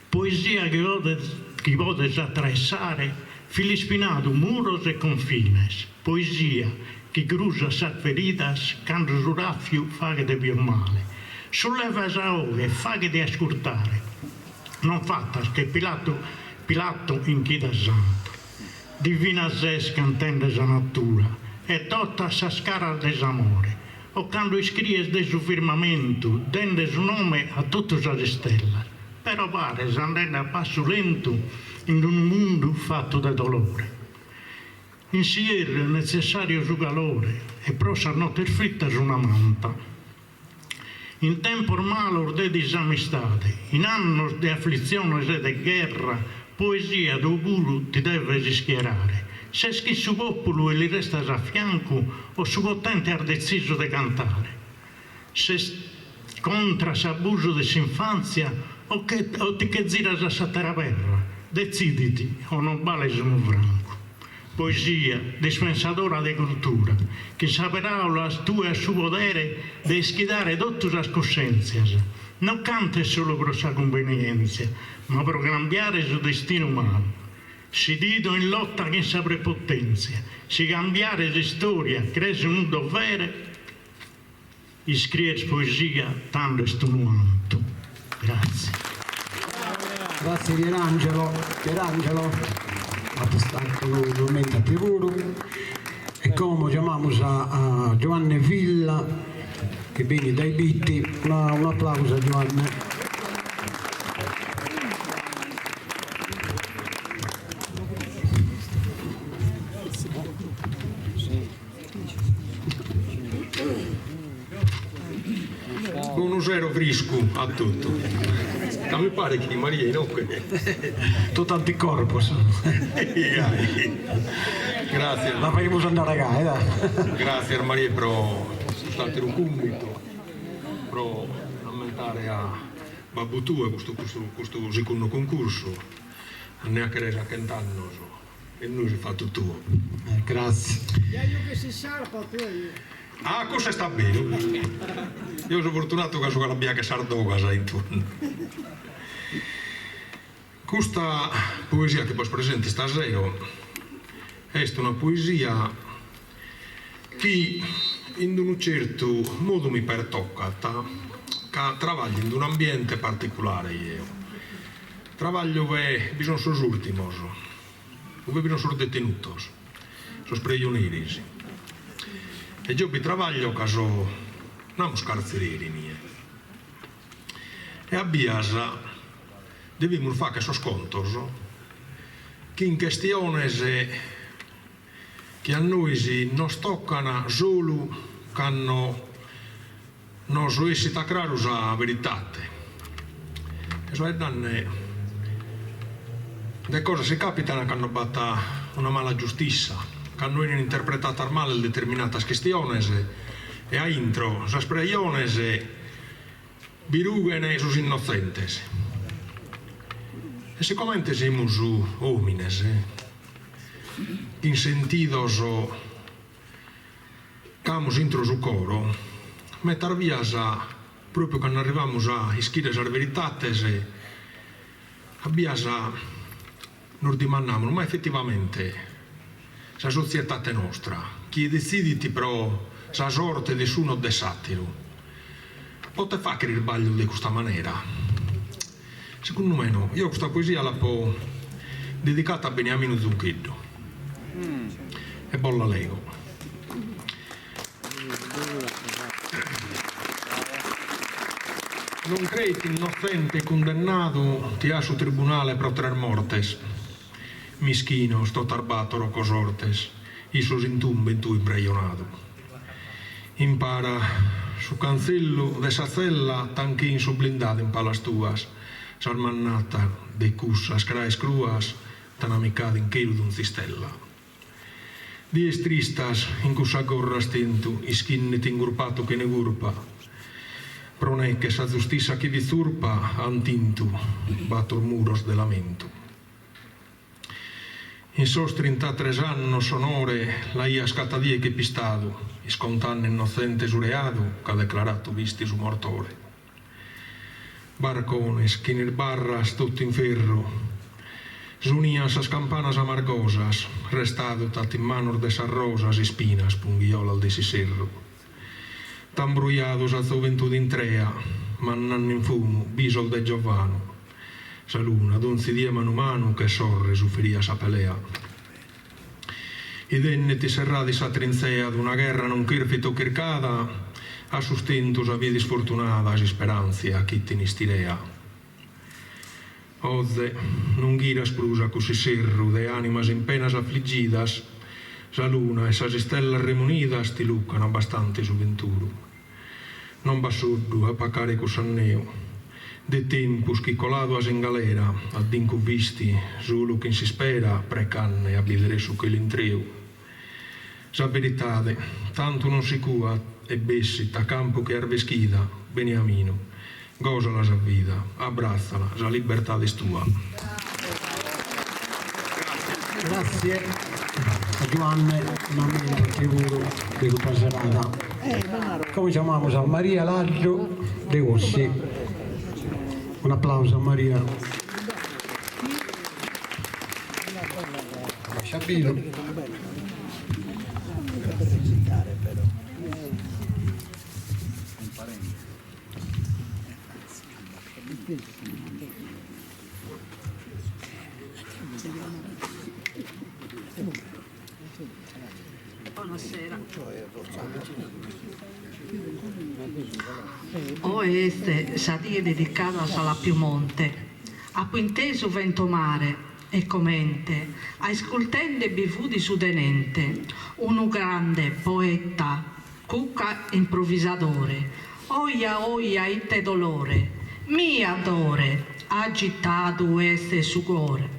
Poesia chi podes chi podes atraessare filispinadu muros e confines. Poesia chi crusat sas feridas cando su ràfiu faghet pius male. Sulleva sa 'oghe e fàgheti ascurtare. Non fatas che Pilato Pilato in chida santa. Divina ses cantende sa natura e totas sas caras de s'amore, o cando iscries de su firmamentu dende su nome a totu sas istellas, però pares andende a passu lentu in unu mundu fatu de dolore. In s'ierru est netzessàriu su calore e pro sas notes fritas una manta. In tempos malos de disamistade, in annos de aflitziones e de gherra, poesia tue puru ti deves ischierare. Ses chin su pòpulu e li restas a fiancu o su potente as detzisu de cantare? Ses contra s'abusu de s'infàntzia o che o ti che ziras a s'àtera perra? Detzìditi o non bales unu francu. Poesia, dispensadora de cultura, chin sa peràulas tue as su podere de ischidare totu sas cussèntzias. Non cantes solu pro sa cumbenièntzia, ma pro cambiare su destinu malu. Si t'ido in lotta chin sa prepotèntzia, si cambiare s'istòria crees unu dovere, Iscrier poesia tando est unu 'antu. Grazie. Grazie Pierangelo, Pierangelo at istadu unu ammentu a tie puru. E como giamamus a Giuanne Villa chi benit dae Bitti, un'aplausu a Giuanne. Bonu sero friscu a totu. Ca mi paret chi Maria inoghe. Totu anticorpos. Gràtzias. La faghimus andare gai, dai. Gràtzias Maria pro cust'àteru cumbitu, pro ammentare a babbu tuo custu custu segundu cuncursu, ne a cheres a chent'annos. E nois fatu tuo. Grazie. Ah, cussa est a beru. Eo so fortunatu ca so galu a bier sas dogas a intundu. Custa poesia chi bos presento istasero est una poesia chi in unu certu modu mi pertocat. Ca trabaglio in un'ambiente particulare jeo. Trabaglio ue bi sun sos ùrtimos, ue bi sun sos detenutos, sos prejoneris. E jeo bi trabaglio ca so, namus, cartzereri inie. E a bias devimus fagher sos contos chin chestiones chi a nois nos tocan solu cando nos essit a craru sa veritate. E so faeddande de cosas chi capitan cando b'at una mala giustissa, cando 'enin interpretatas male determinatas chistiones e a intro sas prejones bi rughen sos innotzentes. E sicomente semus omines chin sentidos ch'amus intro su coro, metas bias propriu cando arrivamus a ischire sas veritates, a bias nos dimandamus, ma efetivamente sa sotziedade nostra, chie detzidit pro sa sorte de s'unu o de s'àteru, potet fàghere isbàglios de custa manera? Segundu me no. Eo custa poesia l'apo dedicata a Beniaminu Zuncheddu e bos la lego. Non creit innotzente cundennadu ti at su tribunale pro tres mortes, mischinos totas batoro cosortes, issos in tumba e tue imprejonadu. Impara su cantzellu de sa tzella t'an chin su blindadu in palas tuas, sas mannatas de cussas craes cruas t'an amicadu in chelu donz'istella. Dies tristas in cussa gorra as tentu ischinde-ti ingurpatu chene curpa, pro neche sa zustissa chi fit tzurpa an tintu bator muros de lamentu. In sos trintatres annos s'onore l'aias cata die che pistadu, iscontande innotzente su readu ca declaratu fisti su mortore. Barcones chin is barras totu in ferru, sonian sas campanas amargosas, restadu t'at in manos de sas rosas ispinas punghiolas de s'isserru. T'an brujadu sa zoventude intrea, mannande in fumu bisos de giovanu. Sa luna, donzi die manu manu che sorre suferiat sa pelea. Idende-ti serrada in sa trintzea d'una gherra non chèrfita o chircada, as sustentu sa vida isfortunada s'isperantzia chi t'in'istirea. Oze non ghiras prus a cuss'isserru de animas in penas afligidas, sa luna e sas istellas remunidas ti lucan bastante su venturu. Non b'at soddu a pacare cuss'anneu de tempus chi coladu as in galera, a dincu fisti solu chin s'ispera precanne a bidere su chelu intreu. Sa veritade tantu non si cuat e bessit a campu che arveschida, Beniaminu, gosala sa vida, abbratzala, sa libertade est tua. Grazie a Giuanne, un'ammentu a tie puru de custa serada. Como giamamus a Maria Laddu de Ossi. Un'aplausu a Maria. Bonasera. Oe est sa die dedicada a Salapio Monte. Apo intesu fentomare e comente, aiscultende bi fut su tenente, unu grande poeta, Cucca improvisadore, oja oja ite dolore, mi adore, agitadu est su core,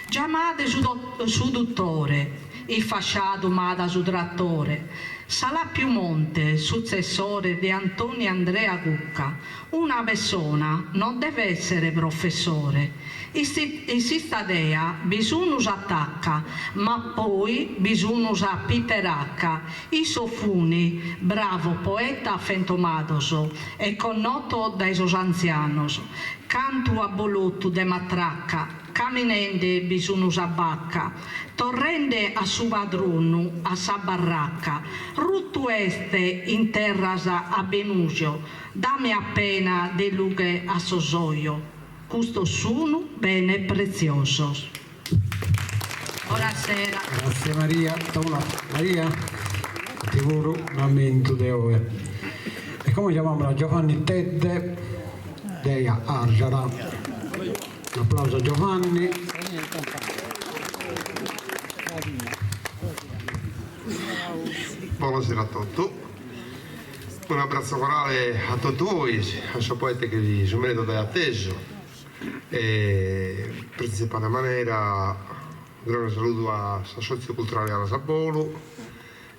giamade su su duttore, iffasciadu m'at su trattore, Salàpiu Monte, sutzessore de Antoni Andrea Cucca, una pessona non devet essere professore, In s'istadea bi sun sa tacca, ma poi bi sun sa piteracca, issos funi bravo poeta fentomados e connotos dae sos antzianos, cantu abolottu de matracca. Caminende bi sun sa bacca, torrende a su padronu a sa barracca, ruttu est in terras a benujo, dami appena de lughe a sos ojos, custos sun bene pretziosos. Bonasera. Grazie Maria, Tona Maria, ti puru un'ammentu de oe. E como giamamus a Giovanni Tedde de Arzara. Un'aplausu a Giovanni. Bonasera a totu. Un'abbratzu corale a totu 'ois, a sos poetes chi sun bennidos dae atesu e in printzipale manera unu grandu saludu a s'assòtziu culturale Alas a Bolu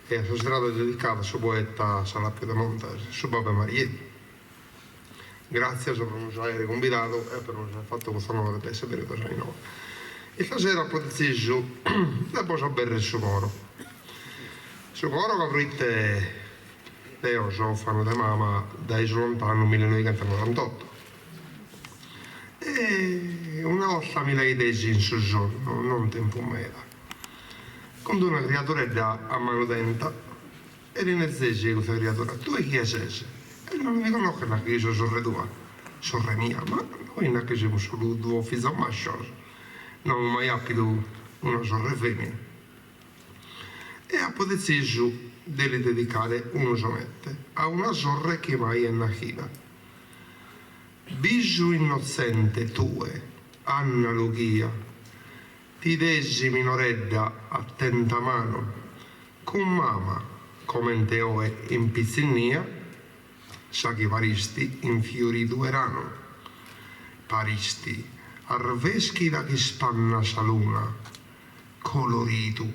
e a sa serada dedicada a su poeta Salapio de Montes, su babbu 'e Marieddu. Gràtzias pro nos àere cumbidadu e pro nos àere fatu custu onore de èssere bennidos a inoghe. Istasera apo detzisu de bos aberrer su coro. Su coro ca proite deo so orfanu de mama dae su lontanu millenoighentonorantotto e una 'orta mi la 'idesi in su sonnu, non tempus meda, cun d'una criaduredda a manu tenta E li nerzesi custa criadura, Tue chie ses? E non mi connosches nachi so sorre tua. Sorre mia? Ma nois nachi semus solu duos fizos mascios, no amus mai apidu una sorre femina. E apo detzisu de li dedicare unu sonette a una sorre chi mai est nachida. Bisu innotzente tue, Anna Lughia, T'idesi minoredda a tenta manu, cun mama, comente oe in pitzinnia, sa chi paristi in fioridu 'eranu. Paristi arveschida ch'ispanna sa luna, coloridu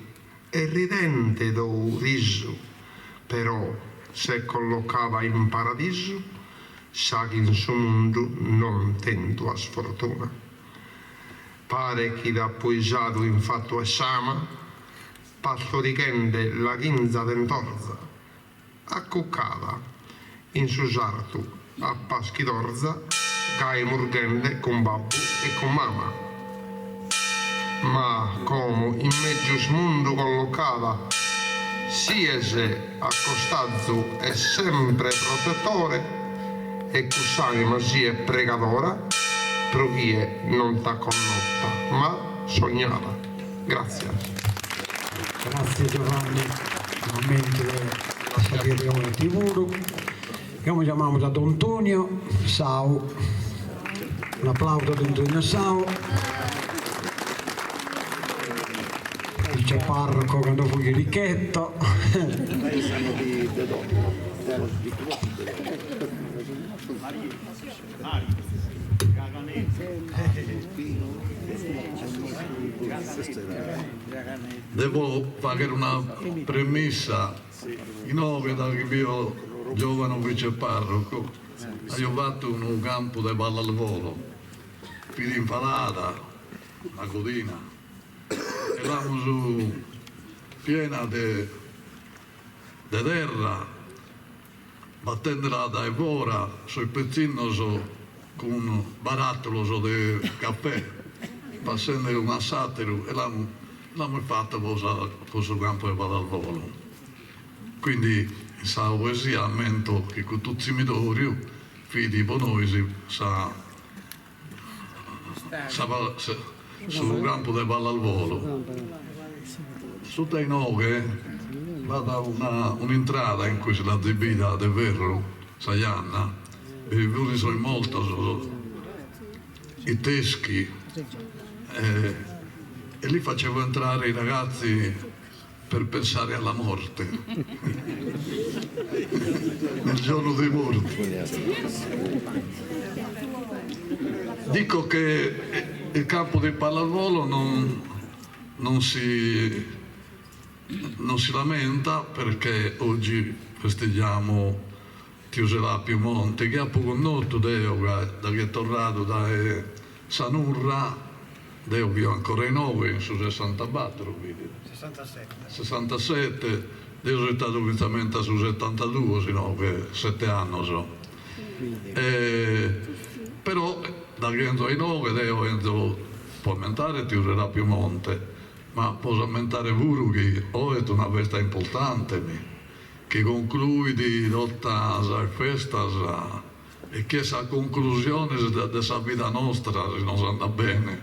e ridente tou risu, però s'est collocada in paradisu sa chi in su mundu non tentu as fortuna. Paret chi t'apo 'isadu in fatu 'e s'ama, pastorighende laghinza tentorza, acucada in su sartu a paschidorza, gai murghende cun babbu e cun mama. Ma como in mègius mundu collocada, sies a costazu e sempre protetore, E cuss'anima siet pregadora pro chie non t'at connota ma sognada. Gràtzias. Gràtzias Giovanni, un'ammentu de sa die de oe a tie puru. E como giamamus a Don Antonio Sau. Un'aplausu a Don Antonio Sau. Vice parroco cando fut chirichetto. Devo fagher una premissa, inoghe da chi fio giovanu vice parroco aio fattu unu campu de pallalvolo, fit in falada, una codina, e l'amus piena de de terra, batendela dae fora sos pitzinnos cun barattulos de caffè, passende unu a s'atteru e l'amus l'amus fattu pro sa pro su campu 'e pallalvolo. Quindi in sa poesia ammento chi custu tzimidoriu fit pro nois sa sa su campu de pallalvolo. Sutta inoghe b'at una un'intrada in cui si l'azis bida de ferru, sa janna, bi fun sos mortos, i teschi, e lì facevo entrare i ragazzi per pensare alla morte nel giorno dei morti. Dico che il campo di pallavolo non, non si, non si lamenta perché oggi festeggiamo Tiu Selapiu Monti chi apo connotu deo ca da chi est torradu dae sa Nurra, deo fio ancora inoghe in su sessantabattor fit, sessantasette, deo so istadu fintzamente a su settantaduos inoghe, sette annos, e però da chi 'enzo a inoghe deo 'enzo. pro ammentare tiu Serapio Monte, ma pro s'ammentare puru chi oe est una festa importante mi, chi concluit totas sas festas e chi est sa conclusione de sa vida nostra, si nos andat bene.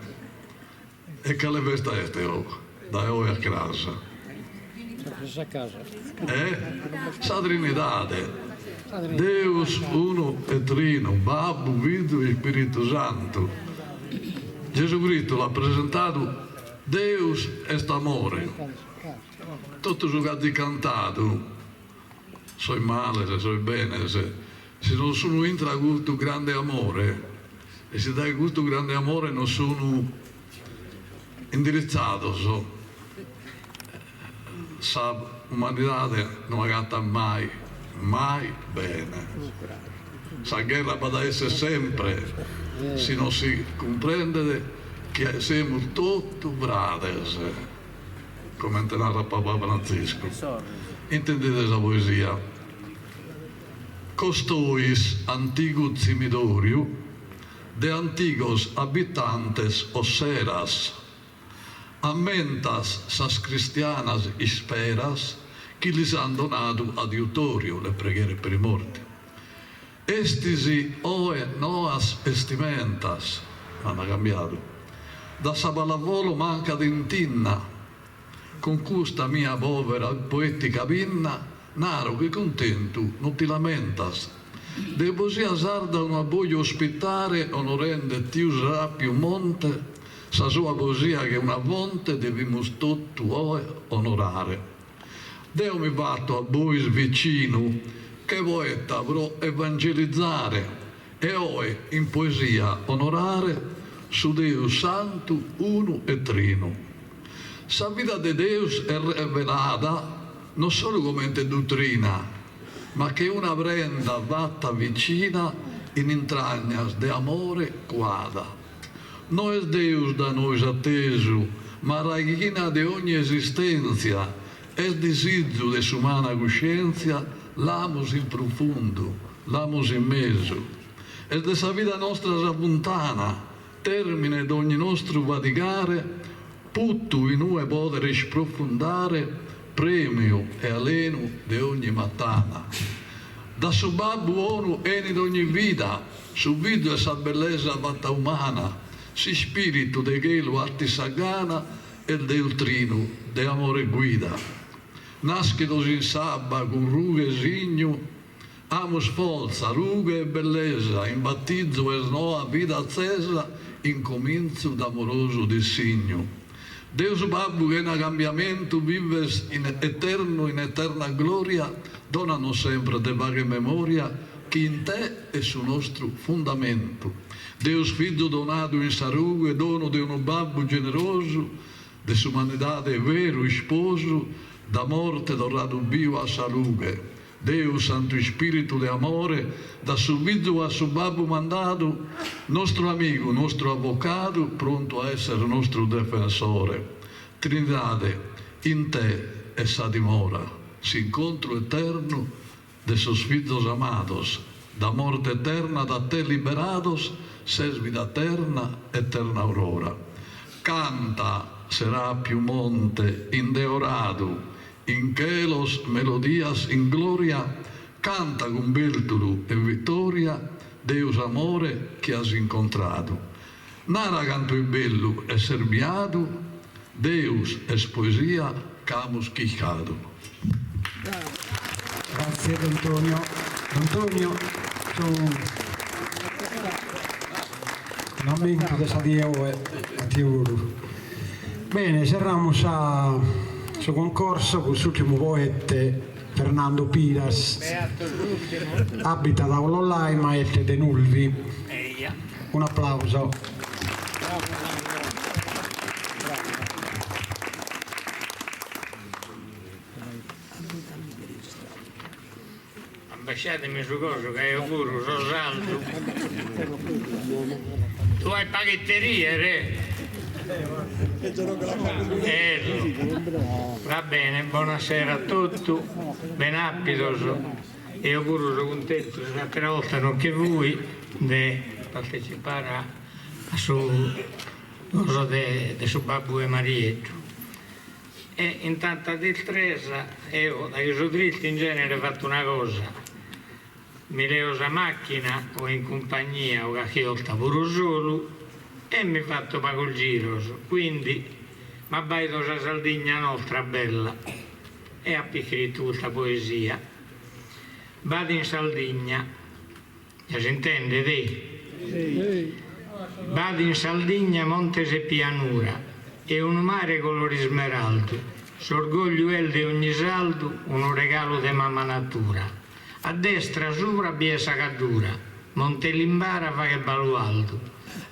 E cale festa est oe, dae oe a cras? Eh? Sa Trinidade. Deus unu e trinu, Babbu, Fizu e Ispiritu Santu. Gesù Cristu l'at presentadu, Deus est amore. Totu su ch'azis cantadu, sos males, sos benes, si non sun intro a custu grande amore, e si dae custu grande amore non sun indiritzados, sa umanidade no agatat mai, mai bene. Sa gherra b'at a esser sempre si non si cumprendet chi semus totu frades, comente narat Papa Frantziscu. Intendide sa poesia. Costois antigu tzimidoriu de antigos abitantes osseras, ammentas sas cristianas isperas chi lis an donadu adiutoriu, le preghiere per i morti. Estis oe noas estimentas, l'an cambiadu, da sa pallavolo mancat intinna, Cun custa mia povera poetica pinna naro chi cuntentu non ti lamentas. De poesia sarda unu abboju ospitare onorende tiu Serapiu Monte sa sua poesia che una fonte devimus totu oe onorare. Deo mi fato a bois vicinu che poeta pro evangelizare e oe in poesia onorare su Deus Santu unu e trinu. Sa vida de Deus est revelada non solu comente dutrina, ma che una prenda fatta vicina in intragnas de amore cuada. No est Deus da nois atesu, ma raighina de ogni esistenzia, est disizu de s'umana cuscienzia, l'amus in prufundu, l'amus in mesu. Est de sa vida nostra sa funtana, Termine d'ogni nostru fadigare, puttu inue poder isprofundare, premiu e alenu de ogni matana. Da su Babbu 'onu 'enit ogni vida, su Fizu est sa bellesa fatta umana, s'Ispiritu de chelu 'attit sa gana, est Deus trinu de amore guida. Naschidos in s'abba cun rughe signu, Amus fortza, lughe e bellesa, in battizu est noa vida atzesa, in comintzu d'amorosu dissignu. Deus Babbu chena cambiamentu vives in eternu in eterna gloria, donanos sempre de fagher memoria chi in te est su nostru fundamentu. Deus Fizu donadu in sa rughe donu de unu Babbu generosu, de s'umanidade veru isposu, da morte torradu biu a sa lughe. Deus Santu Ispiritu de amore, da su Fizu a su Babbu mandadu, nostru amigu, nostru avvocadu, prontu a esser nostru defensore. Trinidade, in te est sa dimora, s'incontru eternu de sos fizos amados, da morte eterna da te liberados, ses vida eterna, eterna aurora. Canta, Serapiu Monte, indeoradu, In chelos melodias in gloria, canta cun bèrtulu e vittoria Deus amore chi as incontradu. Nara cantu est bellu esser biadu, Deus est poesia ch'amus chircadu. Grazie Don Antonio. Don Antonio, su un'ammentu de sa die oe a tie puru. Bene, serramus sa su concorso cun s'ùrtimu poete Fernando Piras, abitat a Ollolai ma est de Nulvi. Un'aplauso. Abbasciademi su cosu ca eo puru so sardu. Tue hai pagu ite riere? Ello. Va bene, bonasera a totu, ben'apidos. Eo puru so cuntentu un'atera 'olta non che voi de partecipare a su. Cosa de de su babbu 'e Marieddu. E in tanta tristresa eo, daghi so tristu in genere fatto una cosa, mi leo sa macchina o in cumpagnia o calchi 'olta puru solu e mi fatto pagos giros, quindi m'abbaido sa Sardigna nostra bella e apo iscrittu custa poesia. B'at in Sardigna Ja s'intendet? B'at in Sardigna montes e pianura e unu mare color ismeraldu, s'orgogliu est de ogni sardu unu regalu de mama natura. A destra subra bi est sa Gaddura, Monte Limbara faghet baluardu,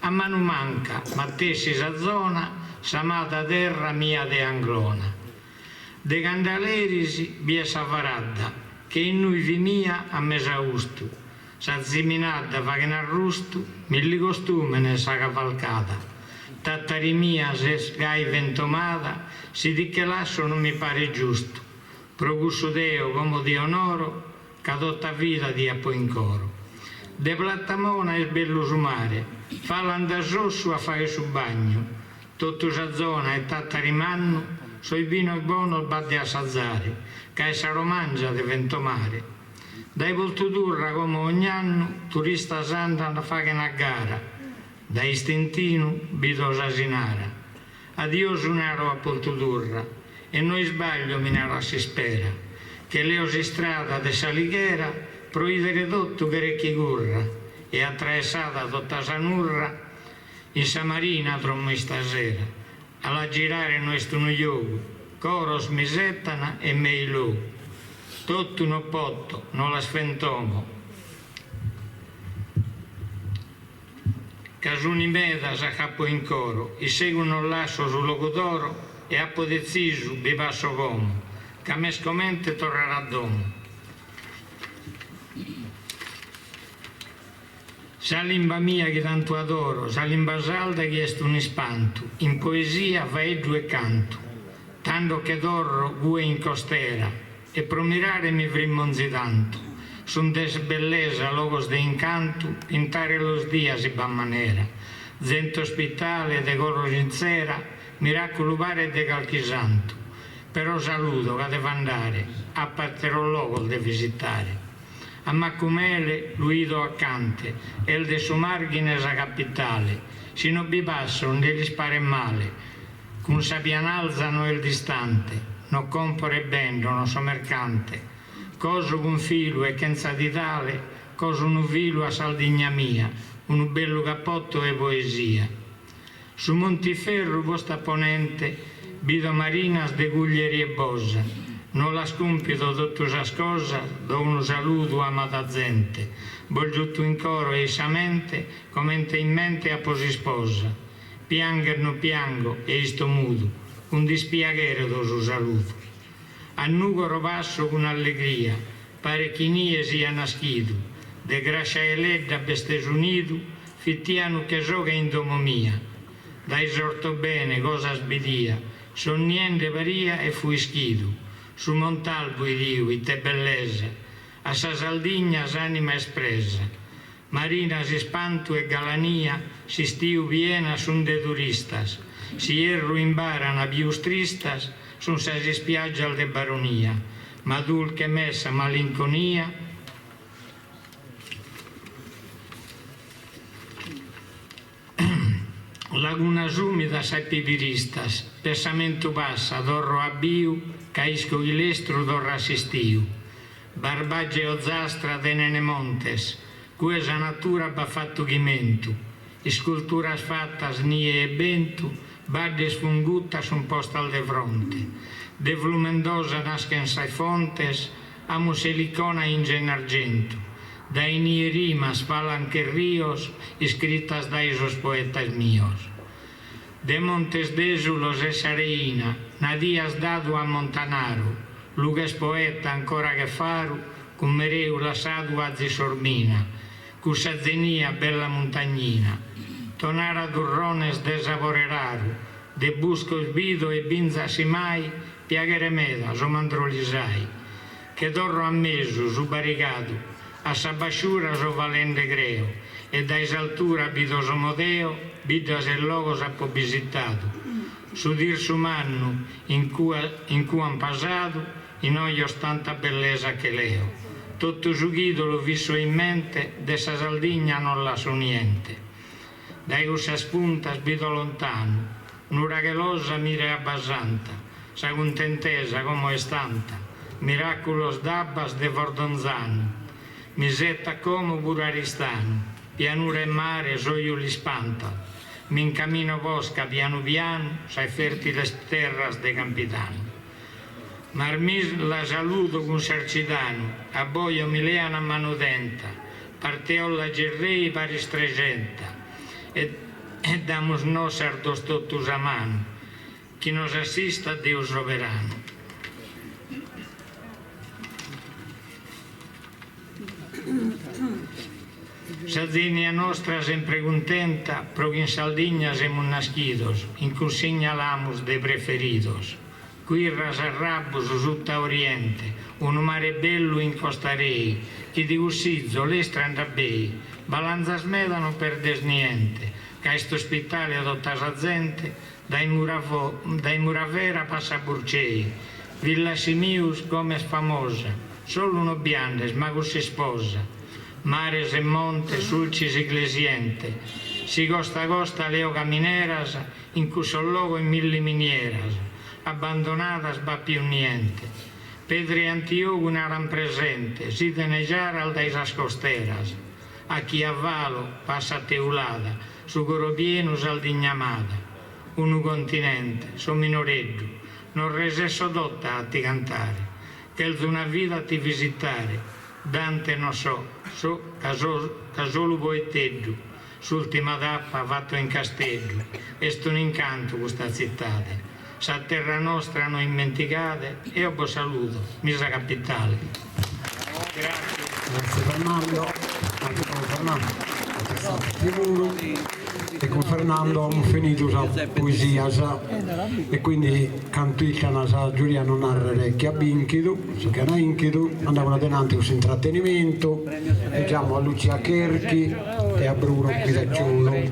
a manu manca matessi sa zona s'amada terra mia de Anglona. De Candaleris bi est sa Faradda, che innui fimia a mesaustu, sa ziminadda faghen arrustu, milli costumenes sa cavalcada. Tattari mia ses gai fentomada, si ti che lasso non mi paret giustu, pro cussu deo como ti onoro, ca tota vida ti apo in coro. De Platamona est bellu su mare, falan da Sossu a fagher su bagnu, Totu sa zona 'e Tàtari Mannu sos binos bonos b'at de assazare, ca est sa Romangia de fentomare. Dae Poltudurra como ogn'annu turistas andan faghen a gara, dae Istintinu bido s'Asinara. Adiosu naro a Poltudurra e no isbaglio mi naro a s'ispera, che leo s'istrada de s'Alighera pro 'idere totu cheret chi curra e atraessada tota sa Nurra In sa marina drommo istasera. A la girare no est unu giogu, coros m'isettan e meilogu. Totu no poto, no las fentomo, ca sun medas ch'apo in coro, issegus no lasso su Logudoro e apo detzisu bi passo como, ca m'est comente torrare a domo. Sa limba mia chi tantu adoro, sa limba sarda chi est un'ispantu, in poesia, faeddu e cantu. Tando che torro cue in costera e pro mirare mi frimmo onzi tantu. Sun de bellesa logos de incantu, pintare los dia si b'at manera. Zente ospitale, de coro sintzera, miraculu paret de calchi santu. Però saludo ca devo andare, apo ateros logos de visitare. A Macumele lu 'ido acante, est de su Marghine sa capitale, si no bi passo nde lis paret male, cun sa Pianalza no est distante, no comporo e bendo, no so mercante, coso cun filu e chentza didale, coso unu filu a Sardigna mia, unu bellu capotto 'e poesia. Su Montiferru postu a ponente, bido marinas de Cuglieri e Bosa, no las cumpido totu sas cosas, do unu saludu amada zente, bos giuto in coro e in sa mente, comente in mente apo s'isposa. Piangher no piango e isto mudu, cun dispiaghere do su saludu. A Nugoro passo cun allegria, paret chi inie sia naschidu, de Grascia 'Eledda b'est su nidu, Fitianu che so che in domo mia. Dae s'Ortobene cosas bidia, sonniende paria e fui ischidu. Su Montalbu 'idio, ite bellesa! A sa Sardigna s'anima est presa. Marinas ispantu e galania, s'istiu pienas sun de turistas, s'ierru imbaran pius tristas sun sas ispiaggias de Baronia. Ma dulche m'est sa malinconia. Lagunas umidas e pibiristas, pessamentu passa, torro a biu, ca isco chi lestru torrat s'istiu. Barbagia e Ozastra tenen montes, cue sa natura b'at fattu chimentu, isculturas fattas nie e bentu, baddes funguttas sun postas de fronte. De Flumendosa naschen sas fontes, Amus s'Elicona in Gennargentu, dae inie rimas falan che rios iscritas dae sos poetas mios. De Montes Desulos est sa reina, nadias dadu at Montanaru, lughes poeta ancora che faru, cun Mereu lassadu azis s'ormina, cussa zenia bella muntagnina. Tonara turrones de sabore raru, de buscos bido e binza Simai, Piaghere meda, so Mandrolisai. Che torro a mesu su barigadu, a sa basciura so falende creo. E dae s'altura bido s'Omodeo, biddas e logos apo bisitadu. Su Tirsu mannu in cue an pasadu, in ojos tanta bellesa che leo. Totu su ch'ido lu fisso in mente, de sa Saldigna non lasso niente. Dae cussas puntas bido lontanu, Nuraghe Losa miro e Abbasanta, sa cuntentesa como est tanta, miraculos d'abbas de Fordonzanu. M'isettat como puru Aristanu, pianura e mare s'oju l'ispantat, m'incamino posca pianu pianu sas fertiles terras de Campidanu. Marmilla saludo cun Sarcidanu, abbojo mi lean a manu tenta, Parteolla Gerrei paris Trexenta, e damus nos sardos totu sa manu, chi nos assistat Deus soberanu. Sa zenia nostra sempre cuntenta pro chi in Saldigna semus naschidos, in cunsigna l'amus de preferidos. Quirra Sarrabus sutta Oriente, unu mare bellu in Costa Rei, chi ti cussizo, lestra anda bei, balanzas meda non perdes niente, ca est ospitale tota sa zente, dae dae Muravera passa a Burcei, Villasimius como est famosa, solu no bi andes ma cun s'isposa, mares e montes, Sulcis Iglesiente, si costa costa leo camineras, In cussos logos in milli minieras abbandonadas b'at pius niente. Pedru e Antiogu naran presente, s'iden giaras dae sas costeras. A chie falo passat Teulada, su coro pienu Saldigna amada. Unu continente, so minoreddu, non resesso tota a ti cantare. Chelzo una vida a ti visitare, Dante no so, so ca so ca solu poeteddu. S'ultima tappa fatto in Casteddu, est un'incantu custa tzitade, sa terra nostra no immentigade, eo bos saludo, mi sa capitale. Grazie Fernando, e cun Fernando amus finidu sas poesias e quindi cantu isciana sa giuria a nos narrere chi at binchidu, su chi an inchidu, andamus adenanti cun s'intrattenimentu e giamo a Lucia Cherchi e a Bruno Bidacciolu.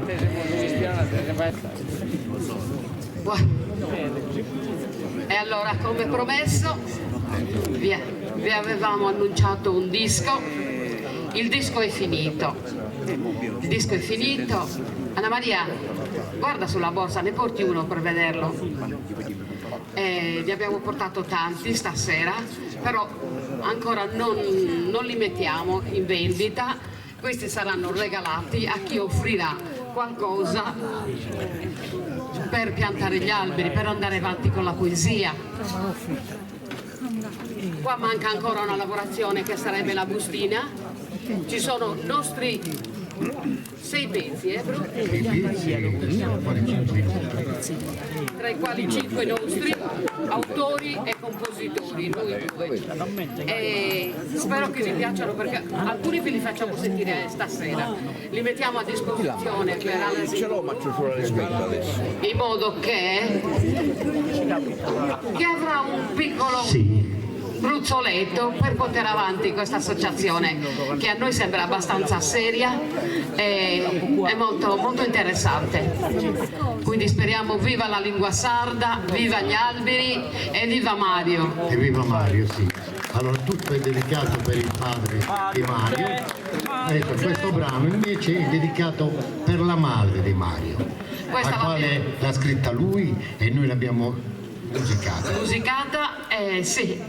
E allora come promesso vi, vi avevamo annunciato un disco, il disco è finito, il disco è finito. Anna Maria, guarda sulla borsa, ne porti uno per vederlo. Eh, ne abbiamo portato tanti stasera, però ancora non, non li mettiamo in vendita, questi saranno regalati a chi offrirà qualcosa per piantare gli alberi, per andare avanti con la poesia. Qua manca ancora una lavorazione che sarebbe la bustina. Ci sono nostri sei pezzi, eh Bru? Tra i quali cinque nostri, autori e compositori, noi due. E spero che vi piacciono perché alcuni ve li facciamo sentire stasera. Li mettiamo a disposizione per Ce l'ho ma c'ho solo rispetto adesso. In modo che, che avrà un piccolo gruzzoletto per portare avanti questa associazione che a noi sembra abbastanza seria e, e molto, molto interessante. Quindi speriamo viva la lingua sarda, viva gli alberi e viva Mario. E viva Mario, sì. Allora tutto è dedicato per il padre di Mario. Ecco, questo brano invece è dedicato per la madre di Mario, Questa la va quale l'ha scritta lui e noi l'abbiamo musicata. Musicata, eh, sì,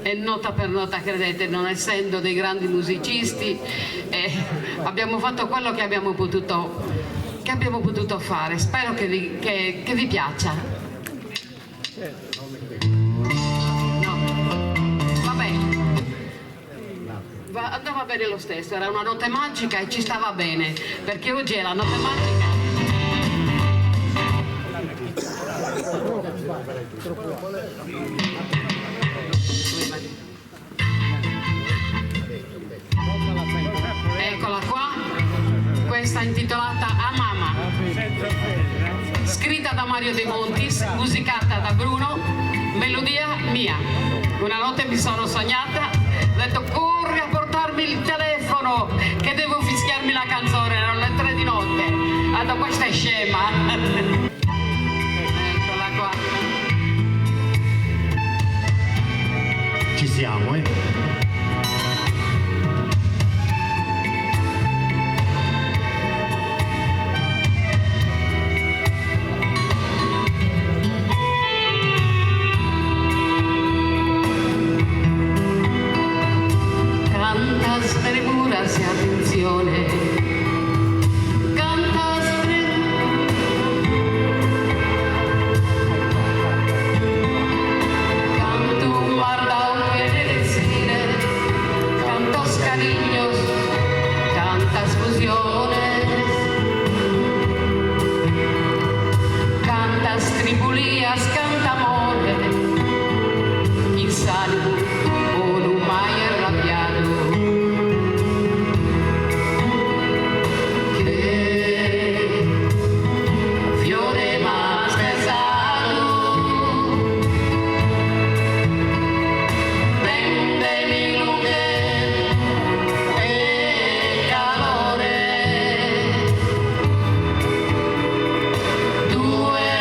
e nota per nota, credete, non essendo dei grandi musicisti, eh, abbiamo fatto quello che abbiamo potuto, che abbiamo potuto fare. Spero che vi, che, che vi piaccia. No. Vabbè. Va, andava bene lo stesso, era una notte magica e ci stava bene, perché oggi è la notte magica. Eccola qua, questa è intitolata A Mama, scritta da Mario De Montis, musicata da Bruno, melodia mia. Una notte mi sono sognata, ho detto corri a portarmi il telefono. telefono che devo fischiarmi la canzone, erano le 3 di notte. Ha detto questa è scema. Eccola qua. Ci siamo, eh? Cantas premuras e attenzione, cantas Cantu m'as dau chene detzire, cantos carignos, cantas fusiones, cantas tribulias, cant'amore, chin s'animu 'onu mai arrabbiadu. Che fiore m'as pesadu, Dendemi lughe e calore. Tue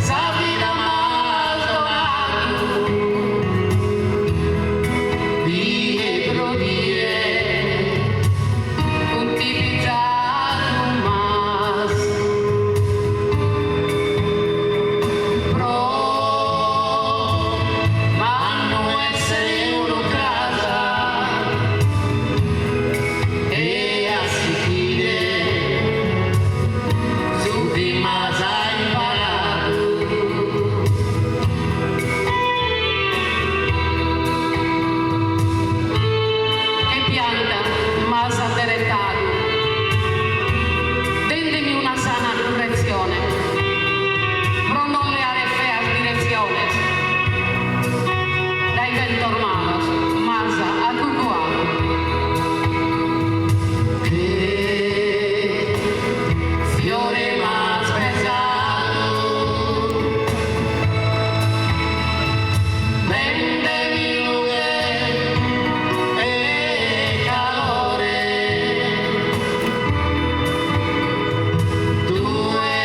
sa vida m'as donadu, die pro die, contivizadu m'as. Pro mannu essere unu cras e a sighire su chi m'as imparadu. Che pianta m'as adderettadu, dendemi una sana currezione, pro non leare feas direziones, dai ventos malos m'as accucuadu. Che fiore m'as pesadu, dendemi lughe e calore. Tue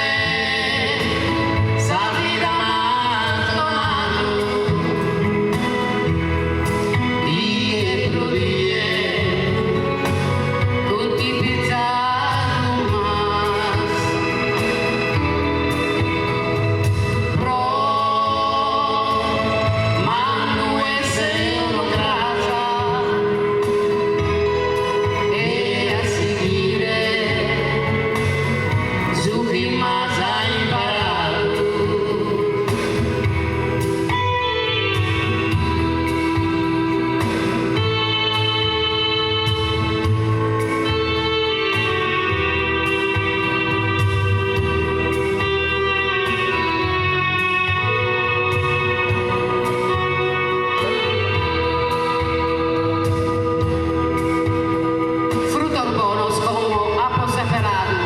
sa vida m'as donadu, die pro die, contivizadu m'as. Pro mannu essere unu cras e a sighire su chi m'as imparadu. Frutos bonos como apo seperadu.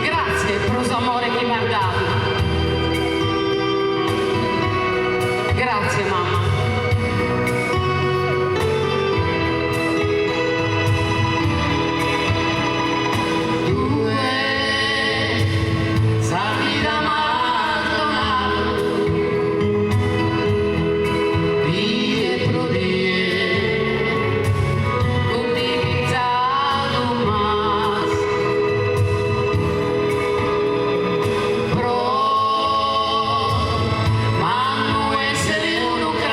Grazie pro s'amore chi m'as dadu. Grazie mamma. Tue sa vida m'as donadu, die pro die, contivizadu m'as. Pro mannu essere unu cras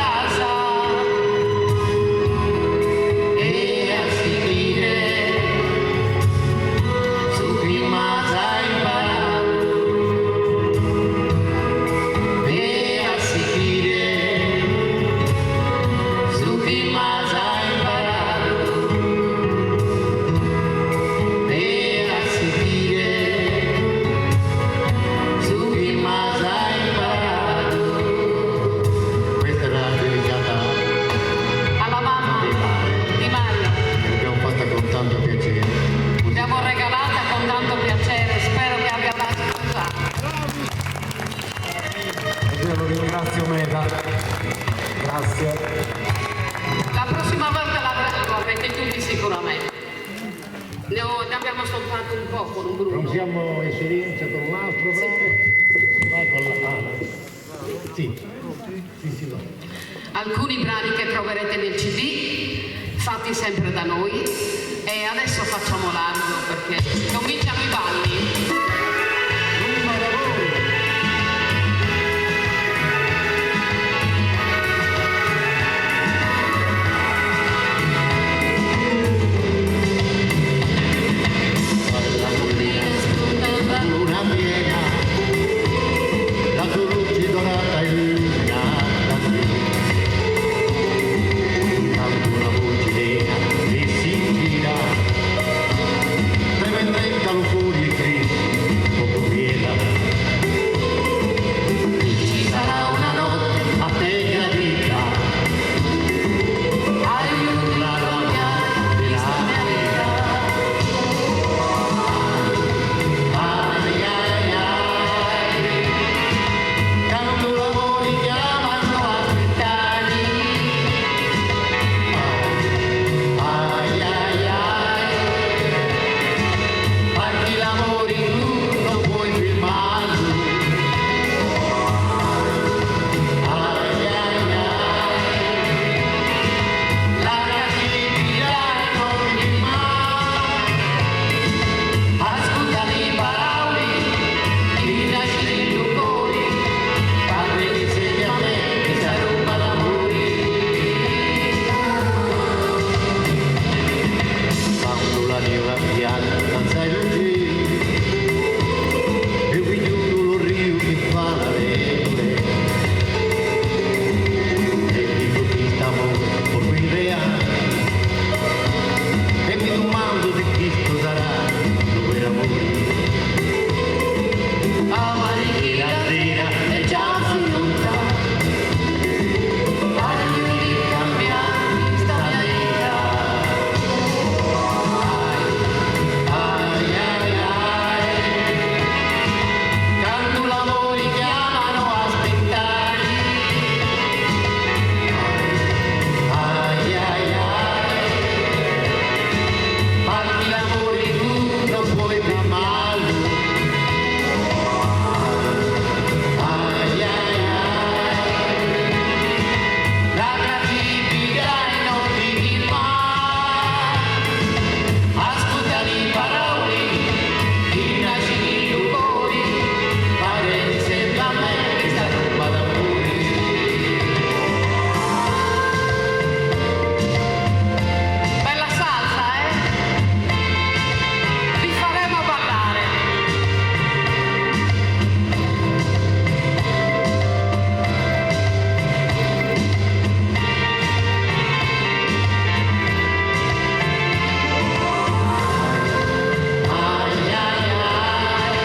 Ne ho, ne abbiamo stampato un po' con Bruno. Rompiamo il silenzio con un altro brano. Vai con la pala. Sì, sì, sì, va. Alcuni brani che troverete nel CD, fatti sempre da noi. E adesso facciamo largo perché cominciano i balli. Luna piena, la tua luce dorata illumina la Intanto una voce lena e sincera, tremendenta lufuria e cresce poco piena. Ci sarà una notte a te gradita, aiuta la della vita. Ai ai ai, quando l'amore chiamano aspettare. Ai ai ai, perché l'amore tu non puoi firmarlo. Ai ai ai, la cattività non mi Ascolta le parole che nasce nel tuo cuore, padre che insegna a me che sa ruba l'amore. Quando la luna bianca sai luce, e veduto lo rio che fa la rete. E dico che stiamo por reale, e mi domando se questo sarà il vero amore. Amare chi la sera è già finita, voglio ricambiare questa vita. Ai ai ai, quando l'amore chiamano aspettare. Ai ai ai, perché l'amore tu non puoi fermarlo. Ai ai ai, la cattività non ti firma. Ascolta le parole che nasce nel tuo cuore, padre insieme a me che sta roba d'amore. Bella salsa, eh? Vi faremo ballare. Ai ai ai,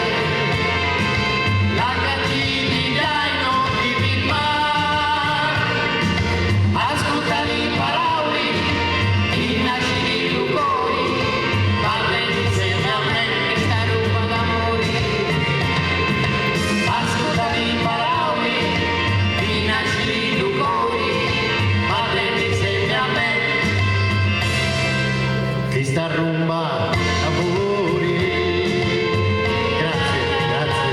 la cattività non ti firma. Ascolta le parole che nasce nel tuo cuore, padre insieme a me che sta ruba d'amore. Ascolta le parole che nasce nel tuo cuore, padre insieme a me che sta rumba d'amore. Grazie, grazie.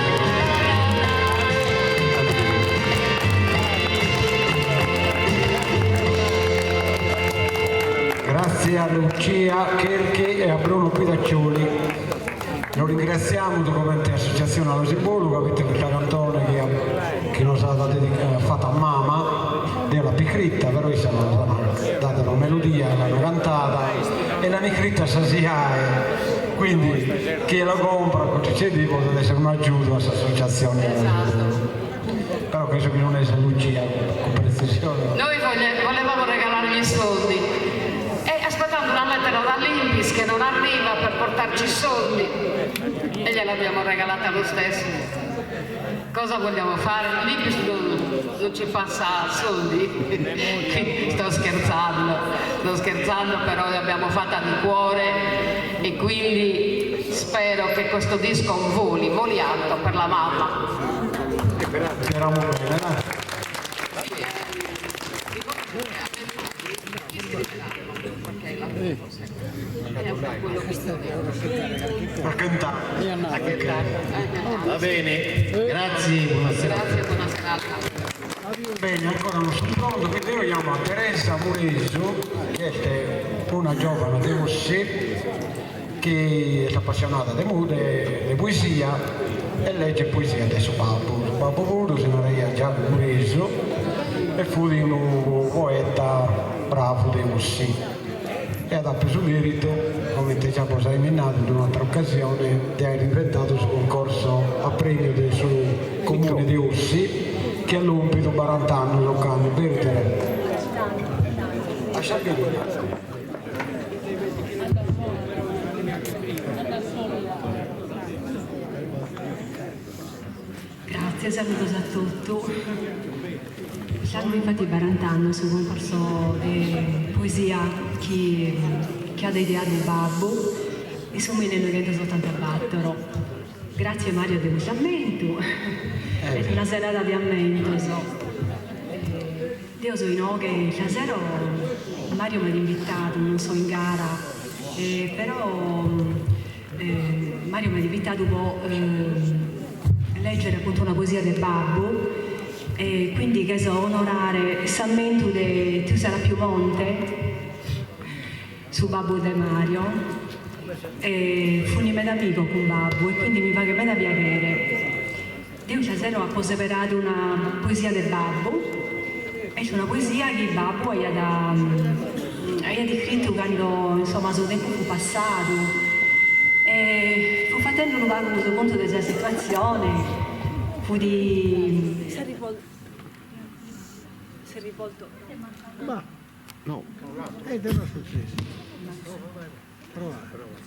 Grazie a Lucia Cherchi e a Bruno Pidaccioli. Lo ringraziamo come associazione Allo Simbolo che avete questa canzone che nos ha fatta a mamma, della picritta, però essa l'hanno data una melodia, l'hanno cantata e l'hanno scritta sa SIAE. Quindi chi la compra con il CD può essere un aiuto all'associazione. Esatto. Però penso che non è Lucia con precisione. Noi volevamo regalargli i soldi e aspettando una lettera dall'Inps che non arriva per portarci i soldi e gliel'abbiamo regalata lo stesso. Cosa vogliamo fare? L'Inps non ci passa soldi? Sto scherzando, sto scherzando, però l'abbiamo fatta di cuore e quindi spero che questo disco voli, voli alto per la mamma. Speriamo bene, dai. A cantare. Va bene, grazie, buona serata. Grazie, buona serata. Bene, ancora non sono pronto, quindi io chiamo a Teresa Muresu, che è una giovane de Ossi, che è appassionata de, de poesia e legge poesia de su babbu. Su babbu puru si naraiat Giagu Muresu e fut unu poeta bravu de Ossi e at apiu su meritu, comente già bos aimis nadu in un'atera occasione, de aer inventadu su concorso a premiu de su Comune de Ossi chi at lompidu barant'annos ocannu, beru Terè? Grazie, saludos a totu. Cust'annu infati barant'annos su concorso de poesia chi chi at ideadu babbu in su millenoighentosotantabatoro. Grazie Mario de custu ammentu, est una serada de ammentos. Deo so inoghe istasero, Mario m'at invitadu, non so in gara, però Mario m'at invitadu po leggere appuntu una poesia de babbu e quindi cherzo onorare s'ammentu de tiu Serapiu Monte, su babbu de Mario, e funi meda amigos cun babbu e quindi mi faghet meda piaghere. Deo istasero apo seberadu una poesia de babbu, est una poesia chi babbu aiat aiat iscritu cando insomma su tempus fut passadu e fut fatende unu pagu su contu de sa situatzione, fut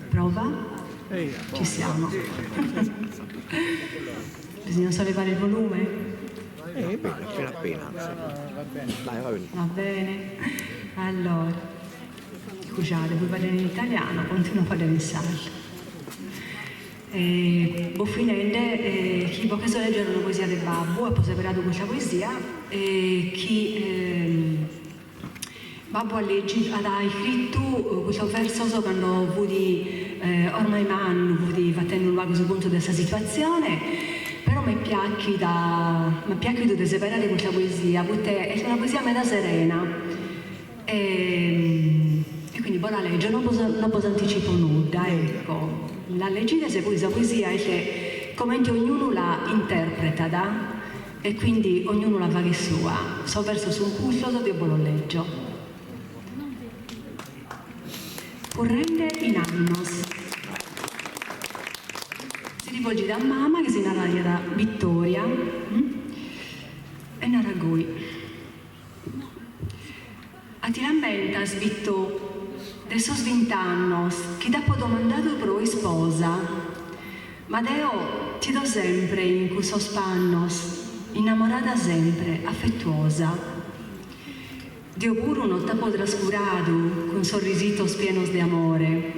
Prova? Ci siamo. Bisogna sollevare il volume? Appena appena. Dai, va bene. Va bene. Allora, scusate, vuoi parlare in italiano? Continuo a parlare in sardo. E, boh, finende, chi bos cherzo leggere una poesia de babbu, apo seberadu custa poesia, e chi Babbu at legidu, at iscritu custos versos cando fut ormai mannu, fut fatende unu pagu su contu de sa situatzione, però m'est piachida, m'est piachidu de seberare custa poesia, poite est una poesia meda serena e quindi bos la legio, non bos non bos anticipo nudda, ecco, la legides e poi sa poesia est comente ognunu la interpretat E quindi ognunu la faghet sua. Sos versos sun custos, deo bos los leggio. Currende in annos. Si rivolgit a mama chi si naraiat Vittoria e narat goi. A ti l'ammentas, Vittò, de sos vint'annos chi t'apo domandadu pro isposa? Ma deo t'ido sempre in cussos pannos, innamorada sempre, affettuosa. Deo puru no t'apo trascuradu cun sos risitos pienos de amore,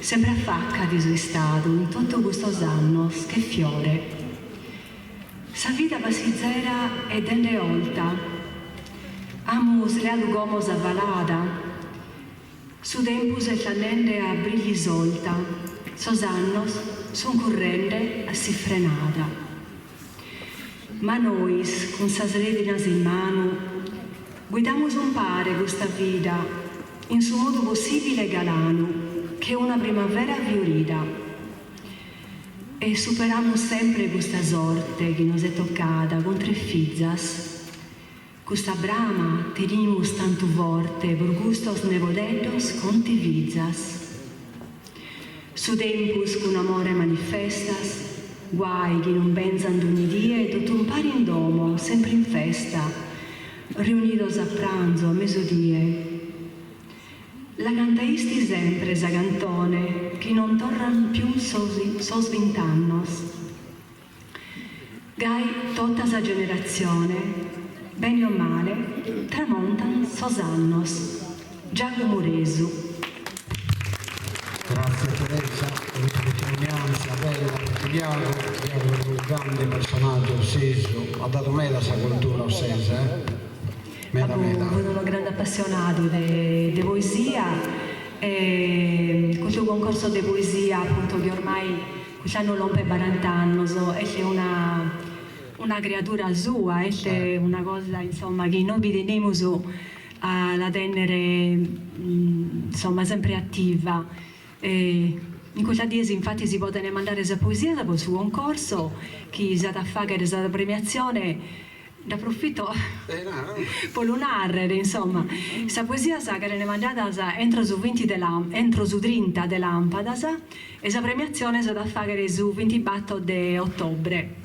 sempre a facca ti so istadu in totu custos annos che fiore. Sa vida passizera est dende 'olta. Amus leadu como sa falada. Su tempus est andende a briglisolta, sos annos sun currende a s'ifrenada. Ma nois, cun sas redinas in manu, guidamus umpare custa vida in su modu possibile e galanu, che una primavera fiorida. E superamus sempre custa sorte chi nos est toccada cun tres fizas. Custa brama tenimus tantu forte pro custos nebodeddos contivizas. Su tempus cun amore manifestas, guai chi non benzant ogni die totu umpare in domo, sempre in festa, riunidos a pranzo a mesudie. La cantaisti sempre sa cantone chi non torran pius sos vint'annos. Gai tota sa generatzione, bene o male, tramontan sos annos. Giagu Muresu. Grazie Teresa per questa testimonianza bella per Giagu, Giagu est unu grande personaggio ossesu, at dadu meda a sa cultura ossesa eh. Meda meda. Fut unu grande appassionadu de poesia. E custu concorso de poesia appunto chi ormai cust'annu lompet barant'annos est una una criadura sua, est una cosa insomma chi nois bi tenimus a la tennere insomma sempre attiva E in custas dies infatis si podent mandare sas poesias po su concorso chi s'at a fàghere sa premiatzione, nd'aprofito po lu nàrrere, insomma, sas poesias cherent mandadas entro su vinti de entro su trinta de làmpadas e sa premiatzione s'at a fàghere su vintibator de otobre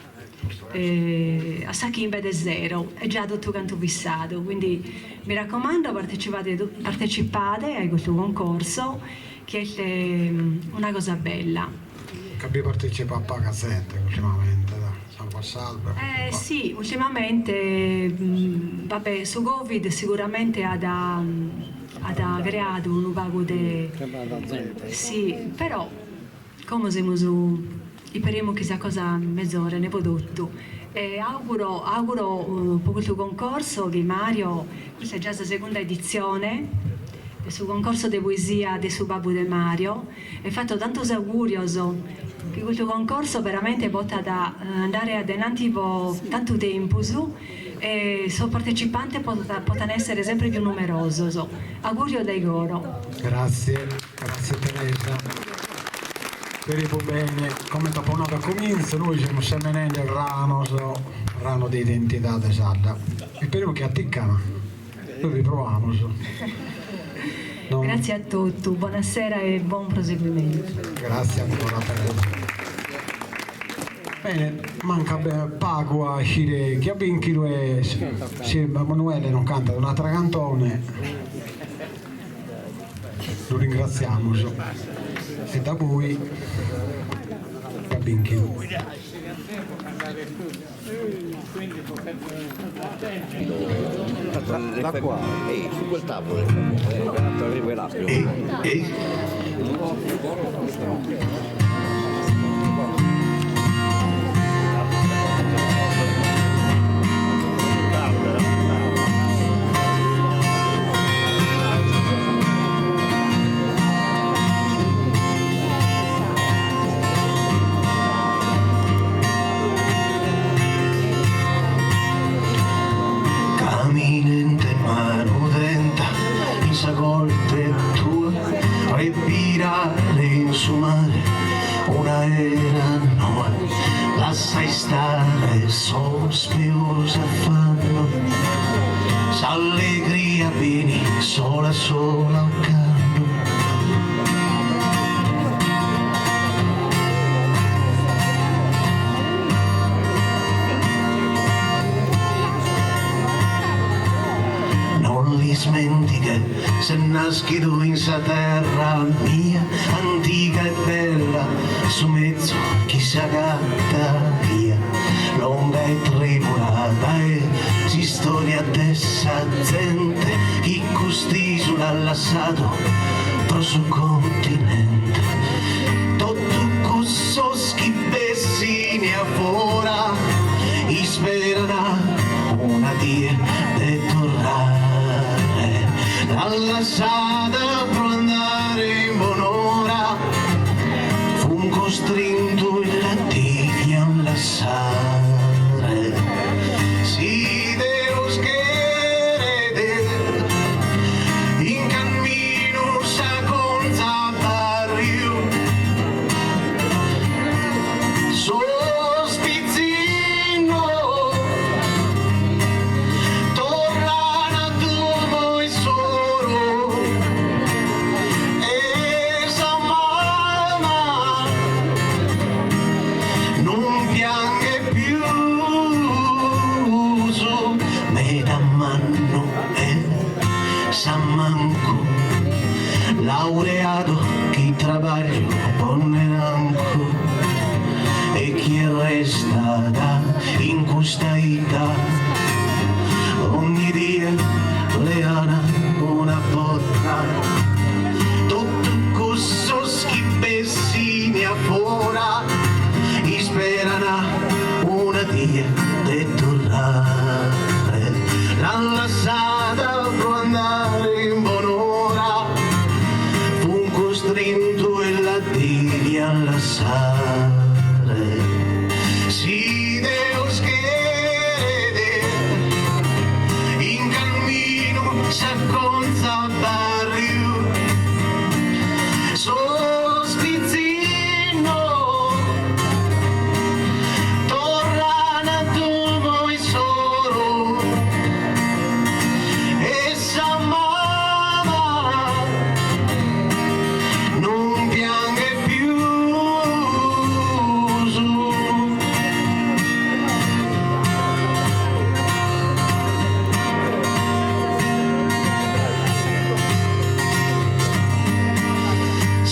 a sa chimbe de sero, est già totu cantu fissadu, quindi mi raccomando partecipade partecipade a custu concorso chi est una cosa bella. Ca bi partecipat paga zente ultimamente, s'annu passadu però. Eh si, ultimamente va bè su Covid siguramente at at creadu unu pagu de si, però Como semus iperemus chi sa cosa mezoret po totu e auguro auguro po custu concorso chi Mario, custa est già sa segunda editzione de su concorso de poesia de su babbu de Mario e fato tantos augurios chi custu concorso veramente potat andare a denanti po tantu tempus e sos partecipantes potan essere sempre pius numerosos. Augurios dae coro. Grazie. Grazie Teresa. Speriamo bene, comente apo nadu a comintzu, nois semus semenende ranos, ranos de identidade sarda. Isperimus chi atican, nois bi proamus. No. Grazie a totu, bonasera e buon proseguimento. Grazie ancora Teresa. Bene, mancat pagu a iscire chi at binchidu e si Emanuele non cantat un'atera cantone Lu ringratziamus e da poi ch'at binchidu. Da qua, su quel tavolo. Caminende manu tenta in sa corte tua respirare in su mare un'aera noa lassa istare sos peus affannos s'allegria benit sola sola ocannu. Non l'ismentighe ses naschidu in sa terra mia antiga e bella su mezu chi s'agatta via longa e tribulada est s'istoria de sa zente chi cust'isula at lassadu pro su continente totu cussos chi bessini a fora isperana una die de torrare l'an lassada pro andare in bonora fun costrintu e la devian lassare si Deus cheret in camminu s'acontzat barriu sos pitzinnos torran a domo issoro e sa mama non pianghet pius. dian lassare. Si Deus cheret in camminu s'acconzat barriu sos pitzinnos torran a domo issoro e sa mama non pianghet pius.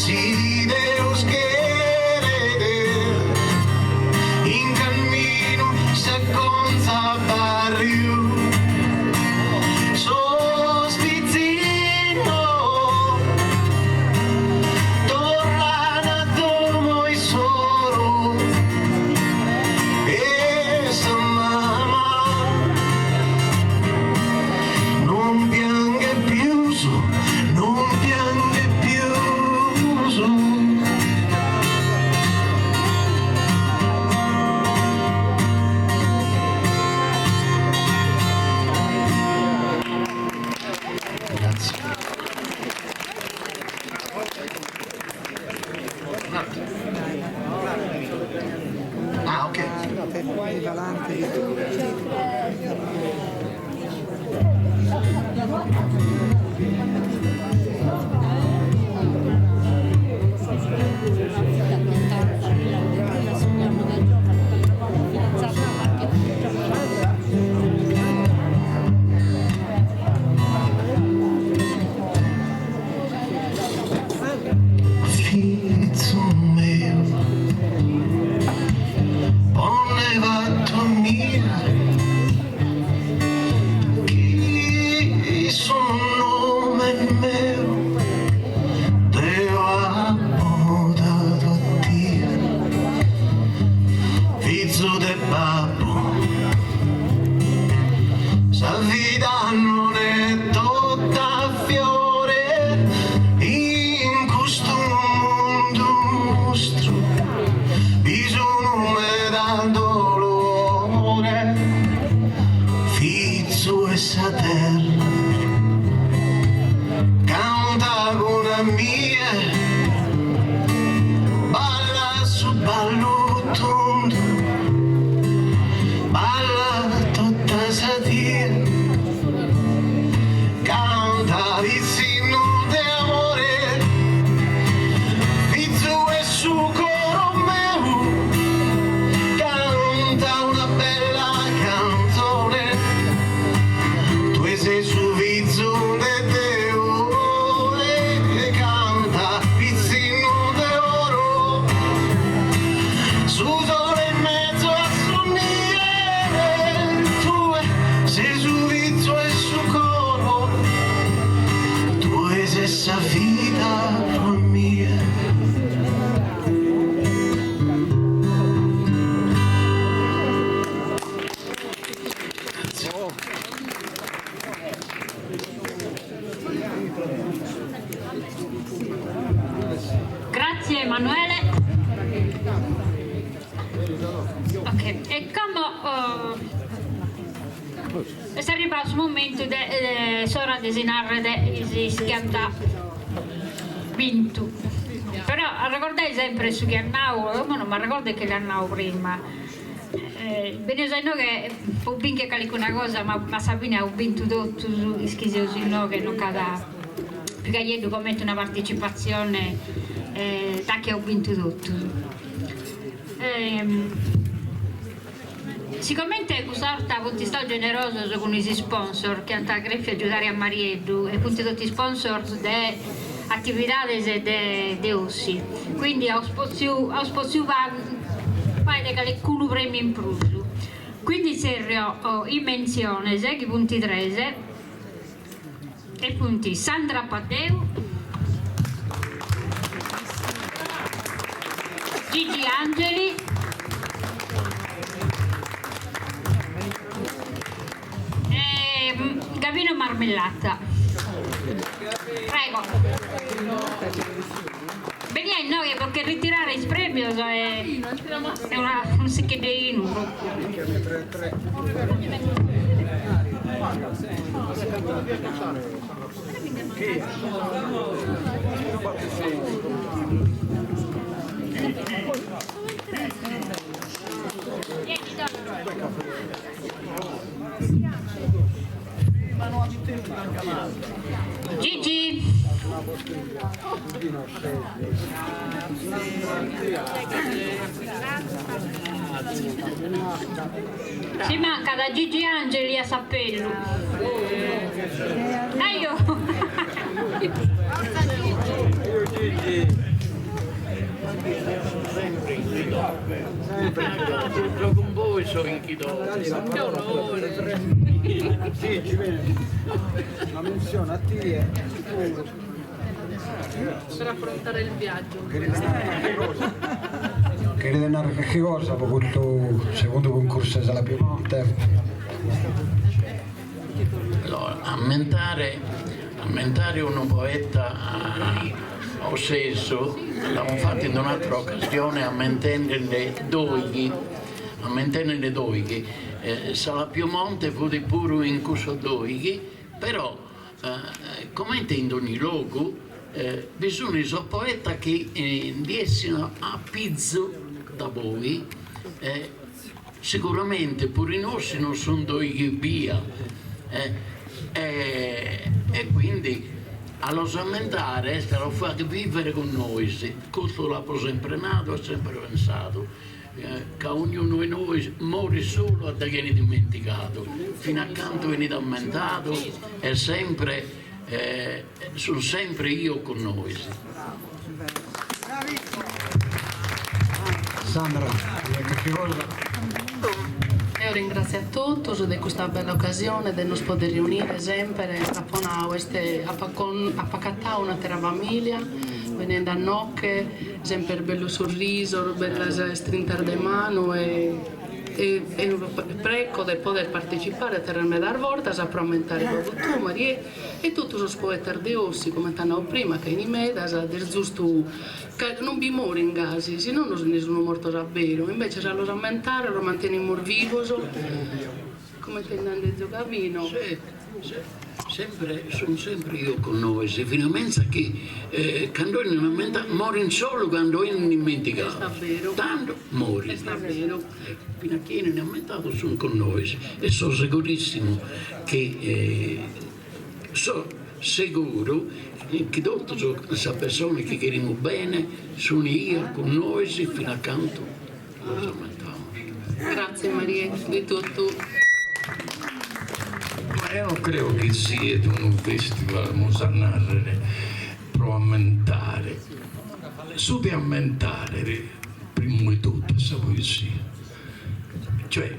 Si Deus cheret in camminu s'acconzat barriu sos pitzinnos torran a domo issoro e sa mama non pianghet pius, non pianghet pius. Ah, ok. Fizu meu, pone fattu a mie chi su nomen meu deo apo dadu a tie, fizu de babbu. Sa vida non est tota fiore in custu mundu nostru bi sun meda dolore fizu 'e sa terra canta cun a mie balla su ballu tundu balla tota sa die canta pitzinnu de amore fizu 'e su coro meu canta una bella canzone tue ses su fizu de Deu e canta pitzinnu de oro su sole in mesu a su nie tue ses su fizu 'e su coro tue ses sa vida pro mie. Grazie Emanuele. Ok, e como est arribadu su momentu de s'ora de si narrer is chi ant bintu. Però arregordai sempre su chi at nau, como non m'arregordo chie l'at nau prima, Benius a inoghe po bincher calicuna cosa, ma a sa fine aus bintu totus is chi seus inoghe, non nc'at pigaieddu comente una partecipatzione da chi aus bintu totus. Sigomente custa 'orta funt istados generosos cun is sponsor chi ant crèfiu agiudare a Marieddu e funt totu sponsors de atividades de Ossi, quindi aus potziu aus potziu fàere calicunu prèmiu in prus. Quindi tzèrrio is mentziones chi funt tres e funt Sandra Paddeu, Gigi Angeli, e Gavino Marmellata. Prego. Beni a inoghe pro che ritirare is prèmios. e una unu siccheddu 'e 'inu propriu. Gigi! Si mancat Gigi Angeli a s'appellu. Aio! Sempre cun bois so 'inchidore. Che onore! Una menzione a tie. Per affrontare il viaggio. Cherides narrer carchi cosa pro custu segundu cuncursu de s'Ala Piemonte? Allora, ammentare, ammentare unu poeta ossesu l'amus fatu in un'atera occasione ammentende nde doighi, ammentende nde doighi, s'Ala Piemonte fut puru in cussos doighi, però comente in dogni logu bi sun sos poetas chi ndi essin a pizu da poi Siguramente puru in Ossi non sunt doighi ebbia e quindi a los ammentare est a los fagher vivere cun nois, custu l'apo sempre nadu e sempre pensadu, ca ognunu 'e nois morit solu a da chi 'enit ismentigadu, fin'a cantu 'enit ammentadu est sempre sunt sempre 'ios cun nois. Sandra, carchi cosa? Eo ringratzio a totus de custa bella occasione de nos poder riunire semper, apo nau, est apo acattau un'atera familia benende a inoghe, semper bellos sorrisos, bellas istrintas de manu e E preco de poder partecipare ateras medas bortas pro ammentare babbu tuu, Mariè, e totu sos poetas de Ossi, comente at nau prima, ca 'ini medas, est giustu ca non bi morin gasi, si nono si nde sun mortos a beru, imbetzes a los ammentare los mantenimus vivos, comente est nande Zio Gavino. Sempre, sun sempre 'ios cun nois, finamenza chi cando 'enin ammentados, morin solu cando 'enin immentigados, tando morin, fina a chi 'enin ammentados sun cun nois e so segurissimu chi so seguru chi totu sas pessonas chi cherimus bene sun 'ias cun nois fina a cantu los ammentamus. Grazie Mariè de totu. Ma eo creo chi siet unu festival, amus a nàrrere, pro ammentare. Su de ammentare, primu 'e totu, est sa poesia. Cioè,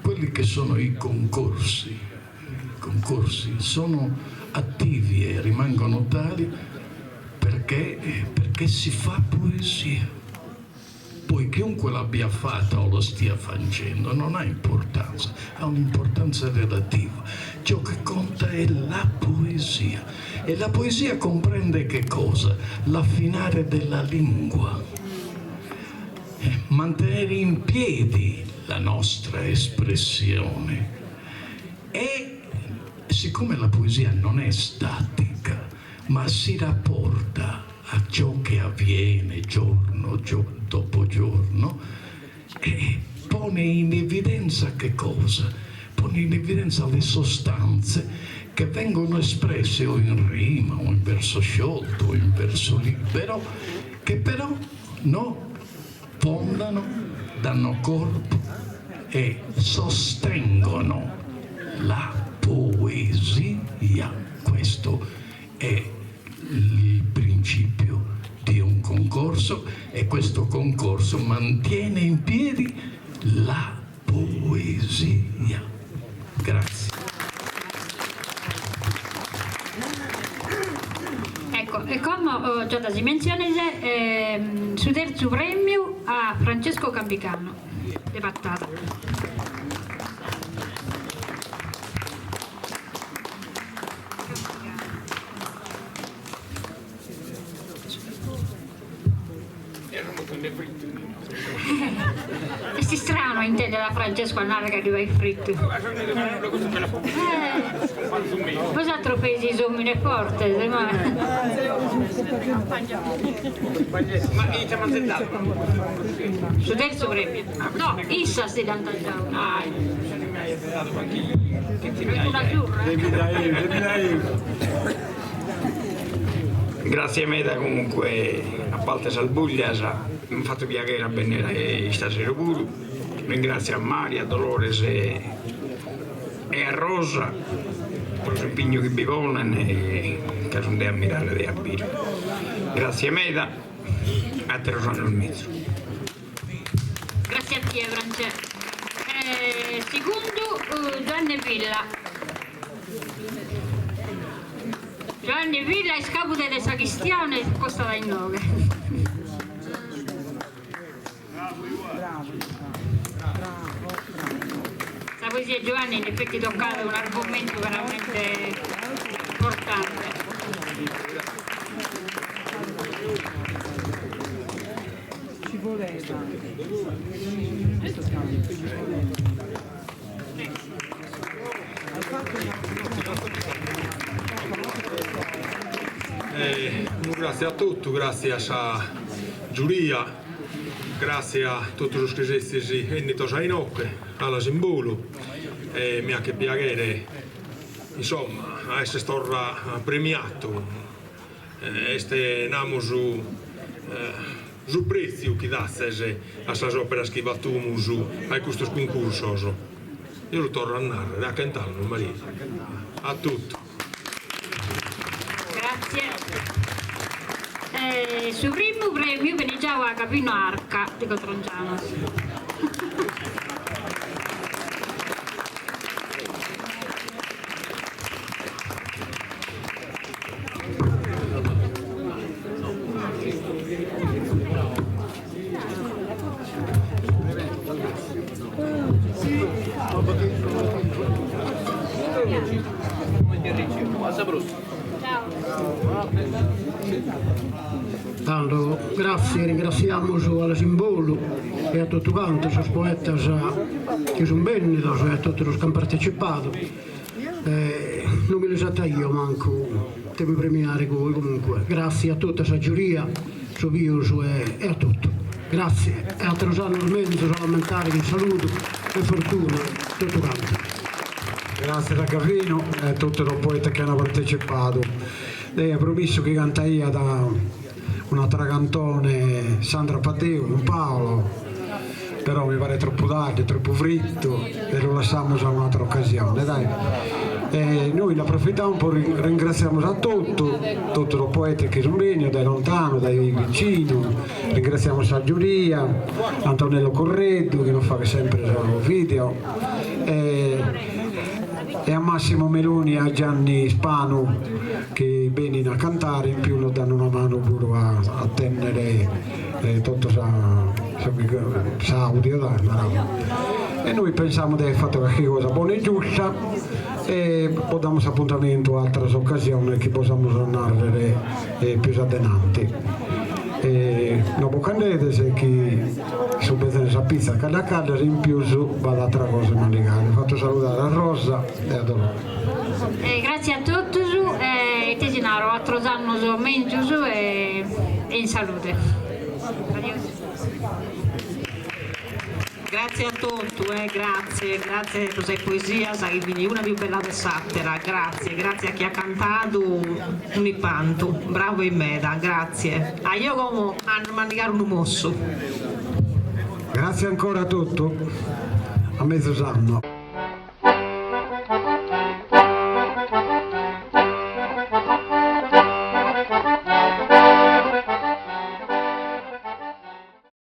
quelli che sono i concorsi, i concorsi sono attivi e rimangono tali perché perché si fa poesia. Poi chiunque l'abbia fatta o lo stia facendo non ha importanza, ha un'importanza relativa. Ciò che conta è la poesia. E la poesia comprende che cosa? L'affinare della lingua, mantenere in piedi la nostra espressione. E siccome la poesia non è statica, ma si rapporta a ciò che avviene giorno dopo giorno, e pone in evidenza che cosa? Pone in evidenza le sostanze che vengono espresse o in rima o in verso sciolto o in verso libero, che però no fondano, danno corpo e sostengono la poesia. Questo è il principio di un concorso e questo concorso mantiene in piedi la poesia. Grazie. Ecco, e como giotas is mentziones su tertzu prèmiu a Francesco Cambicano de Patada. Est istranu a intendere a Francesco a narrer ca ddi fait frittu. Bosatrus feis is omines fortes, ma. Su terzu premiu. No, issas ti dd'ant giau. Una giurra. Gratzie meda comunque a parte sas buglias m'at fatu piaghere a bennere istasero puru, ringratzio a Mario, a Dolores e a Rosa pro s'impignu chi bi ponen e ca sun de ammirare de abberu. Gratzie meda, ateros annos mezus. Gratzie a tie Francè. Segundu Giuanne Villa. Giuanne Villa est cabude de sa chistione posta dae inoghe. Sa poesia 'e Giuanne in effetti tocat un'argomentu veramente importante. Ci voleva. Unu gratzie a totu, gratzie a sa giuria, gratzie a totu sos chi sezis 'ennidos a inoche, alas in bolu, e mi 'achet piaghere, insomma, a esser torra premiatu, est, namus, su pretziu chi datzes a sas operas chi fatumus a custos cuncursos. Eo lu torro a narrer, a chent'annos Maria. A totu. Grazie. Su primu premiu benit giau a Gavino Arca de Codrongianos. Tando, gratzie, ringrassiamus Alas in Bolu e a totu cantos sos poetas chi sun bennidos e a totu sos chi an partecipadu. Non mi l'isetaio mancu de mi premiare goi, comunque gratzie a totu a sa giuria, su pius e a totu. Gratzie e ateros annos menzus a l'ammentare chin saludu e fortuna totu cantu. Gratzias a Gavino e a totu sos poetas chi an partecipadu. Deo aia promissu chi cantaiat un'atera cantone Sandra Paddeu cun Paolo, però mi paret tropu tardu, tropu frittu e lu lassamus a un'atera occasione, dai. E nois nd'aprofitamus po ringraziamus a totu, totu sos poetas chi sun bennidos dae lontanu, dae vicinu, ringraziamus sa giuria, Antonello Correddu chi nos faghet sempre sos video e e a Massimo Meloni e a Gianni Spanu chi benin a cantare, in pius nos dan una manu puru a a tennere totu sa s'audio dai naramus. E nois pensamus de aer fatu carchi cosa bona e giusta e bos damus s'apuntamentu a ateras ocasiones chi bos amus a narrer pius adenanti. No bos ch'andedes chi sunt benzende sa pizza cadda cadda in pius b'at atera cosa 'e mandigare. Fatto saludare a Rosa e a Dolores. Gratzie a totus e ite si naro, ateros annos menzus e in salude. Adiosu. Gratzie a totu, eh, gratzie, gratzie pro sas poesias chi fin una pius bella de s'atera, gratzie, gratzie a chie at cantadu, un'ispantu, bravu in meda, gratzie. Ajò como a mandigare unu mossu. Gratzie ancora a totu, a mezus annu.